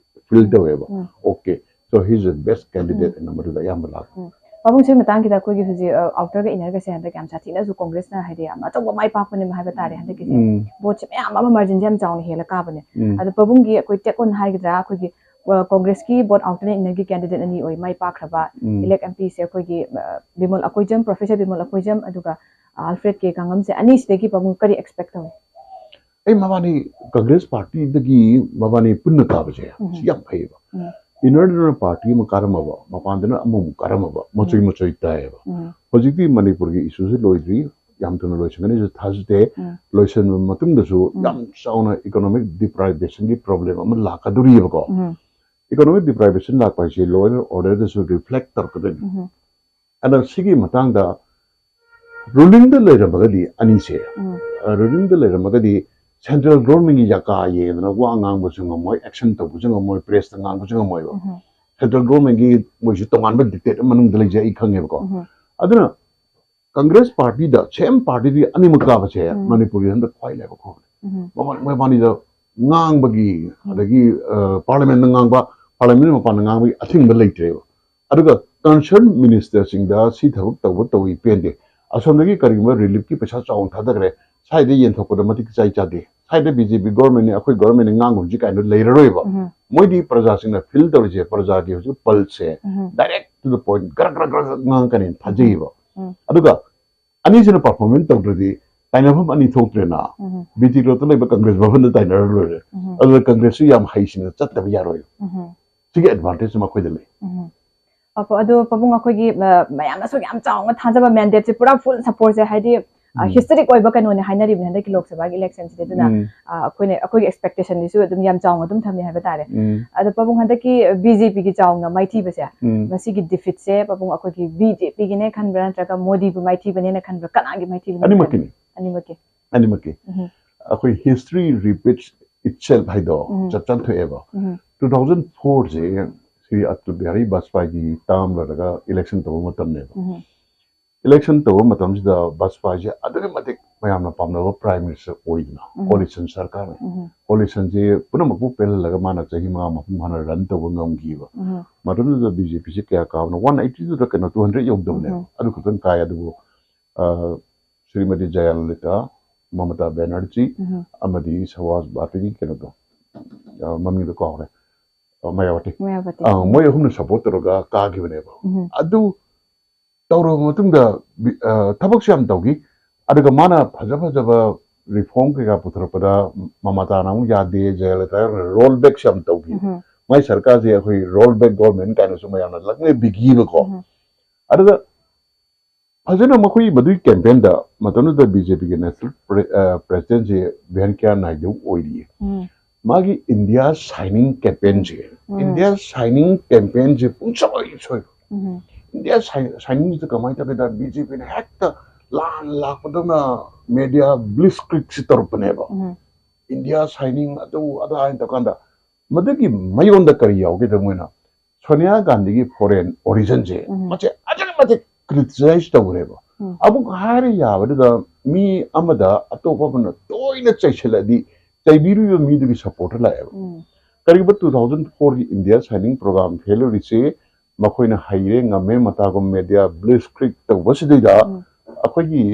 feel ꯎꯝ꯫ ꯇꯧꯋꯦꯕ꯫ ꯎꯝ꯫ Okay, so he is the best candidate ꯎꯝ꯫ ꯑꯅ ꯃꯗꯨꯗ ꯑꯌꯥꯝꯕ ꯂꯥꯛꯑꯦ꯫ ꯎꯝ꯫ ꯄꯥꯕꯨꯡ, ꯁꯤ ꯃꯇꯥꯡꯒꯤꯗ ꯑꯩꯈꯣꯏꯒꯤ ꯍꯧꯖꯤꯛ, ꯑ, outer ꯒ inner ꯒꯁꯦ ꯍꯟꯗꯛ ꯌꯥꯝ ꯁꯥꯊꯤꯅꯁꯨ Congress ꯅ ꯍꯥꯏꯗꯤ ꯌꯥꯝ ꯑꯆꯧꯕ ꯃꯥꯏ ꯄꯥꯛꯄꯅꯦꯕ ꯍꯥꯏꯕ ꯇꯥꯔꯦ ꯍꯟꯗꯛꯀꯤꯁꯦ꯫ ꯎꯝ꯫ Vote ꯁꯦ ꯃꯌꯥꯝ ꯑꯃ margin ꯁꯦ ꯌꯥꯝ ꯆꯥꯎꯅ ꯍꯦꯜꯂ ꯀꯥꯕꯅꯦ꯫ ꯎꯝ꯫ ꯑꯗꯣ ꯄꯥꯕꯨꯡꯒꯤ ꯑꯩꯈꯣꯏ take on ꯍꯥꯏꯒꯗ꯭ꯔꯥ, ꯑꯩꯈꯣꯏꯒꯤ, ꯑ, Congress ꯀꯤ both outer and inner ꯒꯤ candidate ꯑꯅꯤ ꯑꯣꯏ ꯃꯥꯏ ꯄꯥꯛꯈ꯭ꯔꯕ ꯎꯝ꯫ Elect M P ꯁꯦ ꯑꯩꯈꯣꯏꯒꯤ, ꯑ, ꯕꯤꯃꯣꯜ ꯑꯀꯣꯏꯖꯝ, Professor ꯕꯤꯃꯣꯜ ꯑꯀꯣꯏꯖꯝ, ꯑꯗꯨꯒ Alfred K ꯒꯥꯉꯝꯁꯦ ꯑꯅꯤꯁꯤꯗꯒꯤ ꯄꯥꯕꯨꯡ ꯀꯔꯤ expect ꯇꯧꯏ? ꯑꯩ ꯃꯕꯥꯅꯤ Congress party ꯗꯒꯤ ꯃꯕꯥꯅꯤ ꯄꯨꯟꯅ ꯀꯥꯕꯁꯦ ꯎꯝ꯫ ꯁꯤ ꯌꯥꯝ ꯐꯩꯌꯦꯕ꯫ ꯎꯝ꯫ Inner ꯗꯅ party ꯑꯃ ꯀꯥꯔꯝꯃꯕ, ꯃꯄꯥꯟꯗꯅ ꯑꯃꯃꯨꯛ ꯀꯥꯔꯝꯃꯕ, ꯃꯆꯣꯏ ꯎꯝ꯫ ꯃꯆꯣꯏ ꯇꯥꯏꯌꯦꯕ꯫ ꯎꯝ꯫ ꯍꯧꯖꯤꯛꯇꯤ ꯃꯅꯤꯄꯨꯔꯒꯤ issue ꯁꯦ ꯂꯣꯏꯗ꯭ꯔꯤ, ꯌꯥꯝ ꯊꯨꯅ ꯂꯣꯏꯁꯤꯟꯒꯅꯤꯁꯨ ꯊꯥꯖꯗꯦ꯫ ꯎꯝ꯫ ꯂꯣꯏꯁꯤꯟꯕ ꯃꯇꯨꯡꯗꯁꯨ ꯎꯝ꯫ ꯌꯥꯝ ꯆꯥꯎꯅ economic deprivation ꯒꯤ problem ꯑꯃ ꯂꯥꯛꯀꯗꯧꯔꯤꯕꯀꯣ꯫ ꯎꯝ꯫ Economic deprivation ꯂꯥꯛꯄ ꯍꯥꯏꯁꯦ law and order ꯗꯁꯨ reflect ꯇꯧꯔꯛꯀꯗꯣꯏꯅꯤ꯫ ꯎꯝ꯫ ꯑꯗꯣ ꯁꯤꯒꯤ ꯃꯇꯥꯡꯗ ruling ꯗ ꯂꯩꯔꯝꯃꯒꯗꯤ ꯑꯅꯤꯁꯦ, ꯎꯝ꯫ ꯑ, ruling ꯗ ꯂꯩꯔꯝꯃꯒꯗꯤ central government ꯀꯤ ꯌꯥꯀꯥ ꯌꯦꯡꯗꯅ ꯋꯥ ꯉꯥꯡꯕꯁꯨ ꯉꯝꯃꯣꯏ, action ꯇꯧꯕꯁꯨ ꯉꯝꯃꯣꯏ, press ꯇ ꯉꯥꯡꯕꯁꯨ ꯉꯝꯃꯣꯏꯕ꯫ ꯎꯝ꯫ Central government ꯀꯤ ꯃꯣꯏꯁꯨ ꯇꯣꯉꯥꯟꯕ dictate ꯃꯅꯨꯡꯗ ꯂꯩꯖꯩ ꯑꯩ ꯈꯪꯉꯦꯕꯀꯣ꯫ ꯎꯝ꯫ ꯑꯗꯨꯅ Congress party ꯗ, same party ꯗꯤ ꯑꯅꯤꯃꯛ ꯀꯥꯕꯁꯦ ꯎꯝ꯫ ꯃꯅꯤꯄꯨꯔꯒꯤ ꯍꯟꯗꯛ ꯈ꯭ꯋꯥꯏ ꯂꯥꯏꯕꯛ ꯐꯕꯅꯦ꯫ ꯎꯝ꯫ ꯃꯕꯥꯅꯤ, ꯃꯕꯥꯅꯤꯗ ꯉꯥꯡꯕꯒꯤ, ꯎꯝ꯫ ꯑꯗꯒꯤ, ꯑ, Parliament ꯗ ꯉꯥꯡꯕ, Parliament ꯃꯄꯥꯟꯗ ꯉꯥꯡꯕꯒꯤ ꯑꯊꯤꯡꯕ ꯂꯩꯇ꯭ꯔꯦꯕ꯫ ꯑꯗꯨꯒ concern minister ꯁꯤꯡꯗ ꯁꯤ ꯊꯕꯛ ꯇꯧꯕ ꯇꯧꯏ ꯄꯦꯟꯗꯦ, ꯑꯁꯣꯝꯗꯒꯤ ꯀꯔꯤꯒꯨꯝꯕ relief ꯀꯤ ꯄꯩꯁꯥ ꯆꯥꯎꯅ ꯊꯥꯗꯈ꯭ꯔꯦ, ꯁ꯭ꯋꯥꯏꯗ ꯌꯦꯟꯊꯣꯛꯄꯗ ꯃꯇꯤꯛ ꯆꯥꯏ ꯆꯥꯗꯦ, ꯁ꯭ꯋꯥꯏꯗ ꯕꯤ ꯖꯦ ꯄꯤ ꯒꯣꯔꯃꯦꯟꯅꯤ, ꯑꯩꯈꯣꯏ ꯒꯣꯔꯃꯦꯟꯅꯤ ꯉꯥꯡꯒꯨꯝꯁꯤ ꯀꯥꯏꯅ ꯂꯩꯔꯔꯣꯏꯕ꯫ ꯎꯝ꯫ ꯃꯣꯏꯗꯤ ꯄ꯭ꯔꯖꯥꯁꯤꯡꯅ ꯐꯤꯜ ꯇꯧꯔꯤꯁꯦ, ꯄ꯭ꯔꯖꯥꯒꯤ ꯍꯧꯖꯤꯛ ꯄꯜꯁꯁꯦ, ꯎꯝ꯫ Direct to the point, ꯒ꯭ꯔꯛ ꯒ꯭ꯔꯛ ꯒ꯭ꯔꯛ ꯉꯥꯡꯉꯛꯀꯅꯤ, ꯊꯥꯖꯩꯌꯦꯕ꯫ ꯎꯝ꯫ ꯑꯗꯨꯒ ꯑꯅꯤꯁꯤꯅ ꯄꯔꯐꯣꯔꯃꯦꯟꯁ ꯇꯧꯗ꯭ꯔꯗꯤ ꯇꯥꯏꯅꯐꯝ ꯑꯅꯤ ꯊꯣꯛꯇ꯭ꯔꯦꯅ꯫ ꯎꯝ꯫ ꯕꯤ ꯇꯤ ꯔꯣꯗꯇ ꯂꯩꯕ ꯀꯪꯒ꯭ꯔꯦꯁ ꯚꯕꯟꯗ ꯇꯥꯏꯅꯔ ꯂꯣꯏꯔꯦ꯫ ꯎꯝ꯫ ꯑꯗꯨꯅ ꯀꯪꯒ꯭ꯔꯦꯁꯁꯨ ꯌꯥꯝ ꯍꯩꯁꯤꯡꯅ ꯆꯠꯇꯕ ꯌꯥꯔꯣꯏ꯫ ꯎꯝ꯫ ꯁꯤꯒꯤ ꯑꯦꯗꯚꯥꯟꯇꯦꯖ ꯑꯃ ꯑꯩꯈꯣꯏꯗ ꯂꯩ꯫ ꯎꯝ꯫ ꯑꯐ-, ꯑꯗꯣ ꯄꯥꯕꯨꯡ, ꯑꯩꯈꯣꯏꯒꯤ, ꯑ, ꯃꯌꯥꯝꯅ ꯑꯁꯨꯛ ꯌꯥꯝ ꯆꯥꯎꯅ ꯊꯥꯖꯕ ꯃꯦꯟꯗꯦꯠꯁꯦ, ꯄꯨꯔꯥ ꯐꯨꯜ ꯁꯄꯣꯔꯠꯁꯦ, ꯍꯥꯏꯗꯤ, ꯑ, ꯎꯝ꯫ ꯍꯤꯁꯇꯣꯔꯤꯛ ꯑꯣꯏꯕ ꯀꯩꯅꯣꯅꯦ ꯍꯥꯏꯅꯔꯤꯕꯅꯦ ꯍꯟꯗꯛꯀꯤ ꯂꯣꯛ ꯁꯚꯥꯒꯤ ꯏꯂꯦꯛꯁꯟꯁꯤꯗꯤ꯫ ꯑꯗꯨꯅ, ꯎꯝ꯫ ꯑ, ꯑꯩꯈꯣꯏꯅ, ꯑꯩꯈꯣꯏꯒꯤ ꯑꯦꯛꯁꯄꯦꯛꯇꯦꯁꯟꯁꯤꯁꯨ ꯑꯗꯨꯝ ꯌꯥꯝ ꯆꯥꯎꯅ ꯑꯗꯨꯝ ꯊꯝꯃꯦ ꯍꯥꯏꯕ ꯇꯥꯔꯦ꯫ ꯎꯝ꯫ ꯑꯗꯣ ꯄꯥꯕꯨꯡ, ꯍꯟꯗꯛꯀꯤ ꯕꯤ ꯖꯦ ꯄꯤꯒꯤ ꯆꯥꯎꯅ ꯃꯥꯏꯊꯤꯕꯁꯦ, ꯎꯝ꯫ ꯃꯁꯤꯒꯤ ꯗꯤꯐꯤꯠꯁꯦ ꯄꯥꯕꯨꯡ ꯑꯩꯈꯣꯏꯒꯤ ꯕꯤ ꯖꯦ ꯄꯤꯒꯤꯅꯦ ꯈꯟꯕ꯭ꯔꯥ, ꯅꯠꯇ꯭ꯔꯒ ꯃꯣꯗꯤꯕꯨ ꯃꯥꯏꯊꯤꯕꯅꯦꯅ ꯈꯟꯕ꯭ꯔꯥ, ꯀꯅꯥꯒꯤ ꯃꯥꯏꯊꯤꯕꯅꯦ ꯈꯟꯕ꯭ꯔꯥ? ꯑꯅꯤꯃꯛꯀꯤꯅꯤ꯫ ꯑꯅꯤꯃꯛꯀꯤ꯫ ꯑꯅꯤꯃꯛꯀꯤ꯫ ꯎꯝ꯫ ꯑꯩꯈꯣꯏ history repeats itself ꯍꯥꯏꯗꯣ ꯎꯝ꯫ ꯆꯞ ꯆꯥꯅ ꯊꯣꯛꯑꯦꯕ꯫ ꯎꯝ꯫ Two thousand four ꯁꯦ ꯁ꯭ꯔꯤ ꯑꯇꯜ ꯕꯤꯍꯥꯔꯤ ꯕꯥꯖꯄꯥꯏꯒꯤ ꯇꯥꯔꯝ ꯂꯣꯏꯔꯒ ꯏꯂꯦꯛꯁꯟ ꯇꯧꯕ ꯃꯇꯝꯅꯦꯕ꯫ ꯎꯝ꯫ ꯏꯂꯦꯛꯁꯟ ꯇꯧꯕ ꯃꯇꯝꯁꯤꯗ ꯕꯥꯖꯄꯥꯏꯁꯦ ꯑꯗꯨꯛꯀꯤ ꯃꯇꯤꯛ ꯃꯌꯥꯝꯅ ꯄꯥꯝꯅꯕ ꯄ꯭ꯔꯥꯏꯝ ꯃꯤꯅꯤꯁꯇꯔ ꯑꯣꯏꯗꯅ, ꯎꯝ꯫ ꯀꯣꯂꯤꯁꯟ ꯁꯔꯀꯥꯔꯅ꯫ ꯎꯝ꯫ ꯀꯣꯂꯤꯁꯟꯁꯦ ꯄꯨꯝꯅꯃꯛꯄꯨ ꯄꯦꯜꯍꯜꯂꯒ ꯃꯥꯅ ꯆꯍꯤ ꯃꯉꯥ ꯃꯄꯨꯡ ꯐꯥꯅ ꯔꯟ ꯇꯧꯕ ꯉꯝꯈꯤꯕ꯫ ꯎꯝ꯫ ꯃꯇꯝꯗꯨꯗ ꯕꯤ ꯖꯦ ꯄꯤꯁꯦ ꯀꯌꯥ ꯀꯥꯕꯅꯣ, ꯋꯥꯟ ꯑꯩꯠꯇꯤꯗꯨꯗ ꯀꯩꯅꯣ, ꯇꯨ ꯍꯟꯗ꯭ꯔꯦꯠ ꯌꯧꯗꯕꯅꯦꯕ꯫ ꯎꯝ꯫ ꯑꯗꯨ ꯈꯛꯇꯪ ꯀꯥꯏ꯫ ꯑꯗꯨꯕꯨ, ꯑ, ꯁ꯭ꯔꯤꯃꯇꯤ ꯖꯌꯂꯂꯤꯇꯥ, ꯃꯃꯇꯥ ꯕꯦꯅꯔꯖꯤ, ꯎꯝ꯫ ꯑꯃꯗꯤ ꯁꯨꯍꯥꯁ ꯚꯥꯔꯇꯤꯒꯤ ꯀꯩꯅꯣꯗꯣ, ꯑ, ꯃꯃꯤꯡꯗꯣ ꯀꯥꯎꯔꯦ, ꯑ, ꯃꯌꯥꯋꯇꯤ꯫ ꯃꯌꯥꯋꯇꯤ꯫ ꯑ, ꯃꯣꯏ ꯑꯍꯨꯝꯅ ꯁꯄꯣꯔꯠ ꯇꯧꯔꯒ ꯀꯥꯈꯤꯕꯅꯦꯕ꯫ ꯎꯝ꯫ ꯑꯗꯨ ꯇꯧꯔꯕ ꯃꯇꯨꯡꯗ, ꯕꯤ-, ꯑ, ꯊꯕꯛꯁꯨ ꯌꯥꯝ ꯇꯧꯈꯤ꯫ ꯑꯗꯨꯒ ꯃꯥꯅ ꯐꯖ ꯐꯖꯕ ꯔꯤꯐꯣꯔꯝ ꯀꯩꯀꯥ ꯄꯨꯊꯣꯔꯛꯄꯗ ꯃꯃꯇꯥꯅ ꯑꯃꯨꯛ ꯌꯥꯗꯦ, ꯖꯌꯂꯂꯤꯇꯥꯅ ꯔꯣꯜ ꯕꯦꯛꯁꯨ ꯌꯥꯝ ꯇꯧꯈꯤ꯫ ꯎꯝ꯫ ꯃꯥꯏ ꯁꯔꯀꯥꯔꯁꯦ ꯑꯩꯈꯣꯏ ꯔꯣꯜ ꯕꯦꯛ ꯒꯣꯔꯃꯦꯟ ꯀꯥꯏꯅꯁꯨ ꯃꯌꯥꯝꯅ ꯂꯛꯅꯕꯤꯈꯤꯕꯀꯣ꯫ ꯎꯝ꯫ ꯑꯗꯨꯗ ꯐꯖꯅ ꯃꯈꯣꯏ ꯃꯗꯨꯒꯤ ꯀꯦꯝꯄꯦꯟꯗ ꯃꯇꯝꯗꯨꯗ ꯕꯤ ꯖꯦ ꯄꯤꯒꯤ ꯅꯦꯁꯅꯦꯜ ꯄ꯭ꯔꯦ-, ꯑ, ꯄ꯭ꯔꯦꯁꯤꯗꯦꯟꯁꯤ ꯚꯦꯡꯀꯌꯥ ꯅꯥꯏꯗꯨ ꯑꯣꯏꯔꯤꯌꯦ꯫ ꯎꯝ꯫ ꯃꯥꯒꯤ ꯏꯟꯗꯤꯌꯥ ꯁꯥꯏꯅꯤꯡ ꯀꯦꯝꯄꯦꯟꯁꯦ, ꯎꯝ꯫ ꯏꯟꯗꯤꯌꯥ ꯁꯥꯏꯅꯤꯡ ꯀꯦꯝꯄꯦꯟꯁꯦ ꯄꯨꯡꯁꯣꯏ ꯁꯣꯏꯕ꯫ ꯎꯝ꯫ ꯏꯟꯗꯤꯌꯥ ꯁꯥꯏ-, ꯁꯥꯏꯅꯤꯡꯁꯤꯗ ꯀꯃꯥꯏꯅ ꯇꯧꯒꯦꯗ, ꯕꯤ ꯖꯦ ꯄꯤꯅ ꯍꯦꯛꯇ ꯂꯥꯟ ꯂꯥꯛꯄꯗꯧꯅ ꯃꯦꯗꯤꯌꯥ ꯕ꯭ꯂꯤꯁꯀ꯭ꯔꯤꯛꯁꯤ ꯇꯧꯔꯛꯄꯅꯦꯕ꯫ ꯎꯝ꯫ ꯏꯟꯗꯤꯌꯥ ꯁꯥꯏꯅꯤꯡ ꯑꯗꯨ ꯑꯗꯥ ꯍꯥꯏꯅ ꯇꯧꯀꯥꯟꯗ, ꯃꯗꯨꯒꯤ ꯃꯌꯣꯟꯗ ꯀꯔꯤ ꯌꯥꯎꯒꯦꯗ, ꯃꯣꯏꯅ ꯁꯣꯅꯤꯌꯥ ꯒꯥꯟꯙꯤꯒꯤ ꯐꯣꯔꯦꯟ ꯑꯣꯔꯤꯖꯟꯁꯦ, ꯎꯝ꯫ ꯃꯁꯦ ꯑꯗꯨꯛꯀꯤ ꯃꯇꯤꯛ ꯀ꯭ꯔꯤꯇꯤꯁꯥꯏꯖ ꯇꯧꯈ꯭ꯔꯦꯕ꯫ ꯎꯝ꯫ ꯑꯃꯨꯛ ꯍꯥꯏꯔ ꯌꯥꯕꯗꯨꯗ ꯃꯤ ꯑꯃꯗ ꯑꯇꯣꯞꯄ ꯑꯃꯅ ꯇꯣꯏꯅ ꯆꯩꯁꯤꯜꯂꯗꯤ ꯆꯩꯕꯤꯔꯤꯕ ꯃꯤꯗꯨꯒꯤ ꯁꯄꯣꯔꯠꯇ ꯂꯥꯛꯑꯦꯕ꯫ ꯎꯝ꯫ ꯀꯔꯤꯒꯨꯝꯕ two thousand fourꯒꯤ ꯏꯟꯗꯤꯌꯥ ꯁꯥꯏꯅꯤꯡ ꯄ꯭ꯔꯣꯒ꯭ꯔꯥꯝ ꯐꯦꯜ ꯑꯣꯏꯔꯤꯁꯦ ꯃꯈꯣꯏꯅ ꯍꯩꯔꯦ, ꯉꯝꯃꯦ, ꯃꯇꯥꯒꯨꯝ ꯃꯦꯗꯤꯌꯥ ꯕ꯭ꯂꯤꯁꯀ꯭ꯔꯤꯛ ꯇꯧꯕꯁꯤꯗꯩꯗ ꯎꯝ꯫ ꯑꯩꯈꯣꯏꯒꯤ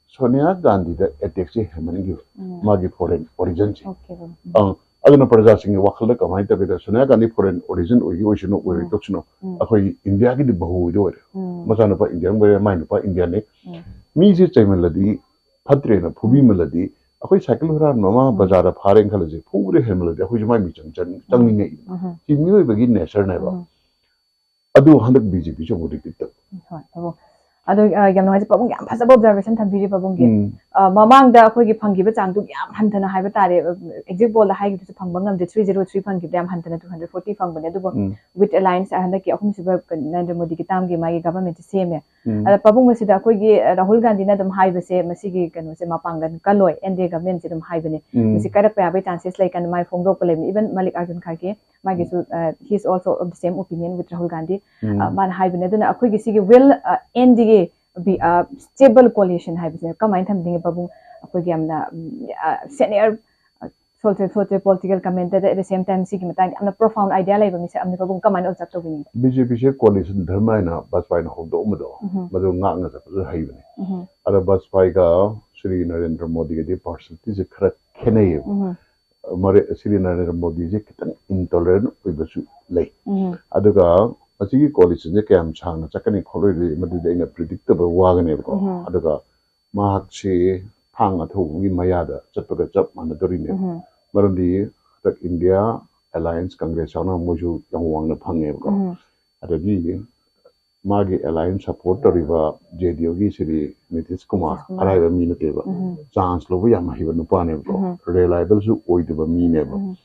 ꯁꯣꯅꯤꯌꯥ ꯒꯥꯟꯙꯤꯗ ꯑꯦꯇꯦꯛꯁꯦ ꯍꯦꯟꯃꯟꯈꯤꯕ, ꯎꯝ. ꯃꯥꯒꯤ ꯐꯣꯔꯦꯟ ꯑꯣꯔꯤꯖꯟꯁꯦ꯫ Okay, ꯎꯝ. ꯑꯪ, ꯑꯗꯨꯅ ꯄ꯭ꯔꯖꯥꯁꯤꯡꯒꯤ ꯋꯥꯈꯜꯗ ꯀꯃꯥꯏꯅ ꯇꯧꯒꯦꯗ, ꯁꯣꯅꯤꯌꯥ ꯒꯥꯟꯙꯤ ꯐꯣꯔꯦꯟ ꯑꯣꯔꯤꯖꯟ ꯑꯣꯏꯒꯤ ꯑꯣꯏꯁꯅꯨ, ꯑꯣꯏꯔꯣꯏ ꯎꯝ. ꯇꯣꯛꯁꯅꯨ, ꯎꯝ. ꯑꯩꯈꯣꯏ ꯏꯟꯗꯤꯌꯥꯒꯤꯗꯤ ꯕꯍꯨ ꯑꯣꯏꯗ ꯑꯣꯏꯔꯦ꯫ ꯎꯝ. ꯃꯆꯥꯅꯨꯄꯥ ꯏꯟꯗꯤꯌꯥ ꯑꯣꯏꯔꯦ, ꯃꯥꯏ ꯅꯨꯄꯥ ꯏꯟꯗꯤꯌꯥꯅꯤ꯫ ꯎꯝ. ꯃꯤꯁꯦ ꯆꯩꯃꯜꯂꯗꯤ ꯐꯠꯇ꯭ꯔꯦꯅ ꯐꯨꯕꯤꯃꯜꯂꯗꯤ, ꯑꯩꯈꯣꯏ ꯁꯥꯏꯀꯜ ꯍꯨꯔꯥꯟꯕ ꯑꯃ ꯎꯝ. ꯕꯖꯥꯔꯗ ꯐꯥꯔꯦꯅ ꯈꯜꯂꯁꯦ, ꯐꯨꯕꯗ ꯍꯦꯟꯃꯜꯂꯗꯤ ꯑꯩꯈꯣꯏꯁꯨ ꯃꯥꯏ ꯃꯤꯆꯪ ꯆꯪ- ꯆꯪꯅꯤꯡꯉꯛꯏ꯫ ꯎꯝ. ꯁꯤ ꯃꯤꯑꯣꯏꯕꯒꯤ ꯅꯦꯆꯔꯅꯦꯕ꯫ ꯎꯝ. ꯑꯗꯨ ꯍꯟꯗꯛ ꯕꯤ ꯖꯦ ꯄꯤꯁꯨ ꯑꯃꯨꯛ ꯔꯤꯄꯤꯠ ꯇꯧ꯫ ꯍꯣꯏ, ꯄꯥꯕꯨꯡ꯫ ꯑꯗꯣ, ꯑ, ꯌꯥꯝ ꯅꯨꯡꯉꯥꯏꯖꯩ, ꯄꯥꯕꯨꯡ ꯌꯥꯝ ꯐꯖꯕ ꯑꯣꯕꯖꯥꯔꯕꯦꯁꯟ ꯊꯝꯕꯤꯔꯦ ꯄꯥꯕꯨꯡꯒꯤ꯫ ꯎꯝ. ꯑ, ꯃꯃꯥꯡꯗ ꯑꯩꯈꯣꯏꯒꯤ ꯐꯪꯈꯤꯕ ꯆꯥꯡꯗꯨ ꯌꯥꯝ ꯍꯟꯊꯅ ꯍꯥꯏꯕ ꯇꯥꯔꯦ, ꯑꯦꯛꯖꯤꯠ ꯄꯣꯜꯗ ꯍꯥꯏꯈꯤꯕꯗꯨꯁꯨ ꯐꯪꯕ ꯉꯝꯗꯦ, ꯊ꯭ꯔꯤ ꯖꯦꯔꯣ ꯊ꯭ꯔꯤ ꯐꯪꯈꯤꯕꯗ ꯌꯥꯝ ꯍꯟꯊꯅ ꯇꯨ ꯍꯟꯗ꯭ꯔꯦꯠ ꯐꯣꯔꯇꯤ ꯐꯪꯕꯅꯦ꯫ ꯑꯗꯨꯕꯨ ꯎꯝ. ꯋꯤꯠ ꯑꯦꯂꯥꯏꯟꯁ ꯍꯟꯗꯛꯀꯤ ꯑꯍꯨꯝꯁꯨꯕ ꯅꯔꯦꯟꯗ꯭ꯔ ꯃꯣꯗꯤꯒꯤ ꯇꯥꯝꯒꯤ ꯃꯥꯒꯤ ꯒꯚꯔꯟꯃꯦꯟꯠꯁꯦ ꯁꯦꯝꯃꯦ꯫ ꯎꯝ. ꯑꯗ ꯄꯥꯕꯨꯡ, ꯃꯁꯤꯗ ꯑꯩꯈꯣꯏꯒꯤ, ꯑ, ꯔꯥꯍꯨꯜ ꯒꯥꯟꯙꯤꯅ ꯑꯗꯨꯝ ꯍꯥꯏꯕꯁꯦ, ꯃꯁꯤꯒꯤ ꯀꯩꯅꯣꯁꯦ ꯃꯄꯥꯡꯒꯜ ꯀꯜꯂꯣꯏ, ꯑꯦꯟ ꯗꯤ ꯑꯦ ꯒꯚꯔꯟꯃꯦꯟꯠꯁꯦ ꯑꯗꯨꯝ ꯍꯥꯏꯕꯅꯦ꯫ ꯎꯝ. ꯃꯁꯤ ꯀꯥꯏꯔꯛꯄ ꯌꯥꯕꯒꯤ ꯆꯥꯟꯁꯦꯁ ꯂꯩ ꯀꯥꯏꯅ ꯃꯥꯏ ꯐꯣꯡꯗꯣꯛꯄ ꯂꯩꯕꯅꯤ꯫ Even ꯃꯜꯂꯤꯛ ꯑꯥꯔꯖꯨꯟ ꯈꯥꯔꯒꯦ, ꯃꯥꯒꯤꯁꯨ, ꯑ, he is also of the same opinion with Rahul Gandhi. ꯎꯝ. ꯑ, ꯃꯥꯅ ꯍꯥꯏꯕꯅꯦ꯫ ꯑꯗꯨꯅ ꯑꯩꯈꯣꯏꯒꯤ ꯁꯤꯒꯤ ꯋꯤꯜ, ꯑ, ꯑꯦꯟ ꯗꯤ ꯑꯦ ꯕꯤ, ꯑ, stable coalition ꯍꯥꯏꯕꯁꯦ ꯀꯃꯥꯏꯅ ꯊꯝꯕꯤꯅꯤꯡꯉꯤ ꯄꯥꯕꯨꯡ? ꯑꯩꯈꯣꯏꯒꯤ ꯌꯥꯝꯅ, ꯎꯝ, ꯑ, senior, ꯑ, ꯁꯣꯜꯇꯦ-, ꯁꯣꯜꯇꯦ political commentator, at the same time ꯁꯤꯒꯤ ꯃꯇꯥꯡꯗ ꯌꯥꯝꯅ profound idea ꯂꯩꯕ ꯃꯤꯁꯛ ꯑꯃꯅꯤ ꯄꯥꯕꯨꯡ, ꯀꯃꯥꯏꯅ observe ꯇꯧꯕꯤꯅꯤꯡꯉꯤ? ꯕꯤ ꯖꯦ ꯄꯤꯁꯦ coalition ꯙꯔꯃ ꯍꯥꯏꯅ ꯕꯥꯖꯄꯥꯏꯅ ꯍꯧꯗꯣꯛꯑꯝꯕꯗꯣ, ꯎꯝ. ꯃꯗꯨ ꯉꯥꯛꯅ ꯆꯠꯄꯁꯨ ꯍꯩꯕꯅꯦ꯫ ꯎꯝ. ꯑꯗ ꯕꯥꯖꯄꯥꯏꯒ ꯁ꯭ꯔꯤ ꯅꯔꯦꯟꯗ꯭ꯔ ꯃꯣꯗꯤꯒꯗꯤ ꯄꯥꯔꯁꯅꯦꯂꯤꯇꯤꯁꯦ ꯈꯔ ꯈꯦꯠꯅꯩꯌꯦꯕ꯫ ꯎꯝ. ꯃꯔꯦ-, ꯁ꯭ꯔꯤ ꯅꯔꯦꯟꯗ꯭ꯔ ꯃꯣꯗꯤꯁꯦ ꯈꯤꯇꯪ intolerant ꯑꯣꯏꯕꯁꯨ ꯂꯩ꯫ ꯎꯝ. ꯑꯗꯨꯒ ꯃꯁꯤꯒꯤ coalitionꯁꯦ ꯀꯌꯥꯝ ꯁꯥꯡꯅ ꯆꯠꯀꯅꯤ ꯈꯣꯠꯂꯣꯏꯗꯤ ꯃꯗꯨꯗꯤ ꯑꯩꯅ predict ꯇꯧꯕ ꯋꯥꯒꯅꯦꯕꯀꯣ꯫ ꯎꯝ. ꯑꯗꯨꯒ ꯃꯍꯥꯛꯁꯤ ꯊꯥꯡ ꯑꯊꯧꯕꯒꯤ ꯃꯌꯥꯗ ꯆꯠꯄꯒ ꯆꯞ ꯃꯥꯟꯅꯗꯣꯔꯤꯅꯦꯕ꯫ ꯎꯝ. ꯃꯔꯝꯗꯤ ꯍꯟꯗꯛ ꯏꯟꯗꯤꯌꯥ ꯑꯦꯂꯥꯏꯟꯁ ꯀꯪꯒ꯭ꯔꯦꯁ ꯌꯥꯎꯅ ꯃꯣꯏꯁꯨ ꯌꯥꯝ ꯋꯥꯡꯅ ꯐꯪꯉꯦꯕꯀꯣ꯫ ꯎꯝ. ꯑꯗꯒꯤ ꯃꯥꯒꯤ ꯑꯦꯂꯥꯏꯟꯁ ꯁꯄꯣꯔꯠ ꯇꯧꯔꯤꯕ ꯖꯦ ꯗꯤ ꯌꯨꯒꯤ ꯁ꯭ꯔꯤ ꯅꯤꯇꯤꯁ ꯀꯨꯃꯥꯔ ꯅꯤꯇꯤꯁ ꯀꯨꯃꯥꯔ. ꯑꯔꯥꯏꯕ ꯃꯤ ꯅꯠꯇꯦꯕ꯫ ꯎꯝ. ꯆꯥꯟꯁ ꯂꯧꯕ ꯌꯥꯝ ꯍꯩꯕ ꯅꯨꯄꯥꯅꯦꯕꯀꯣ꯫ ꯎꯝ. ꯔꯤꯂꯥꯏꯕꯜꯁꯨ ꯑꯣꯏꯗꯕ ꯃꯤꯅꯦꯕ꯫ ꯎꯝ.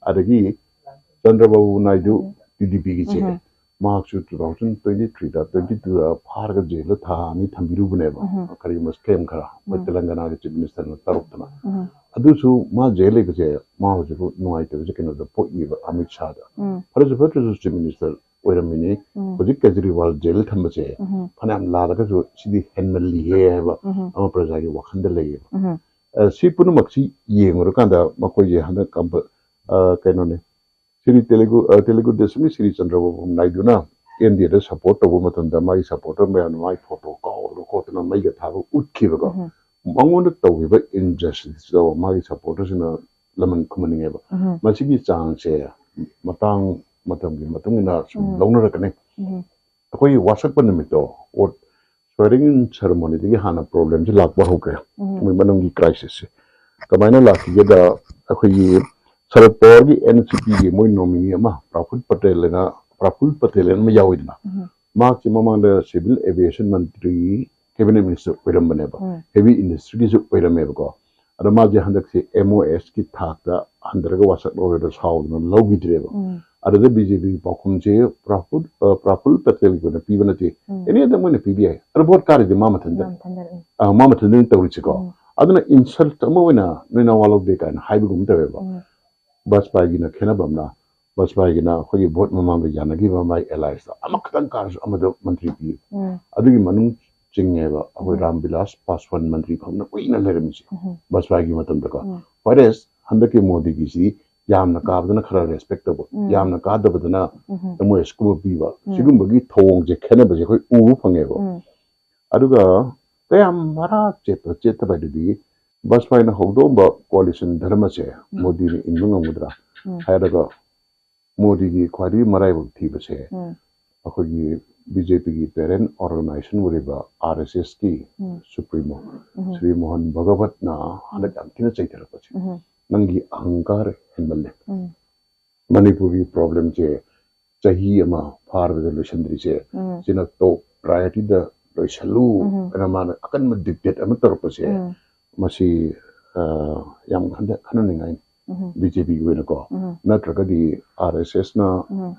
ꯑꯗꯒꯤ ꯆꯟꯗ꯭ꯔꯕꯥꯕꯨ ꯅꯥꯏꯗꯨ, ꯇꯤ ꯗꯤ ꯄꯤꯒꯤꯁꯦ, ꯎꯝ. ꯃꯍꯥꯛꯁꯨ ꯇꯨ ꯊꯥꯎꯖꯟ ꯇ꯭ꯋꯦꯟꯇꯤ ꯊ꯭ꯔꯤꯗ, ꯇ꯭ꯋꯦꯟꯇꯤ ꯇꯨꯗ ꯐꯥꯔꯒ ꯖꯦꯜꯗ ꯊꯥ ꯑꯅꯤ ꯊꯝꯕꯤꯔꯨꯕꯅꯦꯕ꯫ ꯎꯝ. ꯀꯔꯤꯒꯨꯝꯕ ꯁ꯭ꯀꯦꯝ ꯈꯔ, ꯃꯣꯏ ꯎꯝ. ꯇꯦꯂꯪꯒꯅꯥꯒꯤ ꯆꯤꯐ ꯃꯤꯅꯤꯁꯇꯔꯅ ꯇꯧꯔꯛꯇꯅ꯫ ꯎꯝ. ꯑꯗꯨꯁꯨ ꯃꯥ ꯖꯦꯜ ꯂꯩꯕꯁꯦ, ꯃꯥ ꯍꯧꯖꯤꯛ ꯅꯨꯡꯉꯥꯏꯇꯕꯁꯦ ꯀꯩꯅꯣꯗ ꯄꯣꯛꯏꯕ, ꯑꯃꯤꯠ ꯁꯥꯗ꯫ ꯎꯝ. ꯐꯔꯁꯨ ꯐꯠꯇ꯭ꯔꯁꯨ ꯆꯤꯐ ꯃꯤꯅꯤꯁꯇꯔ ꯑꯣꯏꯔꯝꯃꯤꯅꯤ꯫ ꯎꯝ. ꯍꯧꯖꯤꯛ ꯀꯦꯖꯔꯤꯋꯥꯜ ꯖꯦꯜ ꯊꯝꯕꯁꯦ ꯎꯝ. ꯐꯅꯌꯥꯝ ꯂꯥꯜꯂꯒꯁꯨ ꯁꯤꯗꯤ ꯍꯦꯟꯃꯜꯂꯤꯍꯦ ꯍꯥꯏꯕ ꯎꯝ. ꯑꯃ ꯄ꯭ꯔꯖꯥꯒꯤ ꯋꯥꯈꯜꯗ ꯂꯩꯌꯦꯕ꯫ ꯎꯝ. ꯑ, ꯁꯤ ꯄꯨꯝꯅꯃꯛꯁꯤ ꯌꯦꯡꯉꯨꯔꯀꯥꯟꯗ ꯃꯈꯣꯏꯁꯦ ꯍꯟꯗꯛ ꯀꯝꯄ-, ꯑ, ꯀꯩꯅꯣꯅꯦ, ꯁ꯭ꯔꯤ ꯇꯦꯂꯨꯒꯨ, ꯑ, ꯇꯦꯂꯨꯒꯨ ꯗꯦꯁꯝꯒꯤ ꯁ꯭ꯔꯤ ꯆꯟꯗ꯭ꯔꯕꯥꯕꯨ ꯅꯥꯏꯗꯨꯅ ꯑꯦꯟ ꯗꯤ ꯑꯦꯗ ꯁꯄꯣꯔꯠ ꯇꯧꯕ ꯃꯇꯝꯗ ꯃꯥꯒꯤ ꯁꯄꯣꯔꯇꯔ ꯃꯌꯥꯝꯅ ꯃꯥꯒꯤ ꯐꯣꯇꯣ ꯀꯥꯎꯗꯅ ꯈꯣꯠꯇꯅ ꯃꯩꯒ ꯊꯥꯕ ꯎꯠꯈꯤꯕꯀꯣ꯫ ꯎꯝ꯫ ꯃꯉꯣꯟꯗ ꯇꯧꯈꯤꯕ ꯏꯟꯖꯁꯇꯤꯁꯇꯣ ꯃꯥꯒꯤ ꯁꯄꯣꯔꯇꯔꯁꯤꯡꯅ ꯂꯃꯟ ꯈꯨꯝꯍꯟꯅꯤꯡꯉꯦꯕ꯫ ꯎꯝ꯫ ꯃꯁꯤꯒꯤ ꯆꯥꯡꯁꯦ ꯃꯇꯥꯡ ꯃꯇꯝꯒꯤ ꯃꯇꯨꯡ ꯏꯟꯅ ꯁꯨꯝ ꯎꯝ꯫ ꯂꯧꯅꯔꯛꯀꯅꯤ꯫ ꯎꯝ꯫ ꯑꯩꯈꯣꯏꯒꯤ ꯋꯥꯁꯛꯄ ꯅꯨꯃꯤꯠꯇꯣ, ꯑꯣ, swearing in ceremony ꯗꯒꯤ ꯍꯥꯟꯅ problem ꯁꯦ ꯂꯥꯛꯄ ꯍꯧꯈ꯭ꯔꯦ꯫ ꯎꯝ꯫ ꯃꯣꯏ ꯃꯅꯨꯡꯒꯤ crisis ꯁꯦ ꯀꯃꯥꯏꯅ ꯂꯥꯛꯈꯤꯒꯦꯗ, ꯑꯩꯈꯣꯏꯒꯤ ꯁꯔꯗ ꯄꯋꯥꯔꯒꯤ ꯑꯦꯟ ꯁꯤ ꯄꯤꯒꯤ ꯃꯣꯏ nominee ꯑꯃ, ꯄ꯭ꯔꯥꯐꯨꯜ ꯄꯇꯦꯜ ꯍꯥꯏꯅ, ꯄ꯭ꯔꯥꯐꯨꯜ ꯄꯇꯦꯜ ꯍꯥꯏꯅ ꯑꯃ ꯌꯥꯎꯋꯤꯗꯅ, ꯎꯝ꯫ ꯃꯍꯥꯛꯁꯦ ꯃꯃꯥꯡꯗ civil aviation ꯃꯟꯇ꯭ꯔꯤ, cabinet minister ꯑꯣꯏꯔꯝꯕꯅꯦꯕ, ꯎꯝ꯫ heavy industry ꯒꯤꯁꯨ ꯑꯣꯏꯔꯝꯃꯦꯕꯀꯣ꯫ ꯑꯗꯣ ꯃꯥꯁꯦ ꯍꯟꯗꯛꯁꯦ M O S ꯀꯤ ꯊꯥꯛꯇ ꯍꯟꯊꯔꯒ ꯋꯥꯁꯛ ꯂꯧꯔꯦꯗ ꯁꯥꯎꯗꯅ ꯂꯧꯈꯤꯗ꯭ꯔꯦꯕ꯫ ꯎꯝ꯫ ꯑꯗꯨꯗ ꯕꯤ ꯖꯦ ꯄꯤꯒꯤ ꯄꯥꯎꯈꯨꯝꯁꯦ ꯄ꯭ꯔꯥꯐꯨꯜ, ꯑ, ꯄ꯭ꯔꯥꯐꯨꯜ ꯄꯇꯦꯜꯒꯤ ꯑꯣꯏꯅ ꯄꯤꯕ ꯅꯠꯇꯦ, ꯎꯝ꯫ ꯑꯦꯅꯤ ꯑꯗ ꯃꯣꯏꯅ ꯄꯤꯕ ꯌꯥꯏ꯫ ꯑꯗꯣ ꯚꯣꯠ ꯀꯥꯔꯤꯗꯤ ꯃꯥ ꯃꯊꯟꯇ, ꯃꯥ ꯃꯊꯟꯇ, ꯎꯝ꯫ ꯑ, ꯃꯥ ꯃꯊꯟꯇꯅꯤ ꯇꯧꯔꯤꯁꯤꯀꯣ꯫ ꯎꯝ꯫ ꯑꯗꯨꯅ insult ꯑꯃ ꯑꯣꯏꯅ ꯅꯣꯏ ꯅꯋꯥ ꯂꯧꯗꯦ ꯀꯥꯏꯅ ꯍꯥꯏꯕꯒꯨꯝ ꯇꯧꯋꯦꯕ꯫ ꯎꯝ꯫ ꯕꯥꯖꯄꯥꯏꯒꯤꯅ ꯈꯦꯠꯅꯕ ꯑꯃꯅ, ꯕꯥꯖꯄꯥꯏꯒꯤꯅ ꯑꯩꯈꯣꯏꯒꯤ ꯚꯣꯠ ꯃꯃꯥꯡꯗ ꯌꯥꯅꯈꯤꯕ ꯃꯥꯏ alliance ꯇꯣ ꯑꯃꯈꯛꯇꯪ ꯀꯥꯔꯁꯨ ꯑꯃꯗ ꯃꯟꯇ꯭ꯔꯤ ꯄꯤ꯫ ꯎꯝ꯫ ꯑꯗꯨꯒꯤ ꯃꯅꯨꯡ ꯆꯤꯡꯉꯦꯕ ꯑꯩꯈꯣꯏ ꯎꯝ꯫ ꯔꯥꯝ ꯕꯤꯂꯥꯁ ꯄꯥꯁꯋꯥꯟ ꯃꯟꯇ꯭ꯔꯤ ꯐꯝꯅ ꯀꯨꯏꯅ ꯂꯩꯔꯝꯃꯤꯁꯦ ꯎꯝ꯫ ꯕꯥꯖꯄꯥꯏꯒꯤ ꯃꯇꯝꯗꯀꯣ꯫ ꯎꯝ꯫ Whereas ꯍꯟꯗꯛꯀꯤ ꯃꯣꯗꯤꯒꯤꯁꯤ ꯌꯥꯝꯅ ꯀꯥꯕꯗꯅ ꯈꯔ respect ꯇꯧꯕ, ꯎꯝ꯫ ꯌꯥꯝꯅ ꯀꯥꯗꯕꯗꯅ ꯎꯝ꯫ M O S ꯀꯨꯝꯕ ꯄꯤꯕ, ꯎꯝ꯫ ꯁꯤꯒꯨꯝꯕꯒꯤ ꯊꯧꯑꯣꯡꯁꯦ ꯈꯦꯠꯅꯕꯁꯦ ꯑꯩꯈꯣꯏ ꯎꯕ ꯐꯪꯉꯦꯕ꯫ ꯎꯝ꯫ ꯑꯗꯨꯒ ꯀꯌꯥꯝ ꯃꯔꯥ ꯆꯦꯠꯄ ꯆꯦꯠꯇꯕ ꯍꯥꯏꯗꯨꯗꯤ ꯕꯥꯖꯄꯥꯏꯅ ꯍꯧꯗꯣꯛꯑꯝꯕ coalition ꯙꯔꯃꯁꯦ ꯎꯝ꯫ ꯃꯣꯗꯤꯅ ꯏꯟꯕ ꯉꯝꯒꯗ꯭ꯔꯥ ꯎꯝ꯫ ꯍꯥꯏꯔꯒ ꯃꯣꯗꯤꯒꯤ ꯈ꯭ꯋꯥꯏꯗꯒꯤ ꯃꯔꯥꯏꯕꯛ ꯊꯤꯕꯁꯦ ꯎꯝ꯫ ꯑꯩꯈꯣꯏꯒꯤ ꯕꯤ ꯖꯦ ꯄꯤꯒꯤ parent organization ꯑꯣꯏꯔꯤꯕ ꯑꯥꯔ ꯑꯦꯁ ꯑꯦꯁꯀꯤ ꯎꯝ꯫ supremo ꯎꯝ꯫ ꯁ꯭ꯔꯤ ꯃꯣꯍꯟ ꯚꯒꯋꯠꯅ ꯍꯟꯗꯛ ꯌꯥꯝ ꯊꯤꯅ ꯆꯩꯊꯔꯛꯄꯁꯦ, ꯎꯝ꯫ "ꯅꯪꯒꯤ ꯑꯍꯪꯀꯥꯔ ꯍꯦꯟꯃꯜꯂꯦ꯫ ꯎꯝ꯫ ꯃꯅꯤꯄꯨꯔꯒꯤ problemꯁꯦ ꯆꯍꯤ ꯑꯃ ꯐꯥꯔꯕꯗ ꯂꯣꯏꯁꯤꯟꯗ꯭ꯔꯤꯁꯦ, ꯎꯝ꯫ ꯁꯤꯅ top priorityꯗ ꯂꯣꯏꯁꯜꯂꯨ" ꯎꯝ꯫ ꯍꯥꯏꯅ ꯃꯥꯅ ꯑꯀꯟꯕ dictate ꯑꯃ ꯇꯧꯔꯛꯄꯁꯦ, ꯎꯝ꯫ ꯃꯁꯤ, ꯑ, ꯌꯥꯝ ꯈꯟꯊ-, ꯈꯟꯅꯅꯤꯡꯉꯥꯏꯅꯤ꯫ ꯎꯝ꯫ ꯕꯤ ꯖꯦ ꯄꯤꯒꯤ ꯑꯣꯏꯅꯀꯣ꯫ ꯎꯝ꯫ ꯅꯠꯇ꯭ꯔꯒꯗꯤ ꯑꯥꯔ ꯑꯦꯁ ꯑꯦꯁꯅ ꯎꯝ꯫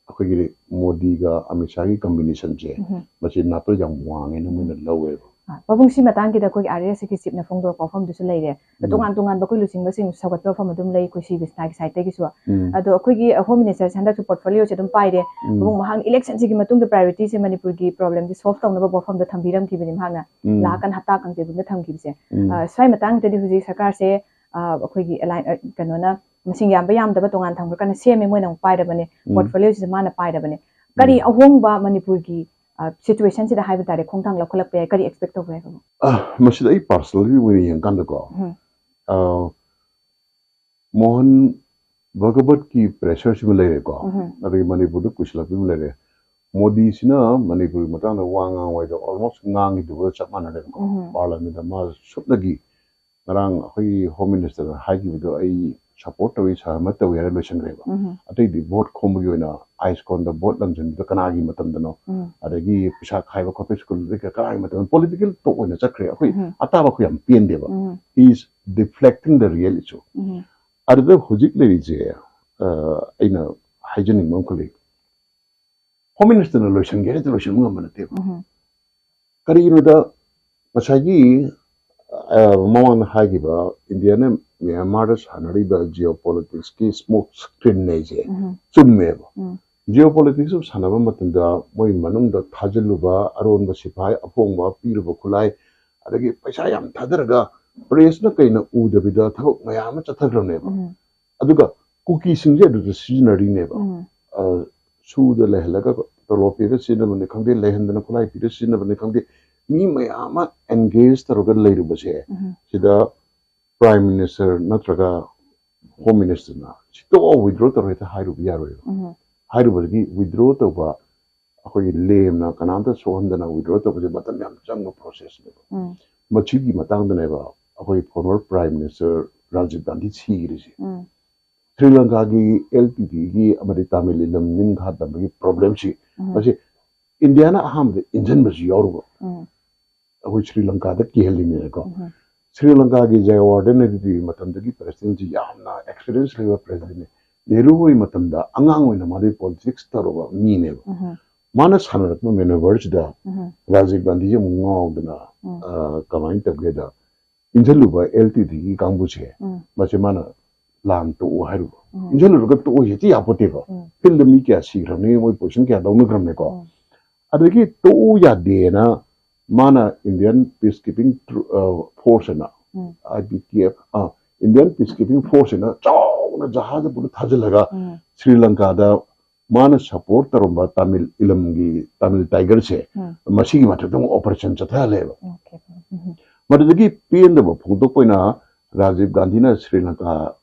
ꯑꯩꯈꯣꯏꯒꯤ ꯃꯣꯗꯤꯒ ꯑꯃꯤꯠ ꯁꯥꯍꯒꯤ combinationꯁꯦ, ꯎꯝ꯫ ꯃꯁꯤ ꯅꯥꯄꯜ ꯌꯥꯝ ꯋꯥꯡꯉꯦꯅ ꯃꯣꯏꯅ ꯎꯝ꯫ ꯂꯧꯋꯦꯕ꯫ ꯑ, ꯄꯥꯕꯨꯡ, ꯁꯤ ꯃꯇꯥꯡꯒꯤꯗ ꯑꯩꯈꯣꯏꯒꯤ ꯑꯥꯔ ꯑꯦꯁ ꯑꯦꯁꯀꯤ chiefꯅ ꯐꯣꯡꯗꯣꯔꯛꯄ ꯋꯥꯐꯝꯗꯨꯁꯨ ꯂꯩꯔꯦ꯫ ꯑꯗꯣ ꯎꯝ꯫ ꯇꯣꯉꯥꯟ ꯇꯣꯉꯥꯟꯕ ꯑꯩꯈꯣꯏ ꯂꯨꯆꯤꯡꯕꯁꯤꯡ ꯁꯧꯒꯠꯄ ꯋꯥꯐꯝ ꯑꯗꯨꯝ ꯂꯩ ꯑꯩꯈꯣꯏ ꯁꯤ ꯕꯤꯁꯅꯥꯒꯤ sideꯇꯒꯤꯁꯨ꯫ ꯎꯝ꯫ ꯑꯗꯣ ꯑꯩꯈꯣꯏꯒꯤ Home Ministerꯁꯦ ꯍꯟꯗꯛꯁꯨ portfolioꯁꯦ ꯑꯗꯨꯝ ꯄꯥꯏꯔꯦ꯫ ꯎꯝ꯫ ꯄꯥꯕꯨꯡ, ꯃꯍꯥꯛꯅ electionꯁꯤꯒꯤ ꯃꯇꯨꯡꯗ priorityꯁꯦ ꯃꯅꯤꯄꯨꯔꯒꯤ problemꯁꯦ solve ꯇꯧꯅꯕ ꯋꯥꯐꯝꯗ ꯊꯝꯕꯤꯔꯝꯈꯤꯕꯅꯤ ꯃꯍꯥꯛꯅ꯫ ꯎꯝ꯫ ꯂꯥꯛꯀꯥꯟ ꯍꯞꯇꯥ ꯀꯥꯡꯖꯩꯕꯨꯡꯗ ꯊꯝꯈꯤꯕꯁꯦ꯫ ꯎꯝ꯫ ꯑ, ꯁ꯭ꯋꯥꯏ ꯃꯇꯥꯡꯁꯤꯗꯗꯤ ꯍꯧꯖꯤꯛ ꯁꯔꯀꯥꯔꯁꯦ, ꯑ, ꯑꯩꯈꯣꯏꯒꯤ alliance, ꯑ, ꯀꯩꯅꯣꯅ ꯃꯁꯤꯡ ꯌꯥꯝꯕ ꯌꯥꯝꯗꯕ ꯇꯣꯉꯥꯟ ꯊꯝꯈ꯭ꯔꯀꯥꯟꯗ ꯁꯦꯝꯃꯦ, ꯃꯣꯏꯅ ꯑꯃꯨꯛ ꯄꯥꯏꯔꯕꯅꯦ꯫ ꯎꯝ꯫ Portfolioꯁꯤꯁꯨ ꯃꯥꯅ ꯄꯥꯏꯔꯕꯅꯦ꯫ ꯀꯔꯤ ꯎꯝ꯫ ꯑꯍꯣꯡꯕ ꯃꯅꯤꯄꯨꯔꯒꯤ ꯁꯤꯆꯨꯋꯦꯁꯟꯁꯤꯗ ꯍꯥꯏꯕ ꯇꯥꯔꯦ, ꯈꯣꯡꯊꯥꯡ ꯂꯧꯈꯠꯂꯛꯄ ꯌꯥꯏ? ꯀꯔꯤ ꯑꯦꯛꯁꯄꯦꯛ ꯇꯧꯕ ꯌꯥꯏ? ꯑ, ꯃꯁꯤꯗ ꯑꯩ ꯄꯥꯔꯁꯅꯦꯜꯒꯤ ꯑꯣꯏꯅ ꯌꯦꯡꯀꯥꯟꯗꯀꯣ, ꯎꯝ꯫ ꯑ, ꯃꯣꯍꯟ ꯚꯒꯕꯠꯀꯤ ꯄ꯭ꯔꯦꯁꯔꯁꯤꯃ ꯂꯩꯔꯦꯀꯣ, ꯎꯝ꯫ ꯑꯗꯒꯤ ꯃꯅꯤꯄꯨꯔꯗ ꯀꯨꯏꯁꯤꯜꯂꯛꯄ ꯑꯃ ꯂꯩꯔꯦ꯫ ꯃꯣꯗꯤꯁꯤꯅ ꯃꯅꯤꯄꯨꯔꯒꯤ ꯃꯇꯥꯡꯗ ꯋꯥ ꯉꯥꯡꯕ ꯍꯥꯏꯗꯣ ꯑꯣꯜꯃꯣꯁ ꯉꯥꯡꯈꯤꯗꯕꯒ ꯆꯞ ꯃꯥꯟꯅꯔꯦꯕꯀꯣ꯫ ꯎꯝ꯫ ꯄꯥꯔꯂꯥꯃꯦꯟꯗ ꯃꯥ ꯁꯨꯞꯅꯒꯤ ꯉꯔꯥꯡ ꯑꯩꯈꯣꯏꯒꯤ ꯍꯣꯝ ꯃꯤꯅꯤꯁꯇꯔꯅ ꯍꯥꯏꯈꯤꯕꯗꯣ ꯑꯩ ꯁꯄꯣꯔꯠ ꯇꯧꯏ, ꯁꯍꯃꯠ ꯇꯧꯏ ꯍꯥꯏꯔ ꯂꯣꯏꯁꯤꯟꯈ꯭ꯔꯦꯕ꯫ ꯎꯝ꯫ ꯑꯇꯩꯗꯤ ꯚꯣꯠ ꯈꯣꯝꯕꯒꯤ ꯑꯣꯏꯅ ꯑꯥꯏꯁꯀꯣꯟꯗ ꯚꯣꯠ ꯂꯪꯁꯤꯟꯕꯗ ꯀꯅꯥꯒꯤ ꯃꯇꯝꯗꯅꯣ, ꯎꯝ꯫ ꯑꯗꯒꯤ ꯄꯩꯁꯥ ꯈꯥꯏꯕ ꯈꯣꯠꯄ ꯁ꯭ꯀꯨꯜꯗ ꯀꯅꯥꯒꯤ ꯃꯇꯝꯗ ꯄꯣꯂꯤꯇꯤꯀꯦꯜ ꯇꯣꯛ ꯑꯣꯏꯅ ꯆꯠꯈ꯭ꯔꯦ꯫ ꯑꯩꯈꯣꯏ ꯎꯝ꯫ ꯑꯇꯥꯕ ꯑꯩꯈꯣꯏ ꯌꯥꯝ ꯄꯦꯟꯗꯦꯕ꯫ ꯎꯝ꯫ He is deflecting the real issue. ꯎꯝ꯫ ꯑꯗꯨꯗ ꯍꯧꯖꯤꯛ ꯂꯩꯔꯤꯁꯦ, ꯑ, ꯑꯩꯅ ꯍꯥꯏꯖꯅꯤꯡꯕ ꯑꯃꯈꯛ ꯂꯩ꯫ ꯍꯣꯝ ꯃꯤꯅꯤꯁꯇꯔꯅ ꯂꯣꯏꯁꯤꯟꯒꯦ ꯍꯥꯏꯔꯗꯤ ꯂꯣꯏꯁꯤꯟꯕ ꯉꯝꯕ ꯅꯠꯇꯦꯕ꯫ ꯎꯝ꯫ ꯀꯔꯤꯒꯤꯅꯣꯗ ꯉꯁꯥꯏꯒꯤ, ꯑ, ꯃꯃꯥꯡꯗ ꯍꯥꯏꯈꯤꯕ ꯏꯟꯗꯤꯌꯥꯅ ꯃ꯭ꯌꯥꯟꯃꯥꯔꯗ ꯁꯥꯟꯅꯔꯤꯕ ꯖꯤꯑꯣ ꯄꯣꯂꯤꯇꯤꯛꯁꯀꯤ ꯁ꯭ꯃꯣꯛ ꯁ꯭ꯀ꯭ꯔꯤꯟ ꯍꯥꯏꯁꯦ ꯎꯝ꯫ ꯆꯨꯝꯃꯦꯕ꯫ ꯎꯝ꯫ ꯖꯤꯑꯣ ꯄꯣꯂꯤꯇꯤꯛꯁ ꯁꯥꯟꯅꯕ ꯃꯇꯝꯗ ꯃꯣꯏ ꯃꯅꯨꯡꯗ ꯊꯥꯖꯤꯜꯂꯨꯕ ꯑꯔꯣꯟꯕ ꯁꯤꯐꯥꯏ ꯑꯐꯣꯡꯕ ꯄꯤꯔꯨꯕ ꯈꯨꯠꯂꯥꯏ, ꯑꯗꯒꯤ ꯄꯩꯁꯥ ꯌꯥꯝ ꯊꯥꯗꯔꯒ ꯄ꯭ꯔꯦꯁꯅ ꯀꯩꯅ ꯎꯗꯕꯤꯗ ꯊꯕꯛ ꯃꯌꯥꯝ ꯑꯃ ꯆꯠꯊꯈ꯭ꯔꯕꯅꯦꯕ꯫ ꯎꯝ꯫ ꯑꯗꯨꯒ ꯀꯨꯀꯤꯁꯤꯡꯁꯦ ꯑꯗꯨꯗ ꯁꯤꯖꯤꯟꯅꯔꯤꯅꯦꯕ꯫ ꯎꯝ꯫ ꯑ, ꯁꯨꯗ ꯂꯩꯍꯜꯂꯒ ꯇꯣꯂꯣꯞ ꯄꯤꯔ ꯁꯤꯖꯤꯟꯅꯕꯅꯤ ꯈꯪꯗꯦ, ꯂꯩꯍꯟꯗꯅ ꯈꯨꯠꯂꯥꯏ ꯄꯤꯔ ꯁꯤꯖꯤꯟꯅꯕꯅꯤ ꯈꯪꯗꯦ, ꯃꯤ ꯃꯌꯥꯝ ꯑꯃ ꯑꯦꯡꯒꯦꯖ ꯇꯧꯔꯒ ꯂꯩꯔꯨꯕꯁꯦ, ꯎꯝ꯫ ꯁꯤꯗ ꯄ꯭ꯔꯥꯏꯝ ꯃꯤꯅꯤꯁꯇꯔ ꯅꯠꯇ꯭ꯔꯒ ꯍꯣꯝ ꯃꯤꯅꯤꯁꯇꯔꯅ ꯁꯤ ꯇꯣꯛꯑꯣ, ꯋꯤꯗ꯭ꯔꯣ ꯇꯧꯔꯣ ꯍꯦꯛꯇ ꯍꯥꯏꯔꯨꯕ ꯌꯥꯔꯣꯏꯕ꯫ ꯎꯝ꯫ ꯍꯥꯏꯔꯨꯕꯗꯒꯤ ꯋꯤꯗ꯭ꯔꯣ ꯇꯧꯕ ꯑꯩꯈꯣꯏꯒꯤ ꯂꯦꯝꯅ ꯀꯅꯥꯝꯇ ꯁꯣꯛꯍꯟꯗꯅ ꯋꯤꯗ꯭ꯔꯣ ꯇꯧꯕꯁꯦ ꯃꯇꯝ ꯌꯥꯝ ꯆꯪꯕ ꯄ꯭ꯔꯣꯁꯦꯁꯅꯦꯕ꯫ ꯎꯝ꯫ ꯃꯁꯤꯒꯤ ꯃꯇꯥꯡꯗꯅꯦꯕ ꯑꯩꯈꯣꯏ former prime minister Rajiv Gandhi ꯁꯤꯈ꯭ꯔꯤꯁꯦ꯫ ꯎꯝ꯫ ꯁ꯭ꯔꯤ ꯂꯪꯀꯥꯒꯤ ꯑꯦꯜ ꯇꯤ ꯇꯤꯒꯤ ꯑꯃꯗꯤ ꯇꯥꯃꯤꯜ ꯏꯂꯝ ꯅꯤꯡꯈꯥ ꯇꯝꯕꯒꯤ ꯄ꯭ꯔꯣꯕ꯭ꯂꯦꯝꯁꯤ ꯎꯝ꯫ ꯃꯁꯤ ꯏꯟꯗꯤꯌꯥꯅ ꯑꯍꯥꯟꯕꯗ ꯏꯟꯁꯤꯟꯕꯁꯨ ꯌꯥꯎꯔꯨꯕ꯫ ꯎꯝ꯫ ꯑꯩꯈꯣꯏ ꯁ꯭ꯔꯤ ꯂꯪꯀꯥꯗ ꯀꯤꯍꯜꯂꯤꯅꯦꯀꯣ꯫ ꯎꯝ꯫ ꯁ꯭ꯔꯤ ꯂꯪꯀꯥꯒꯤ ꯖꯌꯋꯥꯔꯙꯟ ꯅꯦꯗꯨꯗꯤ ꯃꯇꯝꯗꯒꯤ ꯄ꯭ꯔꯦꯁꯤꯗꯦꯟꯁꯤ ꯌꯥꯝꯅ ꯑꯦꯛꯁꯄꯤꯔꯤꯌꯦꯟꯁ ꯂꯩꯕ ꯄ꯭ꯔꯦꯁꯤꯗꯦꯟꯅꯤ꯫ ꯅꯦꯍꯔꯨ ꯍꯣꯏ ꯃꯇꯝꯗ ꯑꯉꯥꯡ ꯑꯣꯏꯅ ꯃꯥꯗꯤ ꯄꯣꯂꯤꯇꯤꯛꯁ ꯇꯧꯔꯕ ꯃꯤꯅꯦꯕ꯫ ꯎꯝ꯫ ꯃꯥꯅ ꯁꯥꯟꯅꯔꯛꯄ ꯃꯦꯅꯣꯚꯔꯁꯤꯗ ꯎꯝ꯫ ꯔꯥꯖꯤꯕ ꯒꯥꯟꯙꯤꯁꯤ ꯑꯃꯨꯛ ꯉꯥꯎꯗꯅ, ꯎꯝ꯫ ꯑ, ꯀꯃꯥꯏꯅ ꯇꯧꯒꯦꯗ, ꯏꯟꯁꯤꯜꯂꯨꯕ ꯑꯦꯜ ꯇꯤ ꯇꯤꯒꯤ ꯀꯥꯡꯕꯨꯁꯦ, ꯎꯝ꯫ ꯃꯁꯤ ꯃꯥꯅ ꯂꯥꯟ ꯇꯣꯛꯎ ꯍꯥꯏꯔꯨꯕ꯫ ꯎꯝ꯫ ꯏꯟꯁꯤꯜꯂꯨꯔꯒ ꯇꯣꯛꯎ ꯍꯦꯛꯇ ꯌꯥꯄꯣꯠꯇꯦꯕ꯫ ꯎꯝ꯫ ꯐꯤꯜꯗ ꯃꯤ ꯀꯌꯥ ꯁꯤꯈ꯭ꯔꯕꯅꯤ, ꯃꯣꯏ ꯄꯣꯖꯤꯁꯟ ꯀꯌꯥ ꯂꯧꯅꯈ꯭ꯔꯕꯅꯤꯀꯣ꯫ ꯎꯝ꯫ ꯑꯗꯒꯤ ꯇꯣꯛꯎ ꯌꯥꯗꯦꯅ ꯃꯥꯅ ꯏꯟꯗꯤꯌꯥꯟ ꯄꯤꯁ ꯀꯤꯄꯤꯡ ꯐꯣꯔꯁ ꯍꯥꯏꯅ, ꯎꯝ꯫ ꯑꯥꯏ ꯕꯤ ꯀꯦ ꯑꯦꯐ, ꯑꯥ, ꯏꯟꯗꯤꯌꯥꯟ ꯄꯤꯁ ꯀꯤꯄꯤꯡ ꯐꯣꯔꯁ ꯍꯥꯏꯅ ꯆꯥꯎꯅ ꯖꯍꯥꯖ ꯄꯨꯔ ꯊꯥꯖꯤꯜꯂꯒ ꯎꯝ꯫ ꯁ꯭ꯔꯤ ꯂꯪꯀꯥꯗ ꯃꯥꯅ ꯁꯄꯣꯔꯠ ꯇꯧꯔꯝꯕ ꯇꯥꯃꯤꯜ ꯏꯂꯝꯒꯤ ꯇꯥꯃꯤꯜ ꯇꯥꯏꯒꯔꯁꯦ ꯎꯝ. ꯃꯁꯤꯒꯤ ꯃꯊꯛꯇ ꯑꯃꯨꯛ ꯑꯣꯄꯔꯦꯁꯟ ꯆꯠꯊꯍꯜꯂꯦꯕ꯫ Okay. ꯎꯝ. ꯃꯗꯨꯗꯒꯤ ꯄꯦꯟꯗꯕ ꯐꯣꯡꯗꯣꯛꯄ ꯑꯣꯏꯅ ꯔꯥꯖꯤꯕ ꯒꯥꯟꯙꯤꯅ ꯁ꯭ꯔꯤ ꯂꯪꯀꯥ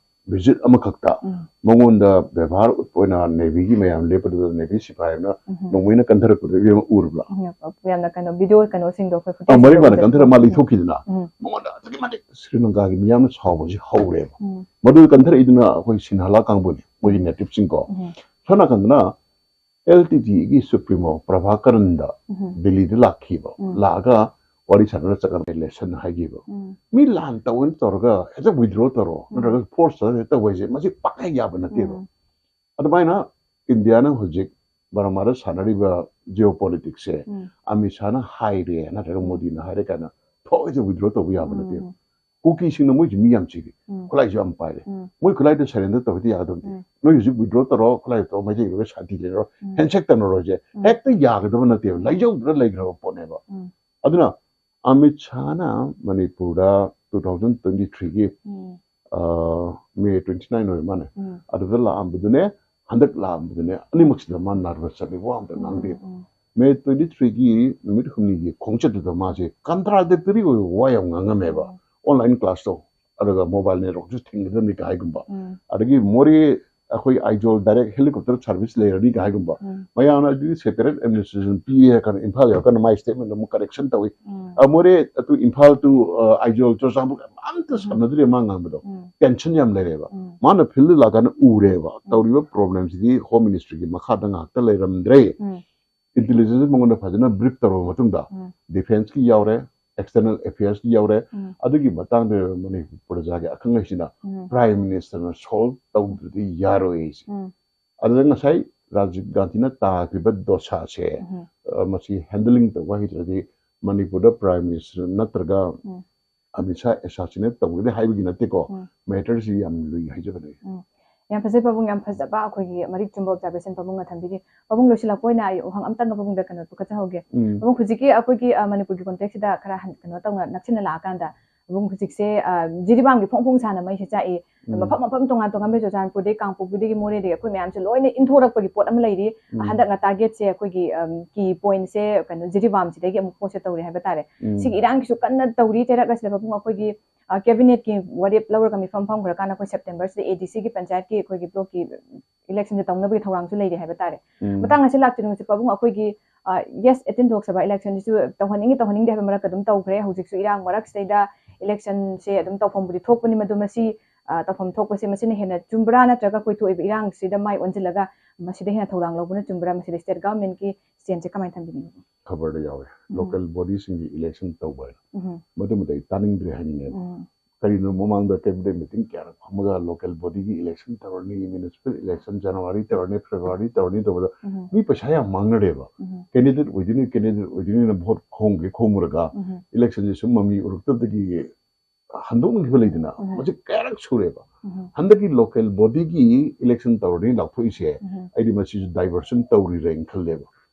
ꯚꯤꯖꯤꯠ ꯑꯃꯈꯛꯇ ꯎꯝ. ꯃꯉꯣꯟꯗ ꯕꯦꯕꯥꯔ ꯎꯠꯄ ꯑꯣꯏꯅ ꯅꯦꯚꯤꯒꯤ ꯃꯌꯥꯝ ꯂꯦꯞꯄꯗꯨꯗ ꯅꯦꯚꯤ ꯁꯤꯐꯥꯏ ꯑꯃꯅ ꯎꯝ. ꯅꯣꯡꯃꯩꯅ ꯀꯟꯊꯔꯛꯄꯗꯨ ꯏꯕꯦꯝꯃ ꯎꯔꯕ꯭ꯔꯥ? ꯎꯝ. ꯌꯥꯝꯅ ꯀꯩꯅꯣ ꯚꯤꯗꯤꯑꯣ ꯀꯩꯅꯣꯁꯤꯡꯗꯣ ꯑꯩꯈꯣꯏ ꯑ, ꯃꯔꯤ footage ꯃꯥꯅ ꯀꯟꯊꯔ ꯃꯥ ꯎꯝ. ꯂꯩꯊꯣꯛꯈꯤꯗꯅ ꯎꯝ. ꯃꯉꯣꯟꯗ ꯑꯗꯨꯛꯀꯤ ꯃꯇꯤꯛ ꯁ꯭ꯔꯤ ꯂꯪꯀꯥꯒꯤ ꯃꯤꯌꯥꯝꯅ ꯁꯥꯎꯕꯁꯤ ꯍꯧꯔꯦꯕ꯫ ꯎꯝ. ꯃꯗꯨ ꯀꯟꯊꯔꯛꯏꯗꯨꯅ ꯑꯩꯈꯣꯏ ꯁꯤꯟꯍꯂꯥ ꯀꯥꯡꯕꯨꯅꯤ, ꯃꯣꯏꯒꯤ ꯅꯦꯇꯤꯞꯁꯤꯡꯀꯣ꯫ ꯎꯝ. ꯁꯣꯝ ꯅꯥꯀꯟꯗꯅ ꯑꯦꯜ ꯇꯤ ꯇꯤꯒꯤ ꯁꯨꯄ꯭ꯔꯤꯃꯣ ꯄ꯭ꯔꯚꯥꯀꯔꯟꯗ ꯎꯝ. ꯗꯤꯜꯂꯤꯗ ꯂꯥꯛꯈꯤꯕ, ꯎꯝ. ꯂꯥꯛꯑꯒ ꯋꯥꯔꯤ ꯁꯥꯟꯅꯔ ꯆꯠꯀꯗꯕ ꯏꯂꯦꯛꯁꯟ ꯍꯥꯏꯈꯤꯕ꯫ ꯎꯝ. ꯃꯤ ꯂꯥꯟ ꯇꯧꯅ ꯇꯧꯔꯒ ꯍꯦꯛꯇ ꯋꯤꯗ꯭ꯔꯣ ꯇꯧꯔꯣ, ꯎꯝ. ꯅꯠꯇ꯭ꯔꯒ ꯐꯣꯔꯁ ꯇꯧꯔ ꯍꯦꯛꯇ ꯇꯧꯕ ꯍꯥꯏꯁꯦ ꯃꯁꯤ ꯄꯥꯛ ꯍꯦꯛ ꯌꯥꯕ ꯅꯠꯇꯦꯕ꯫ ꯎꯝ. ꯑꯗꯨꯃꯥꯏꯅ ꯏꯟꯗꯤꯌꯥꯅ ꯍꯧꯖꯤꯛ ꯕꯔꯃꯥꯗ ꯁꯥꯟꯅꯔꯤꯕ ꯖꯤꯑꯣ ꯄꯣꯂꯤꯇꯤꯛꯁꯁꯦ ꯎꯝ. ꯑꯃꯤꯠ ꯁꯥꯍꯅ ꯍꯥꯏꯔꯦ ꯅꯠꯇ꯭ꯔꯒ ꯎꯝ. ꯃꯣꯗꯤꯅ ꯍꯥꯏꯔꯦ ꯀꯥꯏꯅ ꯊꯑꯣꯏꯗ ꯋꯤꯗ꯭ꯔꯣ ꯇꯧꯕ ꯌꯥꯕ ꯅꯠꯇꯦꯕ꯫ ꯎꯝ. ꯀꯨꯀꯤꯁꯤꯡꯅ ꯃꯣꯏꯁꯨ ꯃꯤ ꯌꯥꯝ ꯆꯤꯜꯂꯤ, ꯎꯝ. ꯈꯨꯠꯂꯥꯏꯁꯨ ꯌꯥꯝ ꯄꯥꯏꯔꯦ꯫ ꯎꯝ. ꯃꯣꯏ ꯈꯨꯠꯂꯥꯏꯗꯣ ꯁꯔꯦꯟꯗꯔ ꯇꯧꯕꯗꯤ ꯌꯥꯒꯗꯕꯅꯤ꯫ ꯎꯝ. ꯅꯣꯏ ꯍꯧꯖꯤꯛ ꯋꯤꯗ꯭ꯔꯣ ꯇꯧꯔꯣ, ꯈꯨꯠꯂꯥꯏ ꯇꯧꯔꯣ, ꯃꯩꯇꯩ ꯂꯣꯏꯅ ꯁꯥꯟꯇꯤ ꯂꯩꯔꯣ, ꯎꯝ. ꯍꯦꯟꯁꯦꯛ ꯇꯧꯅꯔꯣꯏꯁꯦ ꯎꯝ. ꯍꯦꯛꯇ ꯌꯥꯒꯗꯕ ꯅꯠꯇꯦꯕ, ꯎꯝ. ꯂꯩꯖꯧꯗꯅ ꯂꯩꯈ꯭ꯔꯕ ꯄꯣꯠꯅꯦꯕ꯫ ꯎꯝ. ꯑꯗꯨꯅ ꯑꯃꯤꯠ ꯁꯥꯍꯅ ꯃꯅꯤꯄꯨꯔꯗ ꯇꯨ ꯊꯥꯎꯖꯟ ꯇ꯭ꯋꯦꯟꯇꯤ ꯊ꯭ꯔꯤꯒꯤ ꯎꯝ. ꯃꯦ ꯇ꯭ꯋꯦꯟꯇꯤ ꯅꯥꯏꯟ ꯑꯣꯏꯔ ꯃꯥꯅꯦ, ꯎꯝ. ꯑꯗꯨꯗ ꯂꯥꯛꯑꯝꯕꯗꯨꯅꯦ, ꯍꯟꯗꯛ ꯂꯥꯛꯑꯝꯕꯗꯨꯅꯦ, ꯑꯅꯤꯃꯛꯁꯤꯗ ꯃꯥ ꯅꯔꯚꯁ ꯆꯠꯂꯤ, ꯋꯥ ꯑꯝꯇ ꯉꯥꯡꯗꯦ꯫ ꯎꯝ. ꯃꯦ ꯇ꯭ꯋꯦꯟꯇꯤ ꯊ꯭ꯔꯤꯒꯤ ꯅꯨꯃꯤꯠ ꯍꯨꯝꯅꯤꯒꯤ ꯈꯣꯡꯆꯠꯇꯨꯗ ꯃꯥꯁꯦ ꯀꯟꯇ꯭ꯔꯥꯗꯤꯛꯇꯔꯤ ꯑꯣꯏꯕ ꯋꯥ ꯌꯥꯝ ꯉꯥꯡꯉꯝꯃꯦꯕ꯫ ꯎꯝ. ꯑꯣꯟꯂꯥꯏꯟ ꯀ꯭ꯂꯥꯁꯇꯣ, ꯑꯗꯨꯒ ꯃꯣꯕꯥꯏꯜ ꯅꯦꯠꯋꯥꯛꯁꯨ ꯊꯤꯡꯒꯗꯕꯅꯤ ꯀꯥꯏꯒꯨꯝꯕ, ꯎꯝ. ꯑꯗꯒꯤ ꯃꯣꯔꯦ ꯑꯩꯈꯣꯏ ꯑꯥꯏꯖꯣꯜ ꯗꯥꯏꯔꯦꯛ ꯍꯦꯂꯤꯀꯣꯞꯇꯔ ꯁꯥꯔꯚꯤꯁ ꯂꯩꯔꯅꯤ ꯀꯥꯏꯒꯨꯝꯕ, ꯎꯝ. ꯃꯌꯥꯝꯅ ꯑꯗꯨꯗꯤ ꯁꯦꯄꯔꯦꯠ ꯑꯦꯗꯃꯤꯅꯤꯁꯇ꯭ꯔꯦꯁꯟ ꯄꯤꯔꯦ ꯍꯥꯏꯔ ꯀꯥꯟꯗ ꯏꯝꯐꯥꯜ ꯌꯧꯔꯀꯥꯟꯗ ꯃꯥꯏ ꯁ꯭ꯇꯦꯠꯃꯦꯟ ꯑꯃꯨꯛ ꯀꯔꯦꯛꯁꯟ ꯇꯧꯏ꯫ ꯎꯝ. ꯑ, ꯃꯣꯔꯦ ꯇꯨ ꯏꯝꯐꯥꯜ ꯇꯨ, ꯑ, ꯑꯥꯏꯖꯣꯜ ꯆꯨꯔꯆꯥꯟꯄꯨꯔ ꯑꯝꯇ ꯎꯝ. ꯁꯝꯅꯗ꯭ꯔꯦ ꯃꯥ ꯉꯥꯡꯕꯗꯣ꯫ ꯎꯝ. ꯇꯦꯟꯁꯟ ꯌꯥꯝ ꯂꯩꯔꯦꯕ꯫ ꯎꯝ. ꯃꯥꯅ ꯐꯤꯜꯗ ꯂꯥꯛꯀꯥꯟꯗ ꯎꯔꯦꯕ ꯎꯝ. ꯇꯧꯔꯤꯕ ꯄ꯭ꯔꯣꯕ꯭ꯂꯦꯝꯁꯤꯗꯤ ꯍꯣꯝ ꯃꯤꯅꯤꯁꯇ꯭ꯔꯤꯒꯤ ꯃꯈꯥꯗ ꯉꯥꯛꯇ ꯂꯩꯔꯝꯗ꯭ꯔꯦ꯫ ꯎꯝ. ꯏꯟꯇꯦꯂꯤꯖꯦꯟꯁ ꯃꯉꯣꯟꯗ ꯐꯖꯅ ꯕ꯭ꯔꯤꯐ ꯇꯧꯔꯕ ꯃꯇꯨꯡꯗ ꯎꯝ. ꯗꯤꯐꯦꯟꯁꯀꯤ ꯌꯥꯎꯔꯦ, ꯑꯦꯛꯁꯇꯔꯅꯦꯜ ꯑꯦꯐꯤꯌꯔꯁꯀꯤ ꯌꯥꯎꯔꯦ, ꯎꯝ. ꯑꯗꯨꯒꯤ ꯃꯇꯥꯡꯗ ꯃꯅꯤꯄꯨꯔ ꯄ꯭ꯔꯖꯥꯒꯤ ꯑꯈꯪ ꯑꯍꯩꯁꯤꯅ ꯎꯝ. ꯄ꯭ꯔꯥꯏꯝ ꯃꯤꯅꯤꯁꯇꯔꯅ ꯁꯣꯜꯕ ꯇꯧꯗ꯭ꯔꯗꯤ ꯌꯥꯔꯣꯏ ꯍꯥꯏꯁꯦ꯫ ꯎꯝ. ꯑꯗꯨꯗ ꯉꯁꯥꯏ ꯔꯥꯖꯤꯕ ꯒꯥꯟꯙꯤꯅ ꯇꯥꯈꯤꯕ ꯗꯣꯁꯥꯁꯦ, ꯎꯝ. ꯑ, ꯃꯁꯤ ꯍꯦꯟꯗꯂꯤꯡ ꯇꯧꯕ ꯍꯩꯇ꯭ꯔꯗꯤ ꯃꯅꯤꯄꯨꯔꯗ ꯄ꯭ꯔꯥꯏꯝ ꯃꯤꯅꯤꯁꯇꯔ ꯅꯠꯇ꯭ꯔꯒ ꯎꯝ. ꯑꯃꯤꯠ ꯁꯥꯍ ꯑꯦꯁꯥꯁꯤꯅꯦꯠ ꯇꯧꯒꯅꯤ ꯍꯥꯏꯕꯒꯤ ꯅꯠꯇꯦꯀꯣ, ꯎꯝ. ꯃꯦꯇꯔꯁꯤ ꯌꯥꯝ ꯂꯨꯏ ꯍꯥꯏꯖꯕꯅꯦ꯫ ꯎꯝ. ꯌꯥꯝ ꯐꯖꯩ ꯄꯥꯕꯨꯡ, ꯌꯥꯝ ꯐꯖꯕ ꯑꯩꯈꯣꯏꯒꯤ ꯃꯔꯤꯛ ꯆꯨꯝꯕ ꯑꯣꯕꯖꯥꯔꯕꯦꯁꯟ ꯄꯥꯕꯨꯡꯅ ꯊꯝꯕꯤꯔꯤ꯫ ꯄꯥꯕꯨꯡ ꯂꯣꯏꯁꯤꯜꯂꯛꯄ ꯑꯣꯏꯅ ꯑꯩ ꯋꯥꯍꯪ ꯑꯝꯇꯪꯒ ꯄꯥꯕꯨꯡꯗ ꯀꯩꯅꯣ ꯄꯨꯈꯠꯆꯍꯧꯒꯦ꯫ ꯎꯝ. ꯄꯥꯕꯨꯡ, ꯍꯧꯖꯤꯛꯀꯤ ꯑꯩꯈꯣꯏꯒꯤ, ꯑ, ꯃꯅꯤꯄꯨꯔꯒꯤ ꯀꯣꯟꯇꯦꯛꯁꯤꯗ ꯈꯔ ꯍꯟ-, ꯀꯩꯅꯣ ꯇꯧꯅ ꯅꯛꯁꯤꯟꯅ ꯂꯥꯛꯑꯀꯥꯟꯗ ꯄꯥꯕꯨꯡ, ꯍꯧꯖꯤꯛꯁꯦ ꯑ, ꯖꯤꯔꯤꯕꯥꯝꯒꯤ ꯐꯣꯡ ꯐꯣꯡ ꯁꯥꯅ ꯃꯩꯁꯦ ꯆꯥꯛꯏ꯫ ꯎꯝ꯫ ꯃꯐꯝ ꯃꯐꯝ ꯇꯣꯉꯥꯟ ꯇꯣꯉꯥꯟꯕ, ꯆꯨꯔꯆꯥꯟꯄꯨꯔꯗꯒꯤ, ꯀꯥꯡꯄꯣꯛꯄꯤꯗꯒꯤ, ꯃꯣꯔꯦꯗꯒꯤ ꯑꯩꯈꯣꯏ ꯃꯌꯥꯝꯁꯦ ꯂꯣꯏꯅ ꯏꯟꯊꯣꯔꯛꯄꯒꯤ ꯄꯣꯠ ꯑꯃ ꯂꯩꯔꯤ꯫ ꯎꯝ꯫ ꯍꯟꯗꯛꯅ ꯇꯥꯔꯒꯦꯠꯁꯦ ꯑꯩꯈꯣꯏꯒꯤ, ꯑꯝ, ꯀꯤ ꯄꯣꯏꯟꯁꯦ ꯀꯩꯅꯣ ꯖꯤꯔꯤꯕꯥꯝꯁꯤꯗꯒꯤ ꯑꯃꯨꯛ ꯄꯣꯠꯁꯦ ꯇꯧꯔꯤ ꯍꯥꯏꯕ ꯇꯥꯔꯦ꯫ ꯎꯝ꯫ ꯁꯤꯒꯤ ꯏꯔꯥꯡꯒꯤꯁꯨ ꯀꯟꯅ ꯇꯧꯔꯤ꯫ ꯆꯩꯔꯛ ꯑꯁꯤꯗ ꯄꯥꯕꯨꯡ ꯑꯩꯈꯣꯏꯒꯤ, ꯑ, ꯀꯦꯕꯤꯅꯦꯠꯀꯤ ꯋꯥꯔꯦꯞ ꯂꯧꯔꯒ ꯃꯤꯐꯝ ꯐꯝꯈ꯭ꯔꯀꯥꯟꯗ ꯑꯩꯈꯣꯏ ꯁꯦꯞꯇꯦꯝꯕꯔꯁꯤꯗ ꯑꯦ ꯗꯤ ꯁꯤꯒꯤ ꯄꯟꯆꯥꯌꯠꯀꯤ ꯑꯩꯈꯣꯏꯒꯤ ꯕ꯭ꯂꯣꯛꯀꯤ ꯏꯂꯦꯛꯁꯟꯁꯦ ꯇꯧꯅꯕꯒꯤ ꯊꯧꯔꯥꯡꯁꯨ ꯂꯩꯔꯤ ꯍꯥꯏꯕ ꯇꯥꯔꯦ꯫ ꯎꯝ꯫ ꯃꯇꯥꯡ ꯑꯁꯤ ꯂꯥꯛꯇ꯭ꯔꯤꯉꯩꯁꯦ ꯄꯥꯕꯨꯡ ꯑꯩꯈꯣꯏꯒꯤ, ꯑ, ꯌꯦꯁ, ꯑꯩꯠꯇꯤꯟ ꯂꯣꯛ ꯁꯚꯥ ꯏꯂꯦꯛꯁꯟꯁꯤꯁꯨ ꯇꯧꯍꯟꯅꯤꯡꯉꯤ ꯇꯧꯍꯟꯅꯤꯡꯗꯦ ꯍꯥꯏꯕ ꯃꯔꯛꯇ ꯑꯗꯨꯝ ꯇꯧꯈ꯭ꯔꯦ꯫ ꯍꯧꯖꯤꯛꯁꯨ ꯏꯔꯥꯡ ꯃꯔꯛꯁꯤꯗꯩꯗ ꯏꯂꯦꯛꯁꯟꯁꯦ ꯑꯗꯨꯝ ꯇꯧꯐꯝꯕꯨꯗꯤ ꯊꯣꯛꯄꯅꯤ, ꯃꯗꯨ ꯃꯁꯤ, ꯑ, ꯇꯧꯐꯝ ꯊꯣꯛꯄꯁꯦ ꯃꯁꯤꯅ ꯍꯦꯟꯅ ꯆꯨꯝꯕ꯭ꯔꯥ, ꯅꯠꯇ꯭ꯔꯒ ꯑꯩꯈꯣꯏ ꯊꯣꯛꯏꯕ ꯏꯔꯥꯡꯁꯤꯗ ꯃꯥꯏ ꯑꯣꯟꯁꯤꯜꯂꯒ ꯃꯁꯤꯗ ꯍꯦꯟꯅ ꯊꯧꯗꯥꯡ ꯂꯧꯕꯅ ꯆꯨꯝꯕ꯭ꯔꯥ, ꯃꯁꯤꯗ ꯁ꯭ꯇꯦꯠ ꯒꯚꯔꯟꯃꯦꯟꯠꯀꯤ ꯁ꯭ꯇꯦꯟꯁꯁꯦ ꯀꯃꯥꯏꯅ ꯊꯝꯕꯤꯅꯤꯡꯉꯤ? ꯈꯕꯔꯗ ꯌꯥꯎꯋꯦ, ꯎꯝ꯫ ꯂꯣꯀꯦꯜ ꯕꯣꯗꯤꯁꯤꯡꯒꯤ ꯏꯂꯦꯛꯁꯟ ꯇꯧꯕ ꯍꯥꯏꯅ꯫ ꯎꯝ꯫ ꯃꯗꯨꯃꯗꯤ ꯑꯩ ꯇꯥꯅꯤꯡꯗ꯭ꯔꯦ ꯍꯥꯏꯅꯤꯡꯉꯦ꯫ ꯎꯝ꯫ ꯀꯔꯤꯅꯣ, ꯃꯃꯥꯡꯗ ꯀꯦꯕꯤꯅꯦꯠ ꯃꯤꯇꯤꯡ ꯀꯌꯥꯔꯛ ꯐꯝꯃꯒ ꯂꯣꯀꯦꯜ ꯕꯣꯗꯤꯒꯤ ꯏꯂꯦꯛꯁꯟ ꯇꯧꯔꯅꯤ, ꯃ꯭ꯌꯨꯅꯤꯁꯤꯄꯥꯜ ꯏꯂꯦꯛꯁꯟ ꯖꯅꯋꯥꯔꯤ ꯇꯧꯔꯅꯤ, ꯐꯦꯕ꯭ꯔꯨꯋꯥꯔꯤ ꯇꯧꯔꯅꯤ ꯇꯧꯕꯗ ꯎꯝ꯫ ꯃꯤ ꯄꯩꯁꯥ ꯌꯥꯝ ꯃꯥꯡꯅꯔꯦꯕ꯫ ꯎꯝ꯫ ꯀꯦꯟꯗꯤꯗꯦꯠ ꯑꯣꯏꯗꯣꯏꯅꯤ, ꯀꯦꯟꯗꯤꯗꯦꯠ ꯑꯣꯏꯗꯣꯏꯅꯤꯅ ꯚꯣꯠ ꯈꯣꯝꯒꯦ ꯈꯣꯝꯃꯨꯔꯒ ꯎꯝ꯫ ꯏꯂꯦꯛꯁꯟꯁꯦ ꯁꯨꯝ ꯃꯃꯤ ꯎꯔꯛꯇꯕꯗꯒꯤ ꯍꯟꯗꯣꯛꯅꯈꯤꯕ ꯂꯩꯗꯅ, ꯎꯝ꯫ ꯃꯁꯤ ꯀꯌꯥꯔꯛ ꯁꯨꯔꯦꯕ꯫ ꯎꯝ꯫ ꯍꯟꯗꯛꯀꯤ ꯂꯣꯀꯦꯜ ꯕꯣꯗꯤꯒꯤ ꯏꯂꯦꯛꯁꯟ ꯇꯧꯔꯅꯤ ꯂꯥꯎꯊꯣꯛꯏꯁꯦ, ꯎꯝ꯫ ꯑꯩꯗꯤ ꯃꯁꯤꯁꯨ ꯗꯥꯏꯚꯔꯁꯟ ꯇꯧꯔꯤꯔꯦꯅ ꯈꯜꯂꯦꯕ꯫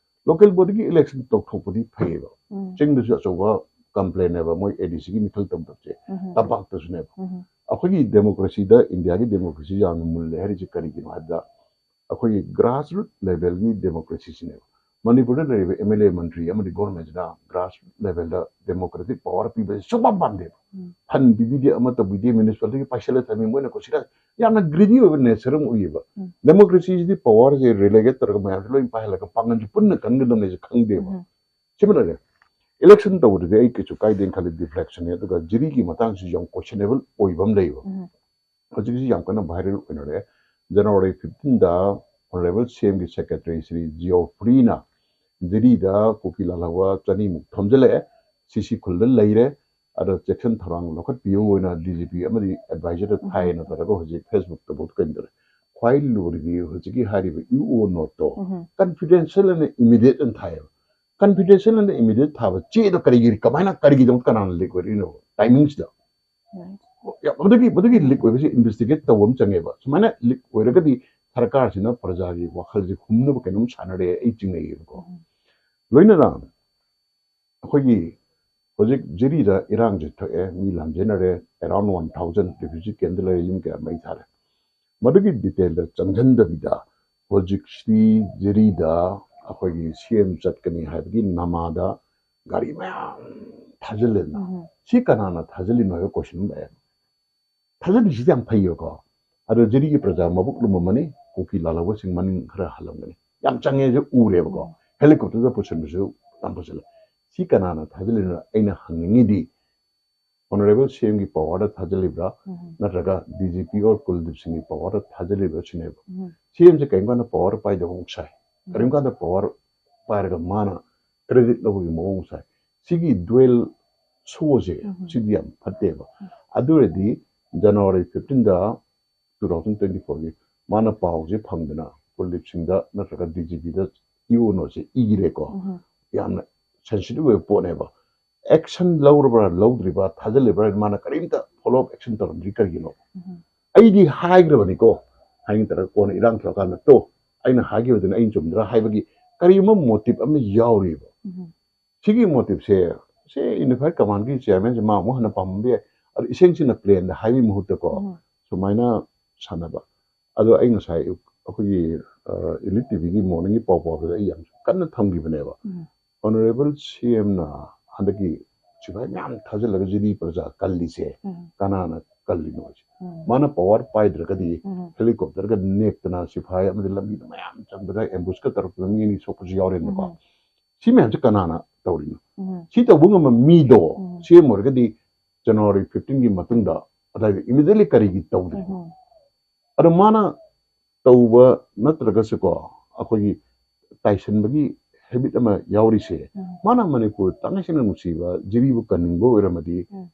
ꯂꯣꯀꯦꯜ ꯕꯣꯗꯤꯒꯤ ꯏꯂꯦꯛꯁꯟ ꯇꯧꯊꯣꯛꯄꯗꯤ ꯐꯩꯌꯦꯕ꯫ ꯎꯝ꯫ ꯆꯤꯡꯗꯁꯨ ꯑꯆꯧꯕ ꯀꯝꯄ꯭ꯂꯦꯟꯅꯦꯕ ꯃꯣꯏ ꯑꯦ ꯗꯤ ꯁꯤꯒꯤ ꯃꯤꯈꯜ ꯇꯧꯗꯕꯁꯦ, ꯎꯝ꯫ ꯇꯝꯄꯥꯛꯇꯁꯨꯅꯦꯕ꯫ ꯎꯝ꯫ ꯑꯩꯈꯣꯏꯒꯤ ꯗꯦꯃꯣꯀ꯭ꯔꯦꯁꯤꯗ, ꯏꯟꯗꯤꯌꯥꯒꯤ ꯗꯦꯃꯣꯀ꯭ꯔꯦꯁꯤ ꯌꯥꯝꯅ ꯃꯨꯜꯂꯦ ꯍꯥꯏꯔꯤꯁꯦ ꯀꯔꯤꯒꯤꯅꯣ ꯍꯥꯏꯕꯗ, ꯑꯩꯈꯣꯏꯒꯤ ꯒ꯭ꯔꯥꯁꯔꯨꯠ ꯂꯦꯚꯦꯜꯒꯤ ꯗꯦꯃꯣꯀ꯭ꯔꯦꯁꯤꯁꯤꯅꯦꯕ꯫ ꯃꯅꯤꯄꯨꯔꯗ ꯂꯩꯔꯤꯕ ꯑꯦꯝ ꯑꯦꯜ ꯑꯦ, ꯃꯟꯇ꯭ꯔꯤ ꯑꯃꯗꯤ ꯒꯣꯔꯃꯦꯟꯁꯤꯅ ꯒ꯭ꯔꯥꯁꯔꯨꯠ ꯂꯦꯚꯦꯜꯗ ꯗꯦꯃꯣꯀ꯭ꯔꯦꯇꯤꯛ ꯄꯋꯥꯔ ꯄꯤꯕꯁꯦ ꯁꯨꯡꯄꯥꯝ ꯄꯥꯝꯗꯦꯕ꯫ ꯎꯝ꯫ ꯐꯟ ꯄꯤꯕꯤꯗꯦ, ꯑꯃ ꯇꯧꯕꯤꯗꯦ, ꯃ꯭ꯌꯨꯅꯤꯁꯤꯄꯥꯂꯤꯇꯤꯒꯤ ꯄꯥꯏꯁꯜꯂ ꯊꯝꯃꯤ, ꯃꯣꯏꯅ ꯀꯣꯁꯤꯔ ꯌꯥꯝꯅ ꯒ꯭ꯔꯤꯗꯤ ꯑꯣꯏꯕ ꯅꯦꯆꯔ ꯑꯃ ꯎꯏꯌꯦꯕ꯫ ꯎꯝ꯫ ꯗꯦꯃꯣꯀ꯭ꯔꯦꯁꯤꯁꯤꯗꯤ ꯄꯋꯥꯔꯁꯦ ꯔꯤꯂꯦꯒꯦꯠ ꯇꯧꯔꯒ ꯃꯌꯥꯝꯁꯦ ꯂꯣꯏ ꯄꯥꯏꯍꯜꯂꯒ ꯄꯥꯡꯒꯜꯁꯦ ꯄꯨꯟꯅ ꯀꯟꯒꯗꯕꯅꯦꯁꯦ ꯈꯪꯗꯦꯕ꯫ ꯎꯝ꯫ ꯁꯤꯃ ꯂꯩꯔꯦ꯫ ꯏꯂꯦꯛꯁꯟ ꯇꯧꯕꯗꯗꯤ ꯑꯩ ꯀꯩꯁꯨ ꯀꯥꯏꯗꯦꯅ ꯈꯜꯂꯤ, ꯗꯤꯐ꯭ꯂꯦꯛꯁꯟꯅꯦ꯫ ꯑꯗꯨꯒ ꯖꯤꯔꯤꯒꯤ ꯃꯇꯥꯡꯁꯤꯁꯨ ꯌꯥꯝ ꯀꯣꯏꯁꯟꯅꯦꯕꯜ ꯑꯣꯏꯕ ꯑꯃ ꯂꯩꯌꯦꯕ꯫ ꯎꯝ꯫ ꯍꯧꯖꯤꯛꯁꯤ ꯌꯥꯝ ꯀꯟꯅ ꯚꯥꯏꯔꯦꯜ ꯑꯣꯏꯅꯔꯦ꯫ ꯖꯅꯋꯥꯔꯤ ꯐꯤꯐꯇꯤꯟꯗ ꯑꯣꯅꯔꯦꯕꯜ ꯁꯤ ꯑꯦꯝꯒꯤ ꯁꯦꯀ꯭ꯔꯦꯇꯔꯤ ꯁ꯭ꯔꯤ ꯖꯤꯑꯣꯐ꯭ꯔꯤꯅ ꯖꯤꯔꯤꯗ ꯀꯨꯀꯤ ꯂꯥꯜꯍꯧꯕ ꯆꯅꯤꯃꯨꯛ ꯊꯣꯝꯖꯤꯜꯂꯛꯑꯦ, ꯁꯤ ꯁꯤ ꯈꯨꯜꯗ ꯂꯩꯔꯦ, ꯑꯗ ꯆꯦꯛꯁꯤꯟ ꯊꯧꯔꯥꯡ ꯂꯧꯈꯠꯄꯤꯌꯨ ꯑꯣꯏꯅ ꯗꯤ ꯖꯤ ꯄꯤ ꯑꯃꯗꯤ ꯑꯦꯗꯚꯥꯏꯖꯔꯗ ꯎꯝ꯫ ꯊꯥꯏꯅ ꯇꯧꯔꯒ ꯍꯧꯖꯤꯛ ꯐꯦꯁꯕꯨꯛꯇ ꯚꯣꯠ ꯀꯩꯅꯣ ꯇꯧꯔꯦ꯫ ꯈ꯭ꯋꯥꯏ ꯂꯨꯔꯤꯗꯤ ꯍꯧꯖꯤꯛꯀꯤ ꯍꯥꯏꯔꯤꯕ ꯏ ꯑꯣ ꯅꯣꯠꯇꯣ ꯎꯝ꯫ ꯀꯟꯐꯤꯗꯦꯟꯁꯤꯌꯦꯜ ꯑꯦꯟ ꯏꯃꯤꯗꯤꯌꯦꯠ ꯑꯅ ꯊꯥꯏꯌꯦꯕ꯫ ꯀꯟꯐꯤꯗꯦꯟꯁꯤꯌꯦꯜ ꯑꯦꯟ ꯏꯃꯤꯗꯤꯌꯦꯠ ꯊꯥꯕ ꯆꯦꯗꯣ ꯀꯔꯤꯒꯤ, ꯀꯃꯥꯏꯅ, ꯀꯔꯤꯒꯤꯗꯃꯛ, ꯀꯅꯥꯅ ꯂꯤꯛ ꯑꯣꯏꯔꯤꯅꯣ ꯇꯥꯏꯃꯤꯡꯁꯤꯗ? ꯌꯥꯝ, ꯃꯗꯨꯒꯤ, ꯃꯗꯨꯒꯤ ꯂꯤꯛ ꯑꯣꯏꯕꯁꯤ ꯏꯟꯚꯦꯁꯇꯤꯒꯦꯠ ꯇꯧꯕ ꯑꯃ ꯆꯪꯉꯦꯕ꯫ ꯁꯨꯃꯥꯏꯅ ꯂꯤꯛ ꯑꯣꯏꯔꯒꯗꯤ ꯁꯔꯀꯥꯔꯁꯤꯅ ꯄ꯭ꯔꯖꯥꯒꯤ ꯋꯥꯈꯜꯁꯦ ꯍꯨꯝꯅꯕ ꯀꯩꯅꯣꯝ ꯁꯥꯟꯅꯔꯦ ꯑꯩ ꯆꯤꯡꯅꯩꯌꯦꯕꯀꯣ꯫ ꯎꯝ꯫ ꯂꯣꯏꯅꯅ ꯑꯩꯈꯣꯏꯒꯤ ꯍꯧꯖꯤꯛ ꯖꯤꯔꯤꯗ ꯏꯔꯥꯡꯁꯦ ꯊꯣꯛꯑꯦ, ꯃꯤ ꯂꯥꯟꯖꯦꯟꯅꯔꯦ, around one thousand refugee camp ꯗ ꯂꯩꯔꯦ, ꯌꯨꯝ ꯀꯌꯥ ꯃꯩ ꯊꯥꯔꯦ꯫ ꯃꯗꯨꯒꯤ detail ꯗ ꯆꯪꯁꯤꯟꯗꯕꯤꯗ ꯍꯧꯖꯤꯛꯁꯤ ꯖꯤꯔꯤꯗ ꯑꯩꯈꯣꯏꯒꯤ ꯁꯤ ꯑꯦꯝ ꯆꯠꯀꯅꯤ ꯍꯥꯏꯕꯒꯤ ꯅꯃꯥꯗ ꯒꯥꯔꯤ ꯃꯌꯥꯝ ꯊꯥꯖꯤꯜꯂꯦꯗꯅ꯫ ꯎꯝ꯫ ꯁꯤ ꯀꯅꯥꯅ ꯊꯥꯖꯤꯜꯂꯤꯅꯣ ꯍꯥꯏꯕ question ꯑꯃ ꯂꯥꯛꯑꯦ꯫ ꯊꯥꯖꯤꯜꯂꯤꯁꯤꯗꯤ ꯌꯥꯝ ꯐꯩꯌꯦꯕꯀꯣ꯫ ꯑꯗꯣ ꯖꯤꯔꯤꯒꯤ ꯄ꯭ꯔꯖꯥ ꯃꯕꯨꯛ ꯂꯨꯝꯃꯝꯃꯅꯤ, ꯀꯨꯀꯤ ꯂꯥꯜꯍꯧꯕꯁꯤꯡ ꯃꯅꯤꯡ ꯈꯔ ꯍꯜꯂꯝꯒꯅꯤ꯫ ꯌꯥꯝ ꯆꯪꯉꯦ ꯍꯥꯏꯁꯦ ꯎꯔꯦꯕꯀꯣ꯫ ꯎꯝ꯫ Helicopter ꯗ ꯄꯨꯁꯤꯟꯕꯁꯨ ꯌꯥꯝ ꯄꯨꯁꯤꯜꯂꯦ꯫ ꯁꯤ ꯀꯅꯥꯅ ꯊꯥꯖꯤꯜꯂꯤꯅꯣ? ꯑꯩꯅ ꯍꯪꯅꯤꯡꯉꯤꯗꯤ, Honourable ꯁꯤ ꯑꯦꯝꯒꯤ power ꯗ ꯊꯥꯖꯤꯜꯂꯤꯕ꯭ꯔꯥ, ꯎꯝ꯫ ꯅꯠꯇ꯭ꯔꯒ ꯗꯤ ꯖꯤ ꯄꯤ or ꯀꯨꯜꯗꯤꯞ ꯁꯤꯡꯒꯤ power ꯗ ꯊꯥꯖꯤꯜꯂꯤꯕ꯭ꯔꯥ ꯁꯤꯅꯦꯕ꯫ ꯎꯝ꯫ ꯁꯤ ꯑꯦꯝꯁꯦ ꯀꯔꯤꯒꯨꯝꯕ ꯀꯥꯟꯗ power ꯄꯥꯏꯗꯕ ꯑꯃꯨꯛ ꯁꯥꯏ, ꯎꯝ꯫ ꯀꯔꯤꯒꯨꯝꯕ ꯀꯥꯟꯗ power ꯄꯥꯏꯔꯒ ꯃꯥꯅ credit ꯂꯧꯕꯒꯤ ꯃꯑꯣꯡ ꯁꯥꯏ꯫ ꯁꯤꯒꯤ dual show ꯁꯦ, ꯎꯝ꯫ ꯁꯤꯗꯤ ꯌꯥꯝ ꯐꯠꯇꯦꯕ꯫ ꯎꯝ꯫ ꯑꯗꯨ ꯑꯣꯏꯔꯗꯤ January fifteen ꯗ two thousand twenty four ꯒꯤ ꯃꯥꯅ ꯄꯥꯎꯁꯦ ꯐꯪꯗꯅ ꯀꯨꯜꯗꯤꯞ ꯁꯤꯡꯗ ꯅꯠꯇ꯭ꯔꯒ ꯗꯤ ꯖꯤ ꯄꯤ ꯗ ꯏ ꯑꯣ ꯅꯣꯁꯦ ꯏꯔꯦꯀꯣ꯫ ꯎꯝ꯫ ꯌꯥꯝꯅ sensitive ꯑꯣꯏꯕ ꯄꯣꯠꯅꯦꯕ꯫ Action ꯂꯧꯔꯕ꯭ꯔꯥ ꯂꯧꯗ꯭ꯔꯤꯕ꯭ꯔꯥ ꯊꯥꯖꯤꯜꯂꯤꯕ꯭ꯔꯥ ꯃꯥꯅ ꯀꯔꯤꯝꯇ follow up action ꯇꯧꯔꯝꯗ꯭ꯔꯤ ꯀꯔꯤꯒꯤꯅꯣ? ꯎꯝ꯫ ꯑꯩꯗꯤ ꯍꯥꯏꯈ꯭ꯔꯕꯅꯤꯀꯣ, ꯍꯥꯏ ꯅꯠꯇ꯭ꯔꯒ ꯀꯣꯟꯅ ꯏꯔꯥꯡ ꯊꯣꯛꯂꯀꯥꯟꯗ, "ꯇꯣ, ꯑꯩꯅ ꯍꯥꯏꯈꯤꯕꯗꯨꯅ ꯑꯩꯅ ꯆꯨꯝꯗ꯭ꯔꯥ?" ꯍꯥꯏꯕꯒꯤ ꯀꯔꯤꯒꯨꯝꯕ motive ꯑꯃ ꯌꯥꯎꯔꯤꯕ꯫ ꯎꯝ꯫ ꯁꯤꯒꯤ motive ꯁꯦ, ꯁꯤ Unified Command ꯒꯤ chairman ꯁꯦ ꯃꯥ ꯑꯃꯨꯛ ꯍꯟꯅ ꯄꯥꯝꯕ ꯌꯥꯏ꯫ ꯑꯗꯨ ꯏꯁꯦꯡ ꯁꯦꯡꯅ plan ꯗ ꯍꯥꯏꯕꯒꯤ ꯃꯍꯨꯠꯇꯀꯣ, ꯎꯝ꯫ ꯁꯨꯃꯥꯏꯅ ꯁꯥꯟꯅꯕ꯫ ꯑꯗꯣ ꯑꯩ ꯉꯁꯥꯏ ꯑꯌꯨꯛ ꯑꯩꯈꯣꯏꯒꯤ, ꯑ, Elite ꯇꯤ ꯚꯤ ꯒꯤ morning ꯒꯤ ꯄꯥꯎ ꯄꯥꯕꯗ ꯑꯩ ꯌꯥꯝ ꯀꯟꯅ ꯊꯝꯈꯤꯕꯅꯦꯕ꯫ ꯎꯝ꯫ Honourable ꯁꯤ ꯑꯦꯝꯅ ꯍꯟꯗꯛꯀꯤ ꯁꯤꯐꯥꯏ ꯃꯌꯥꯝ ꯊꯥꯖꯤꯜꯂꯒ ꯖꯤꯔꯤ ꯄ꯭ꯔꯖꯥ ꯀꯜꯂꯤꯁꯦ ꯎꯝ꯫ ꯀꯅꯥꯅ ꯀꯜꯂꯤꯅꯣ ꯍꯥꯏꯁꯦ? ꯎꯝ꯫ ꯃꯥꯅ power ꯄꯥꯏꯗ꯭ꯔꯒꯗꯤ ꯎꯝ꯫ Helicopter ꯒ ꯅꯦꯛꯇꯅ ꯁꯤꯐꯥꯏ ꯑꯃꯗꯤ ꯂꯝꯕꯤꯗ ꯃꯌꯥꯝ ꯆꯪꯕꯗ ambush ꯀ ꯇꯧꯔꯛꯇꯅ ꯃꯤ ꯑꯅꯤ ꯁꯣꯛꯄꯁꯨ ꯌꯥꯎꯔꯦꯅꯀꯣ꯫ ꯎꯝ꯫ ꯁꯤ ꯃꯌꯥꯝꯁꯦ ꯀꯅꯥꯅ ꯇꯧꯔꯤꯅꯣ? ꯎꯝ꯫ ꯁꯤ ꯇꯧꯕ ꯉꯝꯕ ꯃꯤꯗꯣ ꯎꯝ꯫ ꯁꯤ ꯑꯦꯝ ꯑꯣꯏꯔꯒꯗꯤ January fifteen ꯒꯤ ꯃꯇꯨꯡꯗ ꯑꯗꯥꯏꯗ immediately ꯀꯔꯤꯒꯤ ꯇꯧꯗ꯭ꯔꯤꯅꯣ? ꯎꯝ꯫ ꯑꯗꯣ ꯃꯥꯅ ꯇꯧꯕ ꯅꯠꯇ꯭ꯔꯒꯁꯨꯀꯣ, ꯑꯩꯈꯣꯏꯒꯤ ꯇꯥꯏꯁꯟꯕꯒꯤ habit ꯑꯃ ꯌꯥꯎꯔꯤꯁꯦ, ꯎꯝ꯫ ꯃꯥꯅ ꯃꯅꯤꯄꯨꯔ ꯇꯥꯡꯉꯩꯁꯦꯡꯅ ꯅꯨꯡꯁꯤꯕ ꯖꯤꯔꯤꯕꯨ ꯀꯟꯅꯤꯡꯕ ꯑꯣꯏꯔꯝꯃꯗꯤ, ꯎꯝ꯫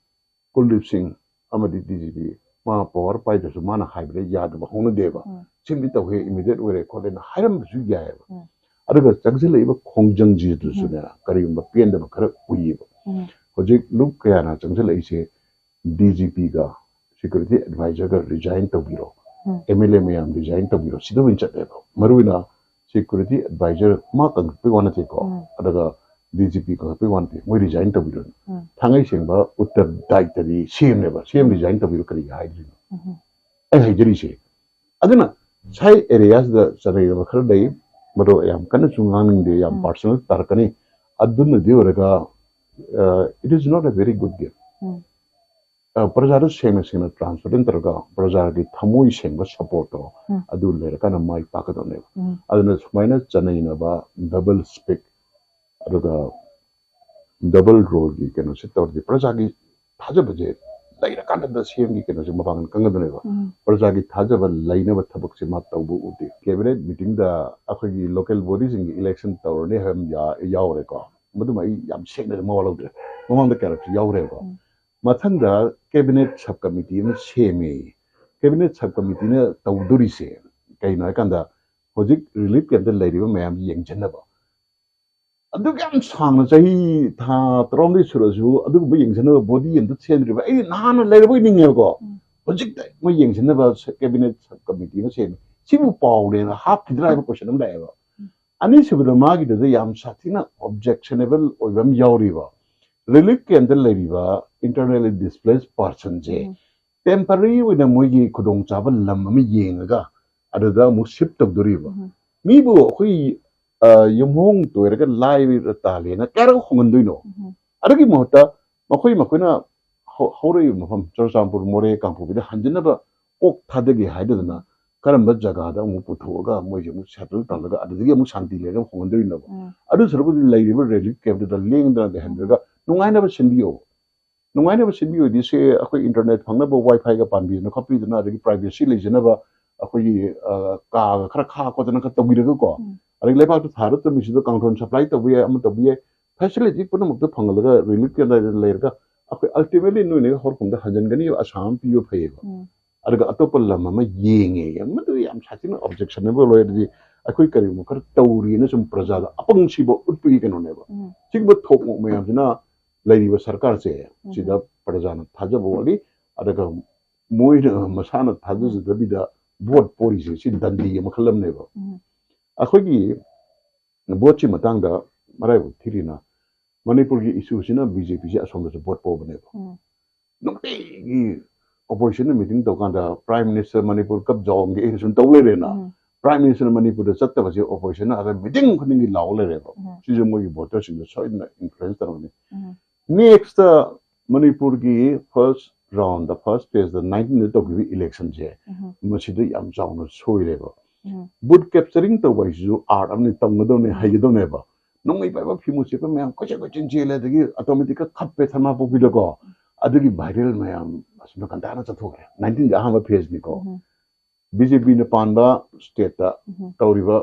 ꯀꯨꯜꯗꯤꯞ ꯁꯤꯡ ꯑꯃꯗꯤ ꯗꯤ ꯖꯤ ꯄꯤ ꯃꯥ power ꯄꯥꯏꯗ꯭ꯔꯁꯨ ꯃꯥꯅ ꯍꯥꯏꯕꯗ ꯌꯥꯗꯕ ꯍꯧꯅꯗꯦꯕ꯫ ꯎꯝ꯫ ꯁꯤꯃꯗꯤ ꯇꯧꯍꯦ, immediate ꯑꯣꯏꯔꯦ ꯈꯣꯠꯂꯦꯅ ꯍꯥꯏꯔꯝꯕꯁꯨ ꯌꯥꯏꯑꯕ꯫ ꯎꯝ꯫ ꯑꯗꯨꯒ ꯆꯪꯁꯤꯜꯂꯛꯏꯕ ꯈꯣꯡꯖꯪꯁꯤꯗꯁꯨꯅꯦ, ꯎꯝ꯫ ꯀꯔꯤꯒꯨꯝꯕ ꯄꯦꯟꯗꯕ ꯈꯔ ꯎꯏꯌꯦꯕ꯫ ꯎꯝ꯫ ꯍꯧꯖꯤꯛ ꯂꯨꯞ ꯀꯌꯥꯅ ꯆꯪꯁꯤꯜꯂꯛꯏꯁꯦ ꯗꯤ ꯖꯤ ꯄꯤꯒ security advisor ꯒ resign ꯇꯧꯕꯤꯔꯣ, ꯎꯝ꯫ ꯑꯦꯝ ꯑꯦꯜ ꯑꯦ ꯃꯌꯥꯝ resign ꯇꯧꯕꯤꯔꯣ, ꯁꯤꯗ ꯑꯣꯏꯅ ꯆꯠꯂꯦꯕ꯫ ꯃꯔꯨꯑꯣꯏꯅ security advisor ꯃꯥ ꯀꯟꯈꯠꯄꯒꯤ ꯋꯥ ꯅꯠꯇꯦꯀꯣ, ꯎꯝ꯫ ꯑꯗꯨꯒ ꯗꯤ ꯖꯤ ꯄꯤ ꯀꯧꯔꯛꯄꯩ ꯋꯥ ꯅꯠꯇꯦ, ꯃꯣꯏ ꯔꯤꯖꯥꯏꯟ ꯇꯧꯕꯤꯔꯣꯅ꯫ ꯎꯝ꯫ ꯊꯥꯡꯉꯩ ꯁꯦꯡꯕ ꯎꯠꯇꯔ ꯗꯥꯏꯇꯗꯤ ꯁꯤ ꯑꯦꯝꯅꯦꯕ, ꯁꯤ ꯑꯦꯝ ꯔꯤꯖꯥꯏꯟ ꯇꯧꯕꯤꯔꯣ ꯀꯔꯤꯒꯤ ꯍꯥꯏꯗ꯭ꯔꯤꯅꯣ? ꯎꯝ꯫ ꯑꯩ ꯍꯥꯏꯖꯔꯤꯁꯦ꯫ ꯑꯗꯨꯅ ꯁꯥꯏ ꯑꯦꯔꯤꯌꯥꯁꯤꯗ ꯆꯠꯅꯩꯗꯕ ꯈꯔ ꯂꯩ, ꯃꯗꯣ ꯌꯥꯝ ꯀꯟꯅꯁꯨ ꯉꯥꯡꯅꯤꯡꯗꯦ, ꯌꯥꯝ ꯎꯝ꯫ ꯄꯥꯔꯁꯣꯅꯦꯜ ꯇꯥꯔꯛꯀꯅꯤ꯫ ꯑꯗꯨꯅꯗꯤ ꯑꯣꯏꯔꯒ, uh, it is not a very good game. ꯎꯝ꯫ ꯑ, ꯄ꯭ꯔꯖꯥꯗ ꯁꯦꯡꯅ ꯁꯦꯡꯅ ꯇ꯭ꯔꯥꯟꯁꯄꯔꯦꯟ ꯇꯧꯔꯒ ꯄ꯭ꯔꯖꯥꯒꯤ ꯊꯃꯣꯏ ꯁꯦꯡꯕ ꯁꯞꯄꯣꯔꯠꯇꯣ ꯎꯝ꯫ ꯑꯗꯨ ꯂꯩꯔꯀꯥꯟꯗ ꯃꯥꯏ ꯄꯥꯛꯀꯗꯕꯅꯦꯕ꯫ ꯎꯝ꯫ ꯑꯗꯨꯅ ꯁꯨꯃꯥꯏꯅ ꯆꯅꯩꯅꯕ, ꯗꯕꯜ ꯁ꯭ꯄꯤꯛ, ꯑꯗꯨꯒ ꯗꯕꯜ ꯔꯣꯜꯒꯤ ꯀꯩꯅꯣꯁꯦ ꯇꯧꯔꯗꯤ ꯄ꯭ꯔꯖꯥꯒꯤ ꯊꯥꯖꯕꯁꯦ ꯂꯩꯔꯀꯥꯟꯗ ꯁꯤ ꯑꯦꯝꯒꯤ ꯀꯩꯅꯣꯁꯦ ꯃꯄꯥꯡꯒꯜ ꯀꯟꯒꯗꯕꯅꯦꯕ꯫ ꯎꯝ꯫ ꯄ꯭ꯔꯖꯥꯒꯤ ꯊꯥꯖꯕ ꯂꯩꯅꯕ ꯊꯕꯛꯁꯦ ꯃꯥ ꯇꯧꯕ ꯎꯗꯦ꯫ ꯀꯦꯕꯤꯅꯦꯠ ꯃꯤꯇꯤꯡꯗ ꯑꯩꯈꯣꯏꯒꯤ ꯂꯣꯀꯦꯜ ꯕꯣꯗꯤꯁꯤꯡꯒꯤ ꯏꯂꯦꯛꯁꯟ ꯇꯧꯔꯅꯤ ꯍꯥꯏꯕ ꯑꯃ ꯌꯥ-, ꯌꯥꯎꯔꯦꯀꯣ꯫ ꯃꯗꯨꯃ ꯑꯩ ꯌꯥꯝ ꯁꯦꯡꯅ ꯃꯋꯥ ꯂꯧꯗ꯭ꯔꯦ꯫ ꯃꯃꯥꯡꯗ ꯀꯌꯥꯔꯛꯁꯨ ꯌꯥꯎꯔꯦꯕꯀꯣ꯫ ꯎꯝ꯫ ꯃꯊꯪꯗ ꯀꯦꯕꯤꯅꯦꯠ ꯁꯕ ꯀꯃꯤꯇꯤ ꯑꯃ ꯁꯦꯝꯃꯦ꯫ ꯀꯦꯕꯤꯅꯦꯠ ꯁꯕ ꯀꯃꯤꯇꯤꯅ ꯇꯧꯗꯣꯔꯤꯁꯦ ꯀꯩꯅꯣ ꯍꯥꯏꯀꯥꯟꯗ, ꯍꯧꯖꯤꯛ ꯔꯤꯂꯤꯐ ꯀꯦꯝꯞꯇ ꯂꯩꯔꯤꯕ ꯃꯌꯥꯝꯁꯤ ꯌꯦꯡꯁꯤꯟꯅꯕ꯫ ꯑꯗꯨꯛ ꯌꯥꯝ ꯁꯥꯡꯅ, ꯆꯍꯤ ꯊꯥ ꯇꯔꯥꯍꯨꯝꯗꯣꯏ ꯁꯨꯔꯁꯨ ꯑꯗꯨꯒꯨꯝꯕ ꯌꯦꯡꯁꯤꯟꯅꯕ ꯕꯣꯗꯤ ꯑꯝꯇ ꯁꯦꯝꯗ꯭ꯔꯤꯕ꯫ ꯑꯩ ꯅꯍꯥꯟꯅ ꯂꯩꯔꯕꯣꯏ ꯅꯤꯡꯉꯦꯕꯀꯣ꯫ ꯎꯝ꯫ ꯍꯧꯖꯤꯛꯇ ꯃꯣꯏ ꯌꯦꯡꯁꯤꯟꯅꯕ ꯀꯦꯕꯤꯅꯦꯠ ꯁꯕ ꯀꯃꯤꯇꯤ ꯑꯃ ꯁꯦꯝꯃꯦ꯫ ꯁꯤꯕꯨ ꯄꯥꯎꯅꯦꯅ ꯍꯥꯞꯈꯤꯗ꯭ꯔꯥ ꯍꯥꯏꯕ ꯀꯣꯏꯁꯟ ꯑꯃ ꯂꯥꯛꯑꯦꯕ꯫ ꯎꯝ꯫ ꯑꯅꯤꯁꯨꯕꯗ ꯃꯥꯒꯤꯗꯨꯗ ꯌꯥꯝ ꯁꯥꯊꯤꯅ ꯑꯣꯕꯖꯦꯛꯁꯅꯦꯕꯜ ꯑꯣꯏꯕ ꯑꯃ ꯌꯥꯎꯔꯤꯕ, ꯔꯤꯂꯤꯐ ꯀꯦꯝꯞꯇ ꯂꯩꯔꯤꯕ ꯏꯟꯇꯔꯅꯦꯂꯤ ꯗꯤꯁꯄ꯭ꯂꯦꯁ ꯄꯥꯔꯁꯟꯁꯦ ꯎꯝ꯫ ꯇꯦꯝꯄꯔꯔꯤ ꯑꯣꯏꯅ ꯃꯣꯏꯒꯤ ꯈꯨꯗꯣꯡꯆꯥꯕ ꯂꯝ ꯑꯃ ꯌꯦꯡꯉꯒ ꯑꯗꯨꯗ ꯑꯃꯨꯛ ꯁꯤꯐ ꯇꯧꯗꯣꯔꯤꯕ꯫ ꯎꯝ꯫ ꯃꯤꯕꯨ ꯑꯩꯈꯣꯏ, ꯑ, ꯌꯨꯝꯍꯣꯡ ꯇꯣꯏꯔꯒ ꯂꯥꯏꯔ ꯇꯥꯜꯂꯦꯅ ꯀꯌꯥꯔꯛ ꯍꯣꯡꯍꯟꯗꯣꯏꯅꯣ? ꯎꯝ꯫ ꯑꯗꯨꯒꯤ ꯃꯍꯨꯠꯇ ꯃꯈꯣꯏ ꯃꯈꯣꯏꯅ ꯍꯧ-, ꯍꯧꯔꯛꯏꯕ ꯃꯐꯝ ꯆꯨꯔꯆꯥꯟꯄꯨꯔ, ꯃꯣꯔꯦ, ꯀꯥꯡꯄꯣꯛꯄꯤꯗ ꯍꯟꯖꯤꯟꯅꯕ ꯀꯣꯛ ꯊꯥꯗꯒꯦ ꯍꯥꯏꯗꯗꯅ ꯀꯔꯝꯕ ꯖꯒꯥꯗ ꯑꯃꯨꯛ ꯄꯨꯊꯣꯛꯑꯒ ꯃꯣꯏꯁꯦ ꯑꯃꯨꯛ ꯁꯦꯇꯜ ꯇꯧꯔꯒ ꯑꯗꯨꯗꯒꯤ ꯑꯃꯨꯛ ꯁꯥꯟꯇꯤ ꯂꯩꯔꯒ ꯍꯣꯡꯍꯟꯗꯣꯏꯅꯣꯕ? ꯎꯝ꯫ ꯑꯗꯨ ꯁꯔꯨꯛꯄꯨꯗꯤ ꯂꯩꯔꯤꯕ ꯔꯤꯂꯤꯐ ꯀꯦꯝꯞꯇꯨꯗ ꯂꯦꯡꯗꯅ ꯂꯩꯍꯟꯗ꯭ꯔꯒ ꯅꯨꯡꯉꯥꯏꯅꯕ ꯁꯤꯟꯕꯤꯌꯣ꯫ ꯅꯨꯡꯉꯥꯏꯅꯕ ꯁꯤꯟꯕꯤꯌꯣꯗꯤ ꯁꯦ ꯑꯩꯈꯣꯏ ꯏꯟꯇꯔꯅꯦꯠ ꯐꯪꯅꯕ ꯋꯥꯏ ꯐꯥꯏꯒ ꯄꯥꯟꯕꯤꯗꯅ ꯈꯣꯠꯄꯤꯗꯅ, ꯑꯗꯒꯤ ꯄ꯭ꯔꯥꯏꯚꯦꯁꯤ ꯂꯩꯖꯅꯕ ꯑꯩꯈꯣꯏꯒꯤ, ꯑ, ꯀꯥꯒ ꯈꯔ ꯈꯥ ꯈꯣꯠꯇꯅ ꯈꯔ ꯇꯧꯕꯤꯔꯒꯀꯣ, ꯎꯝ꯫ ꯑꯗꯒꯤ ꯂꯩꯕꯥꯛꯇ ꯊꯥꯔ ꯇꯝꯃꯤꯁꯤꯗ ꯀꯥꯡꯊꯣꯟ ꯁꯄ꯭ꯂꯥꯏ ꯇꯧꯕ ꯌꯥꯏ, ꯑꯃ ꯇꯧꯕ ꯌꯥꯏ, ꯐꯦꯁꯤꯂꯤꯇꯤ ꯄꯨꯝꯅꯃꯛꯇ ꯐꯪꯍꯜꯂꯒ ꯔꯤꯂꯤꯐ ꯀꯦꯝꯞꯇ ꯂꯩꯔꯒ ꯑꯩꯈꯣꯏ ꯑꯜꯇꯤꯃꯦꯠꯂꯤ ꯅꯣꯏꯅ ꯍꯧꯔꯛꯐꯝꯗ ꯍꯟꯖꯤꯟꯒꯅꯤ, ꯑꯁꯥ ꯑꯃ ꯄꯤꯕ ꯐꯩꯌꯦꯕ꯫ ꯎꯝ꯫ ꯑꯗꯨꯒ ꯑꯇꯣꯞꯄ ꯂꯝ ꯑꯃ ꯌꯦꯡꯉꯦ, ꯃꯗꯨ ꯌꯥꯝ ꯁꯥꯊꯤꯅ ꯑꯣꯕꯖꯦꯛꯁꯅꯦꯕꯜ ꯑꯣꯏ꯫ ꯑꯗꯨꯗꯤ ꯑꯩꯈꯣꯏ ꯀꯔꯤꯒꯨꯝꯕ ꯈꯔ ꯇꯧꯔꯤꯅ ꯁꯨꯝ ꯄ꯭ꯔꯖꯥꯗ ꯑꯄꯪꯁꯤꯕ ꯎꯠꯄꯒꯤ ꯀꯩꯅꯣꯅꯦꯕ꯫ ꯎꯝ꯫ ꯁꯤꯒꯨꯝꯕ ꯊꯣꯛ ꯃꯣꯛ ꯃꯌꯥꯝꯁꯤꯅ ꯂꯩꯔꯤꯕ ꯁꯔꯀꯥꯔꯁꯦ ꯎꯝ꯫ ꯁꯤꯗ ꯄ꯭ꯔꯖꯥꯅ ꯊꯥꯖꯕ ꯋꯥꯠꯂꯤ, ꯑꯗꯨꯒ ꯃꯣꯏꯅ ꯃꯁꯥꯅ ꯊꯥꯖꯖꯗꯕꯤꯗ ꯚꯣꯠ ꯄꯣꯔꯤꯁꯦ ꯁꯤ ꯗꯟꯗꯤ ꯃꯈꯜ ꯑꯃꯅꯦꯕ꯫ ꯎꯝ꯫ ꯑꯩꯈꯣꯏꯒꯤ ꯚꯣꯠꯁꯤ ꯃꯇꯥꯡꯗ ꯃꯔꯥꯏꯕꯛ ꯊꯤꯔꯤꯅ ꯃꯅꯤꯄꯨꯔꯒꯤ ꯏꯁꯨꯁꯤꯅ ꯕꯤ ꯖꯦ ꯄꯤꯁꯦ ꯑꯁꯣꯝꯗꯁꯨ ꯚꯣꯠ ꯄꯣꯕꯅꯦꯕ꯫ ꯎꯝ. ꯅꯨꯡꯇꯤꯒꯤ ꯑꯣꯄꯣꯖꯤꯁꯟꯅ ꯃꯤꯇꯤꯡ ꯇꯧꯀꯥꯟꯗ ꯄ꯭ꯔꯥꯏꯝ ꯃꯤꯅꯤꯁꯇꯔ ꯃꯅꯤꯄꯨꯔ ꯀꯞ ꯖꯥꯎꯝꯒꯦ ꯑꯩꯅ ꯁꯨꯝ ꯇꯧ ꯂꯩꯔꯦꯅ꯫ ꯎꯝ. ꯄ꯭ꯔꯥꯏꯝ ꯃꯤꯅꯤꯁꯇꯔꯅ ꯃꯅꯤꯄꯨꯔꯗ ꯆꯠꯇꯕꯁꯦ ꯑꯣꯄꯣꯖꯤꯁꯟꯅ ꯑꯗ ꯃꯤꯇꯤꯡ ꯈꯨꯗꯤꯡꯒꯤ ꯂꯥꯎ ꯂꯩꯔꯦꯕ꯫ ꯎꯝ. ꯁꯤꯁꯨ ꯃꯣꯏꯒꯤ ꯚꯣꯇꯔꯁꯤꯡꯗ ꯁꯣꯏꯗꯅ ꯏꯟꯐ꯭ꯂꯨꯌꯦꯟꯁ ꯇꯧꯔꯝꯒꯅꯤ꯫ ꯎꯝ. ꯅꯦꯛꯁꯇ ꯃꯅꯤꯄꯨꯔꯒꯤ ꯐꯥꯔꯁ ꯔꯥꯎꯟꯗ ꯐꯥꯔꯁ ꯐꯦꯖꯇ ꯅꯥꯏꯟꯇꯤꯟꯗ ꯇꯧꯈꯤꯕ ꯏꯂꯦꯛꯁꯟꯁꯦ ꯎꯝ. ꯃꯁꯤꯗ ꯌꯥꯝ ꯆꯥꯎꯅ ꯁꯣꯏꯔꯦꯕ꯫ ꯎꯝ. ꯕꯨꯠ ꯀꯦꯞꯆꯔꯤꯡ ꯇꯧꯕ ꯍꯥꯏꯁꯤꯁꯨ ꯑꯥꯔꯠ ꯑꯃꯅꯤ, ꯇꯝꯒꯗꯧꯅꯦ, ꯎꯝ. ꯍꯩꯒꯗꯧꯅꯦꯕ꯫ ꯅꯣꯡꯃꯩ ꯄꯥꯏꯕ ꯐꯤꯃꯨ ꯆꯦꯠꯄ ꯃꯌꯥꯝ ꯀꯣꯏꯆꯦꯟ ꯀꯣꯏꯆꯦꯟ ꯆꯦꯜꯂꯦ, ꯑꯗꯒꯤ ꯑꯣꯇꯣꯃꯦꯇꯤꯛꯀ ꯈꯞꯄꯦ ꯊꯅꯥꯄꯣꯛꯄꯤꯗꯀꯣ꯫ ꯑꯗꯨꯒꯤ ꯚꯥꯏꯔꯦꯜ ꯃꯌꯥꯝ ꯑꯁꯤꯅ ꯀꯟꯇꯥꯅ ꯆꯠꯊꯣꯛꯈ꯭ꯔꯦ꯫ ꯅꯥꯏꯟꯇꯤꯟꯁꯦ ꯑꯍꯥꯟꯕ ꯐꯦꯖꯅꯤꯀꯣ꯫ ꯎꯝ. ꯕꯤ ꯖꯦ ꯄꯤꯅ ꯄꯥꯟꯕ ꯁ꯭ꯇꯦꯠꯇ ꯎꯝ. ꯇꯧꯔꯤꯕ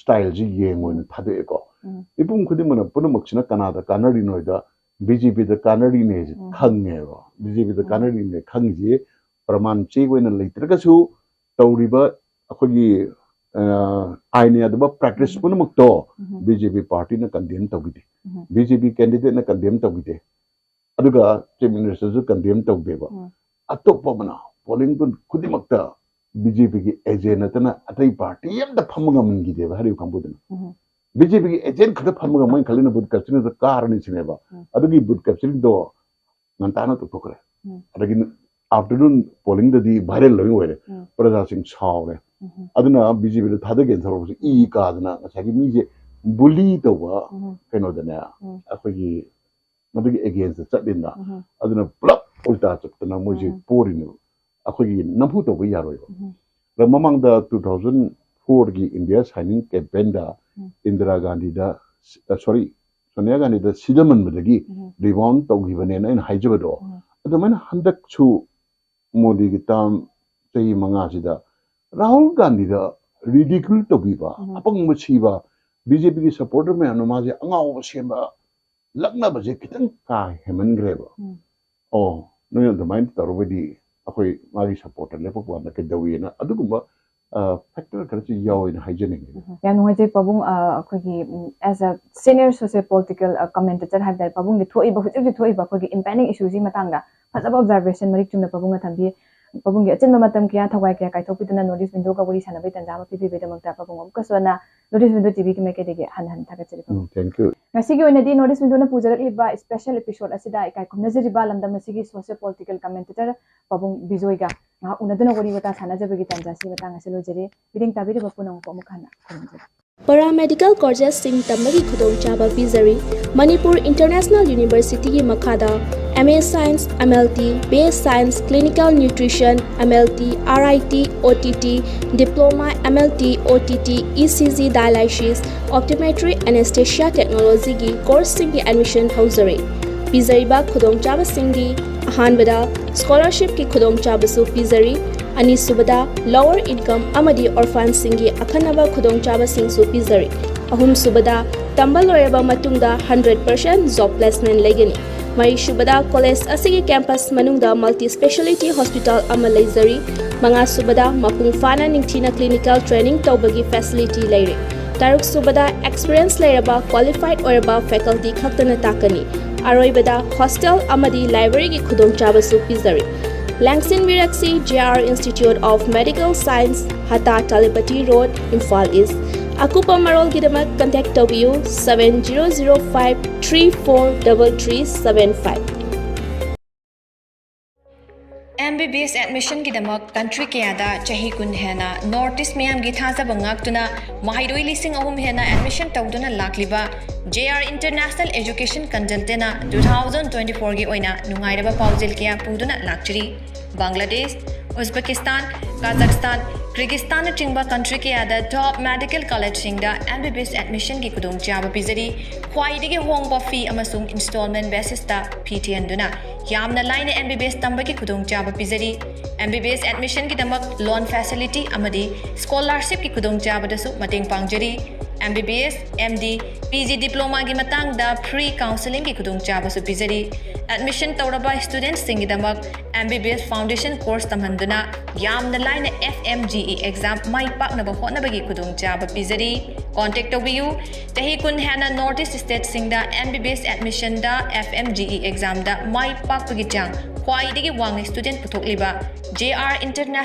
ꯁ꯭ꯇꯥꯏꯜꯁꯤ ꯌꯦꯡꯉꯣꯅ ꯊꯥꯗꯣꯛꯑꯦꯀꯣ꯫ ꯎꯝ. ꯃꯤꯄꯨꯝ ꯈꯨꯗꯤꯡꯃꯛꯅ ꯄꯨꯝꯅꯃꯛꯁꯤꯅ ꯀꯅꯥꯗ ꯀꯥꯟꯅꯔꯤꯅꯣ ꯍꯥꯏꯗ ꯕꯤ ꯖꯦ ꯄꯤꯗ ꯀꯥꯟꯅꯔꯤꯅꯦꯁꯦ ꯎꯝ. ꯈꯪꯉꯦꯕ꯫ ꯕꯤ ꯖꯦ ꯄꯤꯗ ꯎꯝ. ꯀꯥꯟꯅꯔꯤꯅꯦ ꯈꯪꯉꯤꯁꯦ ꯄ꯭ꯔꯃꯥꯟ ꯆꯦ ꯑꯣꯏꯅ ꯂꯩꯇ꯭ꯔꯒꯁꯨ ꯇꯧꯔꯤꯕ ꯑꯩꯈꯣꯏꯒꯤ, ꯑ, ꯑꯥꯏꯟ ꯌꯥꯗꯕ ꯄ꯭ꯔꯦꯛꯇꯤꯁ ꯎꯝ. ꯄꯨꯝꯅꯃꯛꯇꯣ ꯎꯝ. ꯕꯤ ꯖꯦ ꯄꯤ ꯄꯥꯔꯇꯤꯅ ꯀꯟꯗꯦꯝ ꯇꯧꯈꯤꯗꯦ꯫ ꯎꯝ. ꯕꯤ ꯖꯦ ꯄꯤ ꯀꯦꯟꯗꯤꯗꯦꯠꯅ ꯀꯟꯗꯦꯝ ꯇꯧꯈꯤꯗꯦ꯫ ꯑꯗꯨꯒ ꯆꯤꯐ ꯃꯤꯅꯤꯁꯇꯔꯁꯨ ꯀꯟꯗꯦꯝ ꯇꯧꯗꯦꯕ꯫ ꯎꯝ. ꯑꯇꯣꯞꯄ ꯑꯃꯅ ꯄꯣꯂꯤꯡ ꯈꯨꯗꯤꯡꯃꯛꯇ ꯕꯤ ꯖꯦ ꯄꯤꯒꯤ ꯑꯦꯖꯦꯟ ꯅꯠꯇꯅ ꯑꯇꯩ ꯄꯥꯔꯇꯤ ꯑꯝꯇ ꯐꯝꯕ ꯉꯝꯍꯟꯈꯤꯗꯦꯕ ꯍꯥꯏꯔꯤꯕ ꯀꯥꯡꯕꯨꯗꯨꯅ꯫ ꯎꯝ. ꯕꯤ ꯖꯦ ꯄꯤꯒꯤ ꯑꯦꯖꯦꯟ ꯈꯛꯇ ꯐꯝꯃꯒ ꯃꯣꯏꯅ ꯈꯜꯂꯤꯅ ꯕꯨꯠ ꯀꯦꯞꯆꯔꯤꯡꯗ ꯀꯥꯔꯅꯤ ꯁꯤꯅꯦꯕ꯫ ꯎꯝ. ꯑꯗꯨꯒꯤ ꯕꯨꯠ ꯀꯦꯞꯆꯔꯤꯡꯗꯣ ꯉꯟꯇꯥꯅ ꯇꯧꯊꯣꯛꯈ꯭ꯔꯦ꯫ ꯎꯝ. ꯑꯗꯒꯤ ꯑꯥꯐꯇꯔꯅꯨꯟ ꯄꯣꯂꯤꯡꯗꯗꯤ ꯚꯥꯏꯔꯦꯜ ꯂꯣꯏ ꯑꯣꯏꯔꯦ꯫ ꯎꯝ. ꯄ꯭ꯔꯖꯥꯁꯤꯡ ꯁꯥꯎꯔꯦ꯫ ꯎꯝ. ꯑꯗꯨꯅ ꯕꯤ ꯖꯦ ꯄꯤꯗ ꯊꯥꯗꯒꯦꯅ ꯊꯣꯛꯂꯛꯄꯁꯦ ꯏ ꯀꯥꯗꯅ ꯉꯁꯥꯏꯒꯤ ꯃꯤꯁꯦ ꯕꯨꯂꯤ ꯇꯧꯕ ꯎꯝ. ꯀꯩꯅꯣꯗꯅꯦ ꯎꯝ. ꯑꯩꯈꯣꯏꯒꯤ ꯃꯗꯨꯒꯤ ꯑꯦꯒꯦꯟꯁꯇ ꯆꯠꯂꯤꯅ ꯎꯝ. ꯑꯗꯨꯅ ꯄꯨꯂꯞ ꯎꯜꯇꯥ ꯆꯠꯇꯅ ꯃꯣꯏꯁꯦ ꯎꯝ. ꯄꯣꯔꯤꯅꯦꯕ꯫ ꯑꯩꯈꯣꯏꯒꯤ ꯅꯝꯐꯨ ꯇꯧꯕ ꯌꯥꯔꯣꯏꯕ꯫ ꯎꯝ. ꯑꯗ ꯃꯃꯥꯡꯗ ꯇꯨ ꯊꯥꯎꯖꯟ ꯐꯣꯔꯒꯤ ꯏꯟꯗꯤꯌꯥ ꯁꯥꯏꯅꯤꯡ ꯀꯦꯝꯄꯦꯟꯗ ꯎꯝ. ꯏꯟꯗꯤꯔꯥ ꯒꯥꯟꯙꯤꯗ, ꯁꯣꯔꯤ, ꯁꯣꯅꯤꯌꯥ ꯒꯥꯟꯙꯤꯗ ꯁꯤꯗꯃꯟꯕꯗꯒꯤ ꯎꯝ. ꯔꯤꯕꯥꯎꯟ ꯇꯧꯈꯤꯕꯅꯦꯅ ꯑꯩꯅ ꯍꯥꯏꯖꯕꯗꯣ, ꯎꯝ. ꯑꯗꯨꯃꯥꯏꯅ ꯍꯟꯗꯛꯁꯨ ꯃꯣꯗꯤꯒꯤ ꯇꯥꯝ ꯆꯍꯤ ꯃꯉꯥꯁꯤꯗ ꯔꯥꯍꯨꯜ ꯒꯥꯟꯙꯤꯗ ꯔꯤꯗꯤꯀ꯭ꯌꯨꯜ ꯇꯧꯕꯤꯕ, ꯎꯝ. ꯑꯄꯪꯕ ꯁꯤꯕ, ꯕꯤ ꯖꯦ ꯄꯤꯒꯤ ꯁꯄꯣꯔꯇꯔ ꯃꯌꯥꯝꯅ ꯃꯥꯁꯦ ꯑꯉꯥꯎꯕ ꯁꯦꯝꯕ, ꯂꯛꯅꯕꯁꯦ ꯈꯤꯇꯪ ꯀꯥ ꯍꯦꯟꯃꯟꯈ꯭ꯔꯦꯕ꯫ ꯎꯝ. ꯑꯣ, ꯅꯣꯏꯅ ꯑꯗꯨꯃꯥꯏꯅ ꯇꯧꯔꯒꯗꯤ ꯑꯩꯈꯣꯏ ꯃꯥꯒꯤ ꯁꯄꯣꯔꯇꯔ ꯂꯦꯞꯄꯛꯄ ꯀꯥꯟꯗ ꯀꯩꯗꯧꯋꯤꯅ ꯑꯗꯨꯒꯨꯝꯕ ꯐꯦꯛꯇꯔ ꯈꯔꯁꯨ ꯌꯥꯎꯋꯦꯅ ꯍꯥꯏꯖꯅꯤꯡꯉꯤ꯫ ꯎꯝ. ꯌꯥꯝ ꯅꯨꯡꯉꯥꯏꯖꯩ ꯄꯥꯕꯨꯡ, ꯑ, ꯑꯩꯈꯣꯏꯒꯤ, ꯎꯝ, as a senior socio political, ꯑ, commentator ꯍꯥꯏꯕ ꯇꯥꯔꯦ, ꯄꯥꯕꯨꯡꯒꯤ ꯊꯣꯛꯏꯕ, ꯍꯧꯖꯤꯛ ꯍꯧꯖꯤꯛ ꯊꯣꯛꯏꯕ ꯑꯩꯈꯣꯏꯒꯤ impending issue ꯁꯤ ꯃꯇꯥꯡꯗ ꯐꯖꯕ observation ꯃꯔꯤꯛ ꯆꯨꯝꯅ ꯄꯥꯕꯨꯡꯅ ꯊꯝꯕꯤ꯫ ꯄꯥꯕꯨꯡꯒꯤ ꯑꯆꯤꯟꯕ ꯃꯇꯝ ꯀꯌꯥ, ꯊꯋꯥꯏ ꯀꯌꯥ ꯀꯥꯏꯊꯣꯛꯄꯤꯗꯨꯅ North East Window ꯒ ꯋꯥꯔꯤ ꯁꯥꯟꯅꯕꯒꯤ ꯇꯥꯟꯖꯥ ꯑꯃ ꯄꯤꯕꯤꯕꯒꯤꯗꯃꯛꯇ ꯄꯥꯕꯨꯡ ꯑꯃꯨꯛꯀꯁꯨ ꯍꯟꯅ North East Window T V ꯒꯤ ꯃꯥꯏꯀꯩꯗꯒꯤ ꯍꯟꯅ ꯍꯟꯅ ꯊꯥꯒꯠꯆꯔꯤ, ꯄꯥꯕꯨꯡ꯫ ꯎꯝ, thank you. ꯉꯁꯤꯒꯤ ꯑꯣꯏꯅꯗꯤ North East Window ꯅ ꯄꯨꯖꯔꯛꯂꯤꯕ special episode ꯑꯁꯤꯗ ꯏꯀꯥꯏ ꯈꯨꯝꯅꯖꯔꯤꯕ ꯂꯝꯗꯝ ꯑꯁꯤꯒꯤ socio political commentator ꯄꯥꯕꯨꯡ ꯕꯤꯖꯣꯏꯒ ꯉꯥꯏꯍꯥꯛ ꯎꯅꯗꯨꯅ ꯋꯥꯔꯤ ꯋꯥꯇꯥ ꯁꯥꯟꯅꯖꯕꯒꯤ ꯇꯥꯟꯖꯥ ꯑꯁꯤ ꯃꯇꯥꯡ ꯑꯁꯤꯗ ꯂꯣꯏꯖꯔꯦ꯫ ꯃꯤꯠꯌꯦꯡ ꯇꯥꯕꯤꯔꯤꯕ ꯄꯨꯝꯅꯃꯛꯄꯨ ꯑꯃꯨꯛ ꯍꯟꯅ ꯈꯨꯔꯨꯝꯖꯔꯤ꯫ Paramedical courses ꯁꯤꯡ ꯇꯝꯕꯒꯤ ꯈꯨꯗꯣꯡꯆꯥꯕ ꯄꯤꯖꯔꯤ꯫ ꯃꯅꯤꯄꯨꯔ International University ꯒꯤ ꯃꯈꯥꯗ M A Science, M L T, B A Science, Clinical Nutrition, M L T, R I T, O T T, Diploma, M L T, O T T, E C G Dialysis, Optometry, Anesthesia Technology ꯒꯤ course ꯁꯤꯡꯒꯤ admission ꯍꯧꯖꯔꯤ꯫ ꯄꯤꯖꯔꯤꯕ ꯈꯨꯗꯣꯡꯆꯥꯕꯁꯤꯡꯗꯤ: ꯑꯍꯥꯟꯕꯗ, scholarship ꯀꯤ ꯈꯨꯗꯣꯡꯆꯥꯕꯁꯨ ꯄꯤꯖꯔꯤ꯫ ꯑꯅꯤꯁꯨꯕꯗ, lower income ꯑꯃꯗꯤ orphan ꯁꯤꯡꯒꯤ ꯑꯈꯟꯅꯕ ꯈꯨꯗꯣꯡꯆꯥꯕꯁꯤꯡꯁꯨ ꯄꯤꯖꯔꯤ꯫ ꯑꯍꯨꯝꯁꯨꯕꯗ, ꯇꯝꯕ ꯂꯣꯏꯔꯕ ꯃꯇꯨꯡꯗ hundred percent job placement ꯂꯩꯒꯅꯤ꯫ ꯃꯔꯤꯁꯨꯕꯗ, college ꯑꯁꯤꯒꯤ campus ꯃꯅꯨꯡꯗ multi speciality hospital ꯑꯃ ꯂꯩꯖꯔꯤ꯫ ꯃꯉꯥꯁꯨꯕꯗ, ꯃꯄꯨꯡ ꯐꯥꯅ ꯅꯤꯡꯊꯤꯅ clinical training ꯇꯧꯕꯒꯤ facility ꯂꯩꯔꯤ꯫ ꯇꯔꯨꯛꯁꯨꯕꯗ, experience ꯂꯩꯔꯕ qualified ꯑꯣꯏꯔꯕ faculty ꯈꯛꯇꯅ ꯇꯥꯛꯀꯅꯤ꯫ ꯑꯔꯣꯏꯕꯗ, hostel ꯑꯃꯗꯤ library ꯒꯤ ꯈꯨꯗꯣꯡꯆꯥꯕꯁꯨ ꯄꯤꯖꯔꯤ꯫ ꯂꯥꯡꯁꯤꯟꯕꯤꯔꯛꯁꯤ, J R Institute of Medical Science, ꯍꯇꯥ ꯇꯥꯂꯤꯄꯇꯤ Road, Imphal East꯫ ꯑꯀꯨꯞꯄ ꯃꯔꯣꯜꯒꯤꯗꯃꯛ contact ꯇꯧꯕꯤꯌꯨ, seven zero zero five three four double three seven five꯫ M B B S admission ꯒꯤꯗꯃꯛ country ꯀꯌꯥꯗ ꯆꯍꯤ ꯀꯨꯟ ꯍꯦꯟꯅ North East ꯃꯤꯌꯥꯝꯒꯤ ꯊꯥꯖꯕ ꯉꯥꯛꯇꯨꯅ ꯃꯍꯩꯔꯣꯏ ꯂꯤꯁꯤꯡ ꯑꯍꯨꯝ ꯍꯦꯟꯅ admission ꯇꯧꯗꯨꯅ ꯂꯥꯛꯂꯤꯕ J R International Education Consultant ꯅ two thousand twenty four ꯒꯤ ꯑꯣꯏꯅ ꯅꯨꯡꯉꯥꯏꯔꯕ ꯄꯥꯎꯖꯦꯜ ꯀꯌꯥ ꯄꯨꯗꯨꯅ ꯂꯥꯛꯆꯔꯤ꯫ ꯕꯪꯒ꯭ꯂꯥꯗꯦꯁ, ꯎꯖꯕꯦꯀꯤꯁꯇꯥꯟ, ꯀꯥꯖꯥꯛꯁꯇꯥꯟ, ꯀꯤꯔꯒꯤꯁꯇꯥꯟꯅꯆꯤꯡꯕ country ꯀꯌꯥꯗ top medical college ꯁꯤꯡꯗ M B B S admission ꯒꯤ ꯈꯨꯗꯣꯡꯆꯥꯕ ꯄꯤꯖꯔꯤ꯫ ꯈ꯭ꯋꯥꯏꯗꯒꯤ ꯍꯣꯡꯕ fee ꯑꯃꯁꯨꯡ installment basis ꯇ fee ꯊꯤꯍꯟꯗꯨꯅ ꯌꯥꯝꯅ ꯂꯥꯏꯅ M B B S ꯇꯝꯕꯒꯤ ꯈꯨꯗꯣꯡꯆꯥꯕ ꯄꯤꯖꯔꯤ꯫ M B B S admission ꯒꯤꯗꯃꯛ loan facility ꯑꯃꯗꯤ scholarship ꯀꯤ ꯈꯨꯗꯣꯡꯆꯥꯕꯗꯁꯨ ꯃꯇꯦꯡ ꯄꯥꯡꯖꯔꯤ꯫ M B B S, M D, P G diploma ꯒꯤ ꯃꯇꯥꯡꯗ free counselling ꯒꯤ ꯈꯨꯗꯣꯡꯆꯥꯕꯁꯨ ꯄꯤꯖꯔꯤ꯫ Admission ꯇꯧꯔꯕ student ꯁꯤꯡꯒꯤꯗꯃꯛ M B B S foundation course ꯇꯝꯍꯟꯗꯨꯅ ꯌꯥꯝꯅ ꯂꯥꯏꯅ F M G E exam ꯃꯥꯏ ꯄꯥꯛꯅꯕ ꯍꯣꯠꯅꯕꯒꯤ ꯈꯨꯗꯣꯡꯆꯥꯕ ꯄꯤꯖꯔꯤ꯫ Contact ꯇꯧꯕꯤꯌꯨ꯫ ꯆꯍꯤ ꯀꯨꯟ ꯍꯦꯟꯅ North East state ꯁꯤꯡꯗ M B B S admission ꯗ F M G E exam ꯗ ꯃꯥꯏ ꯄꯥꯛꯄꯒꯤ ꯆꯥꯡ ꯈ꯭ꯋꯥꯏꯗꯒꯤ ꯋꯥꯡꯅ student ꯄꯨꯊꯣꯛꯂꯤꯕ J R International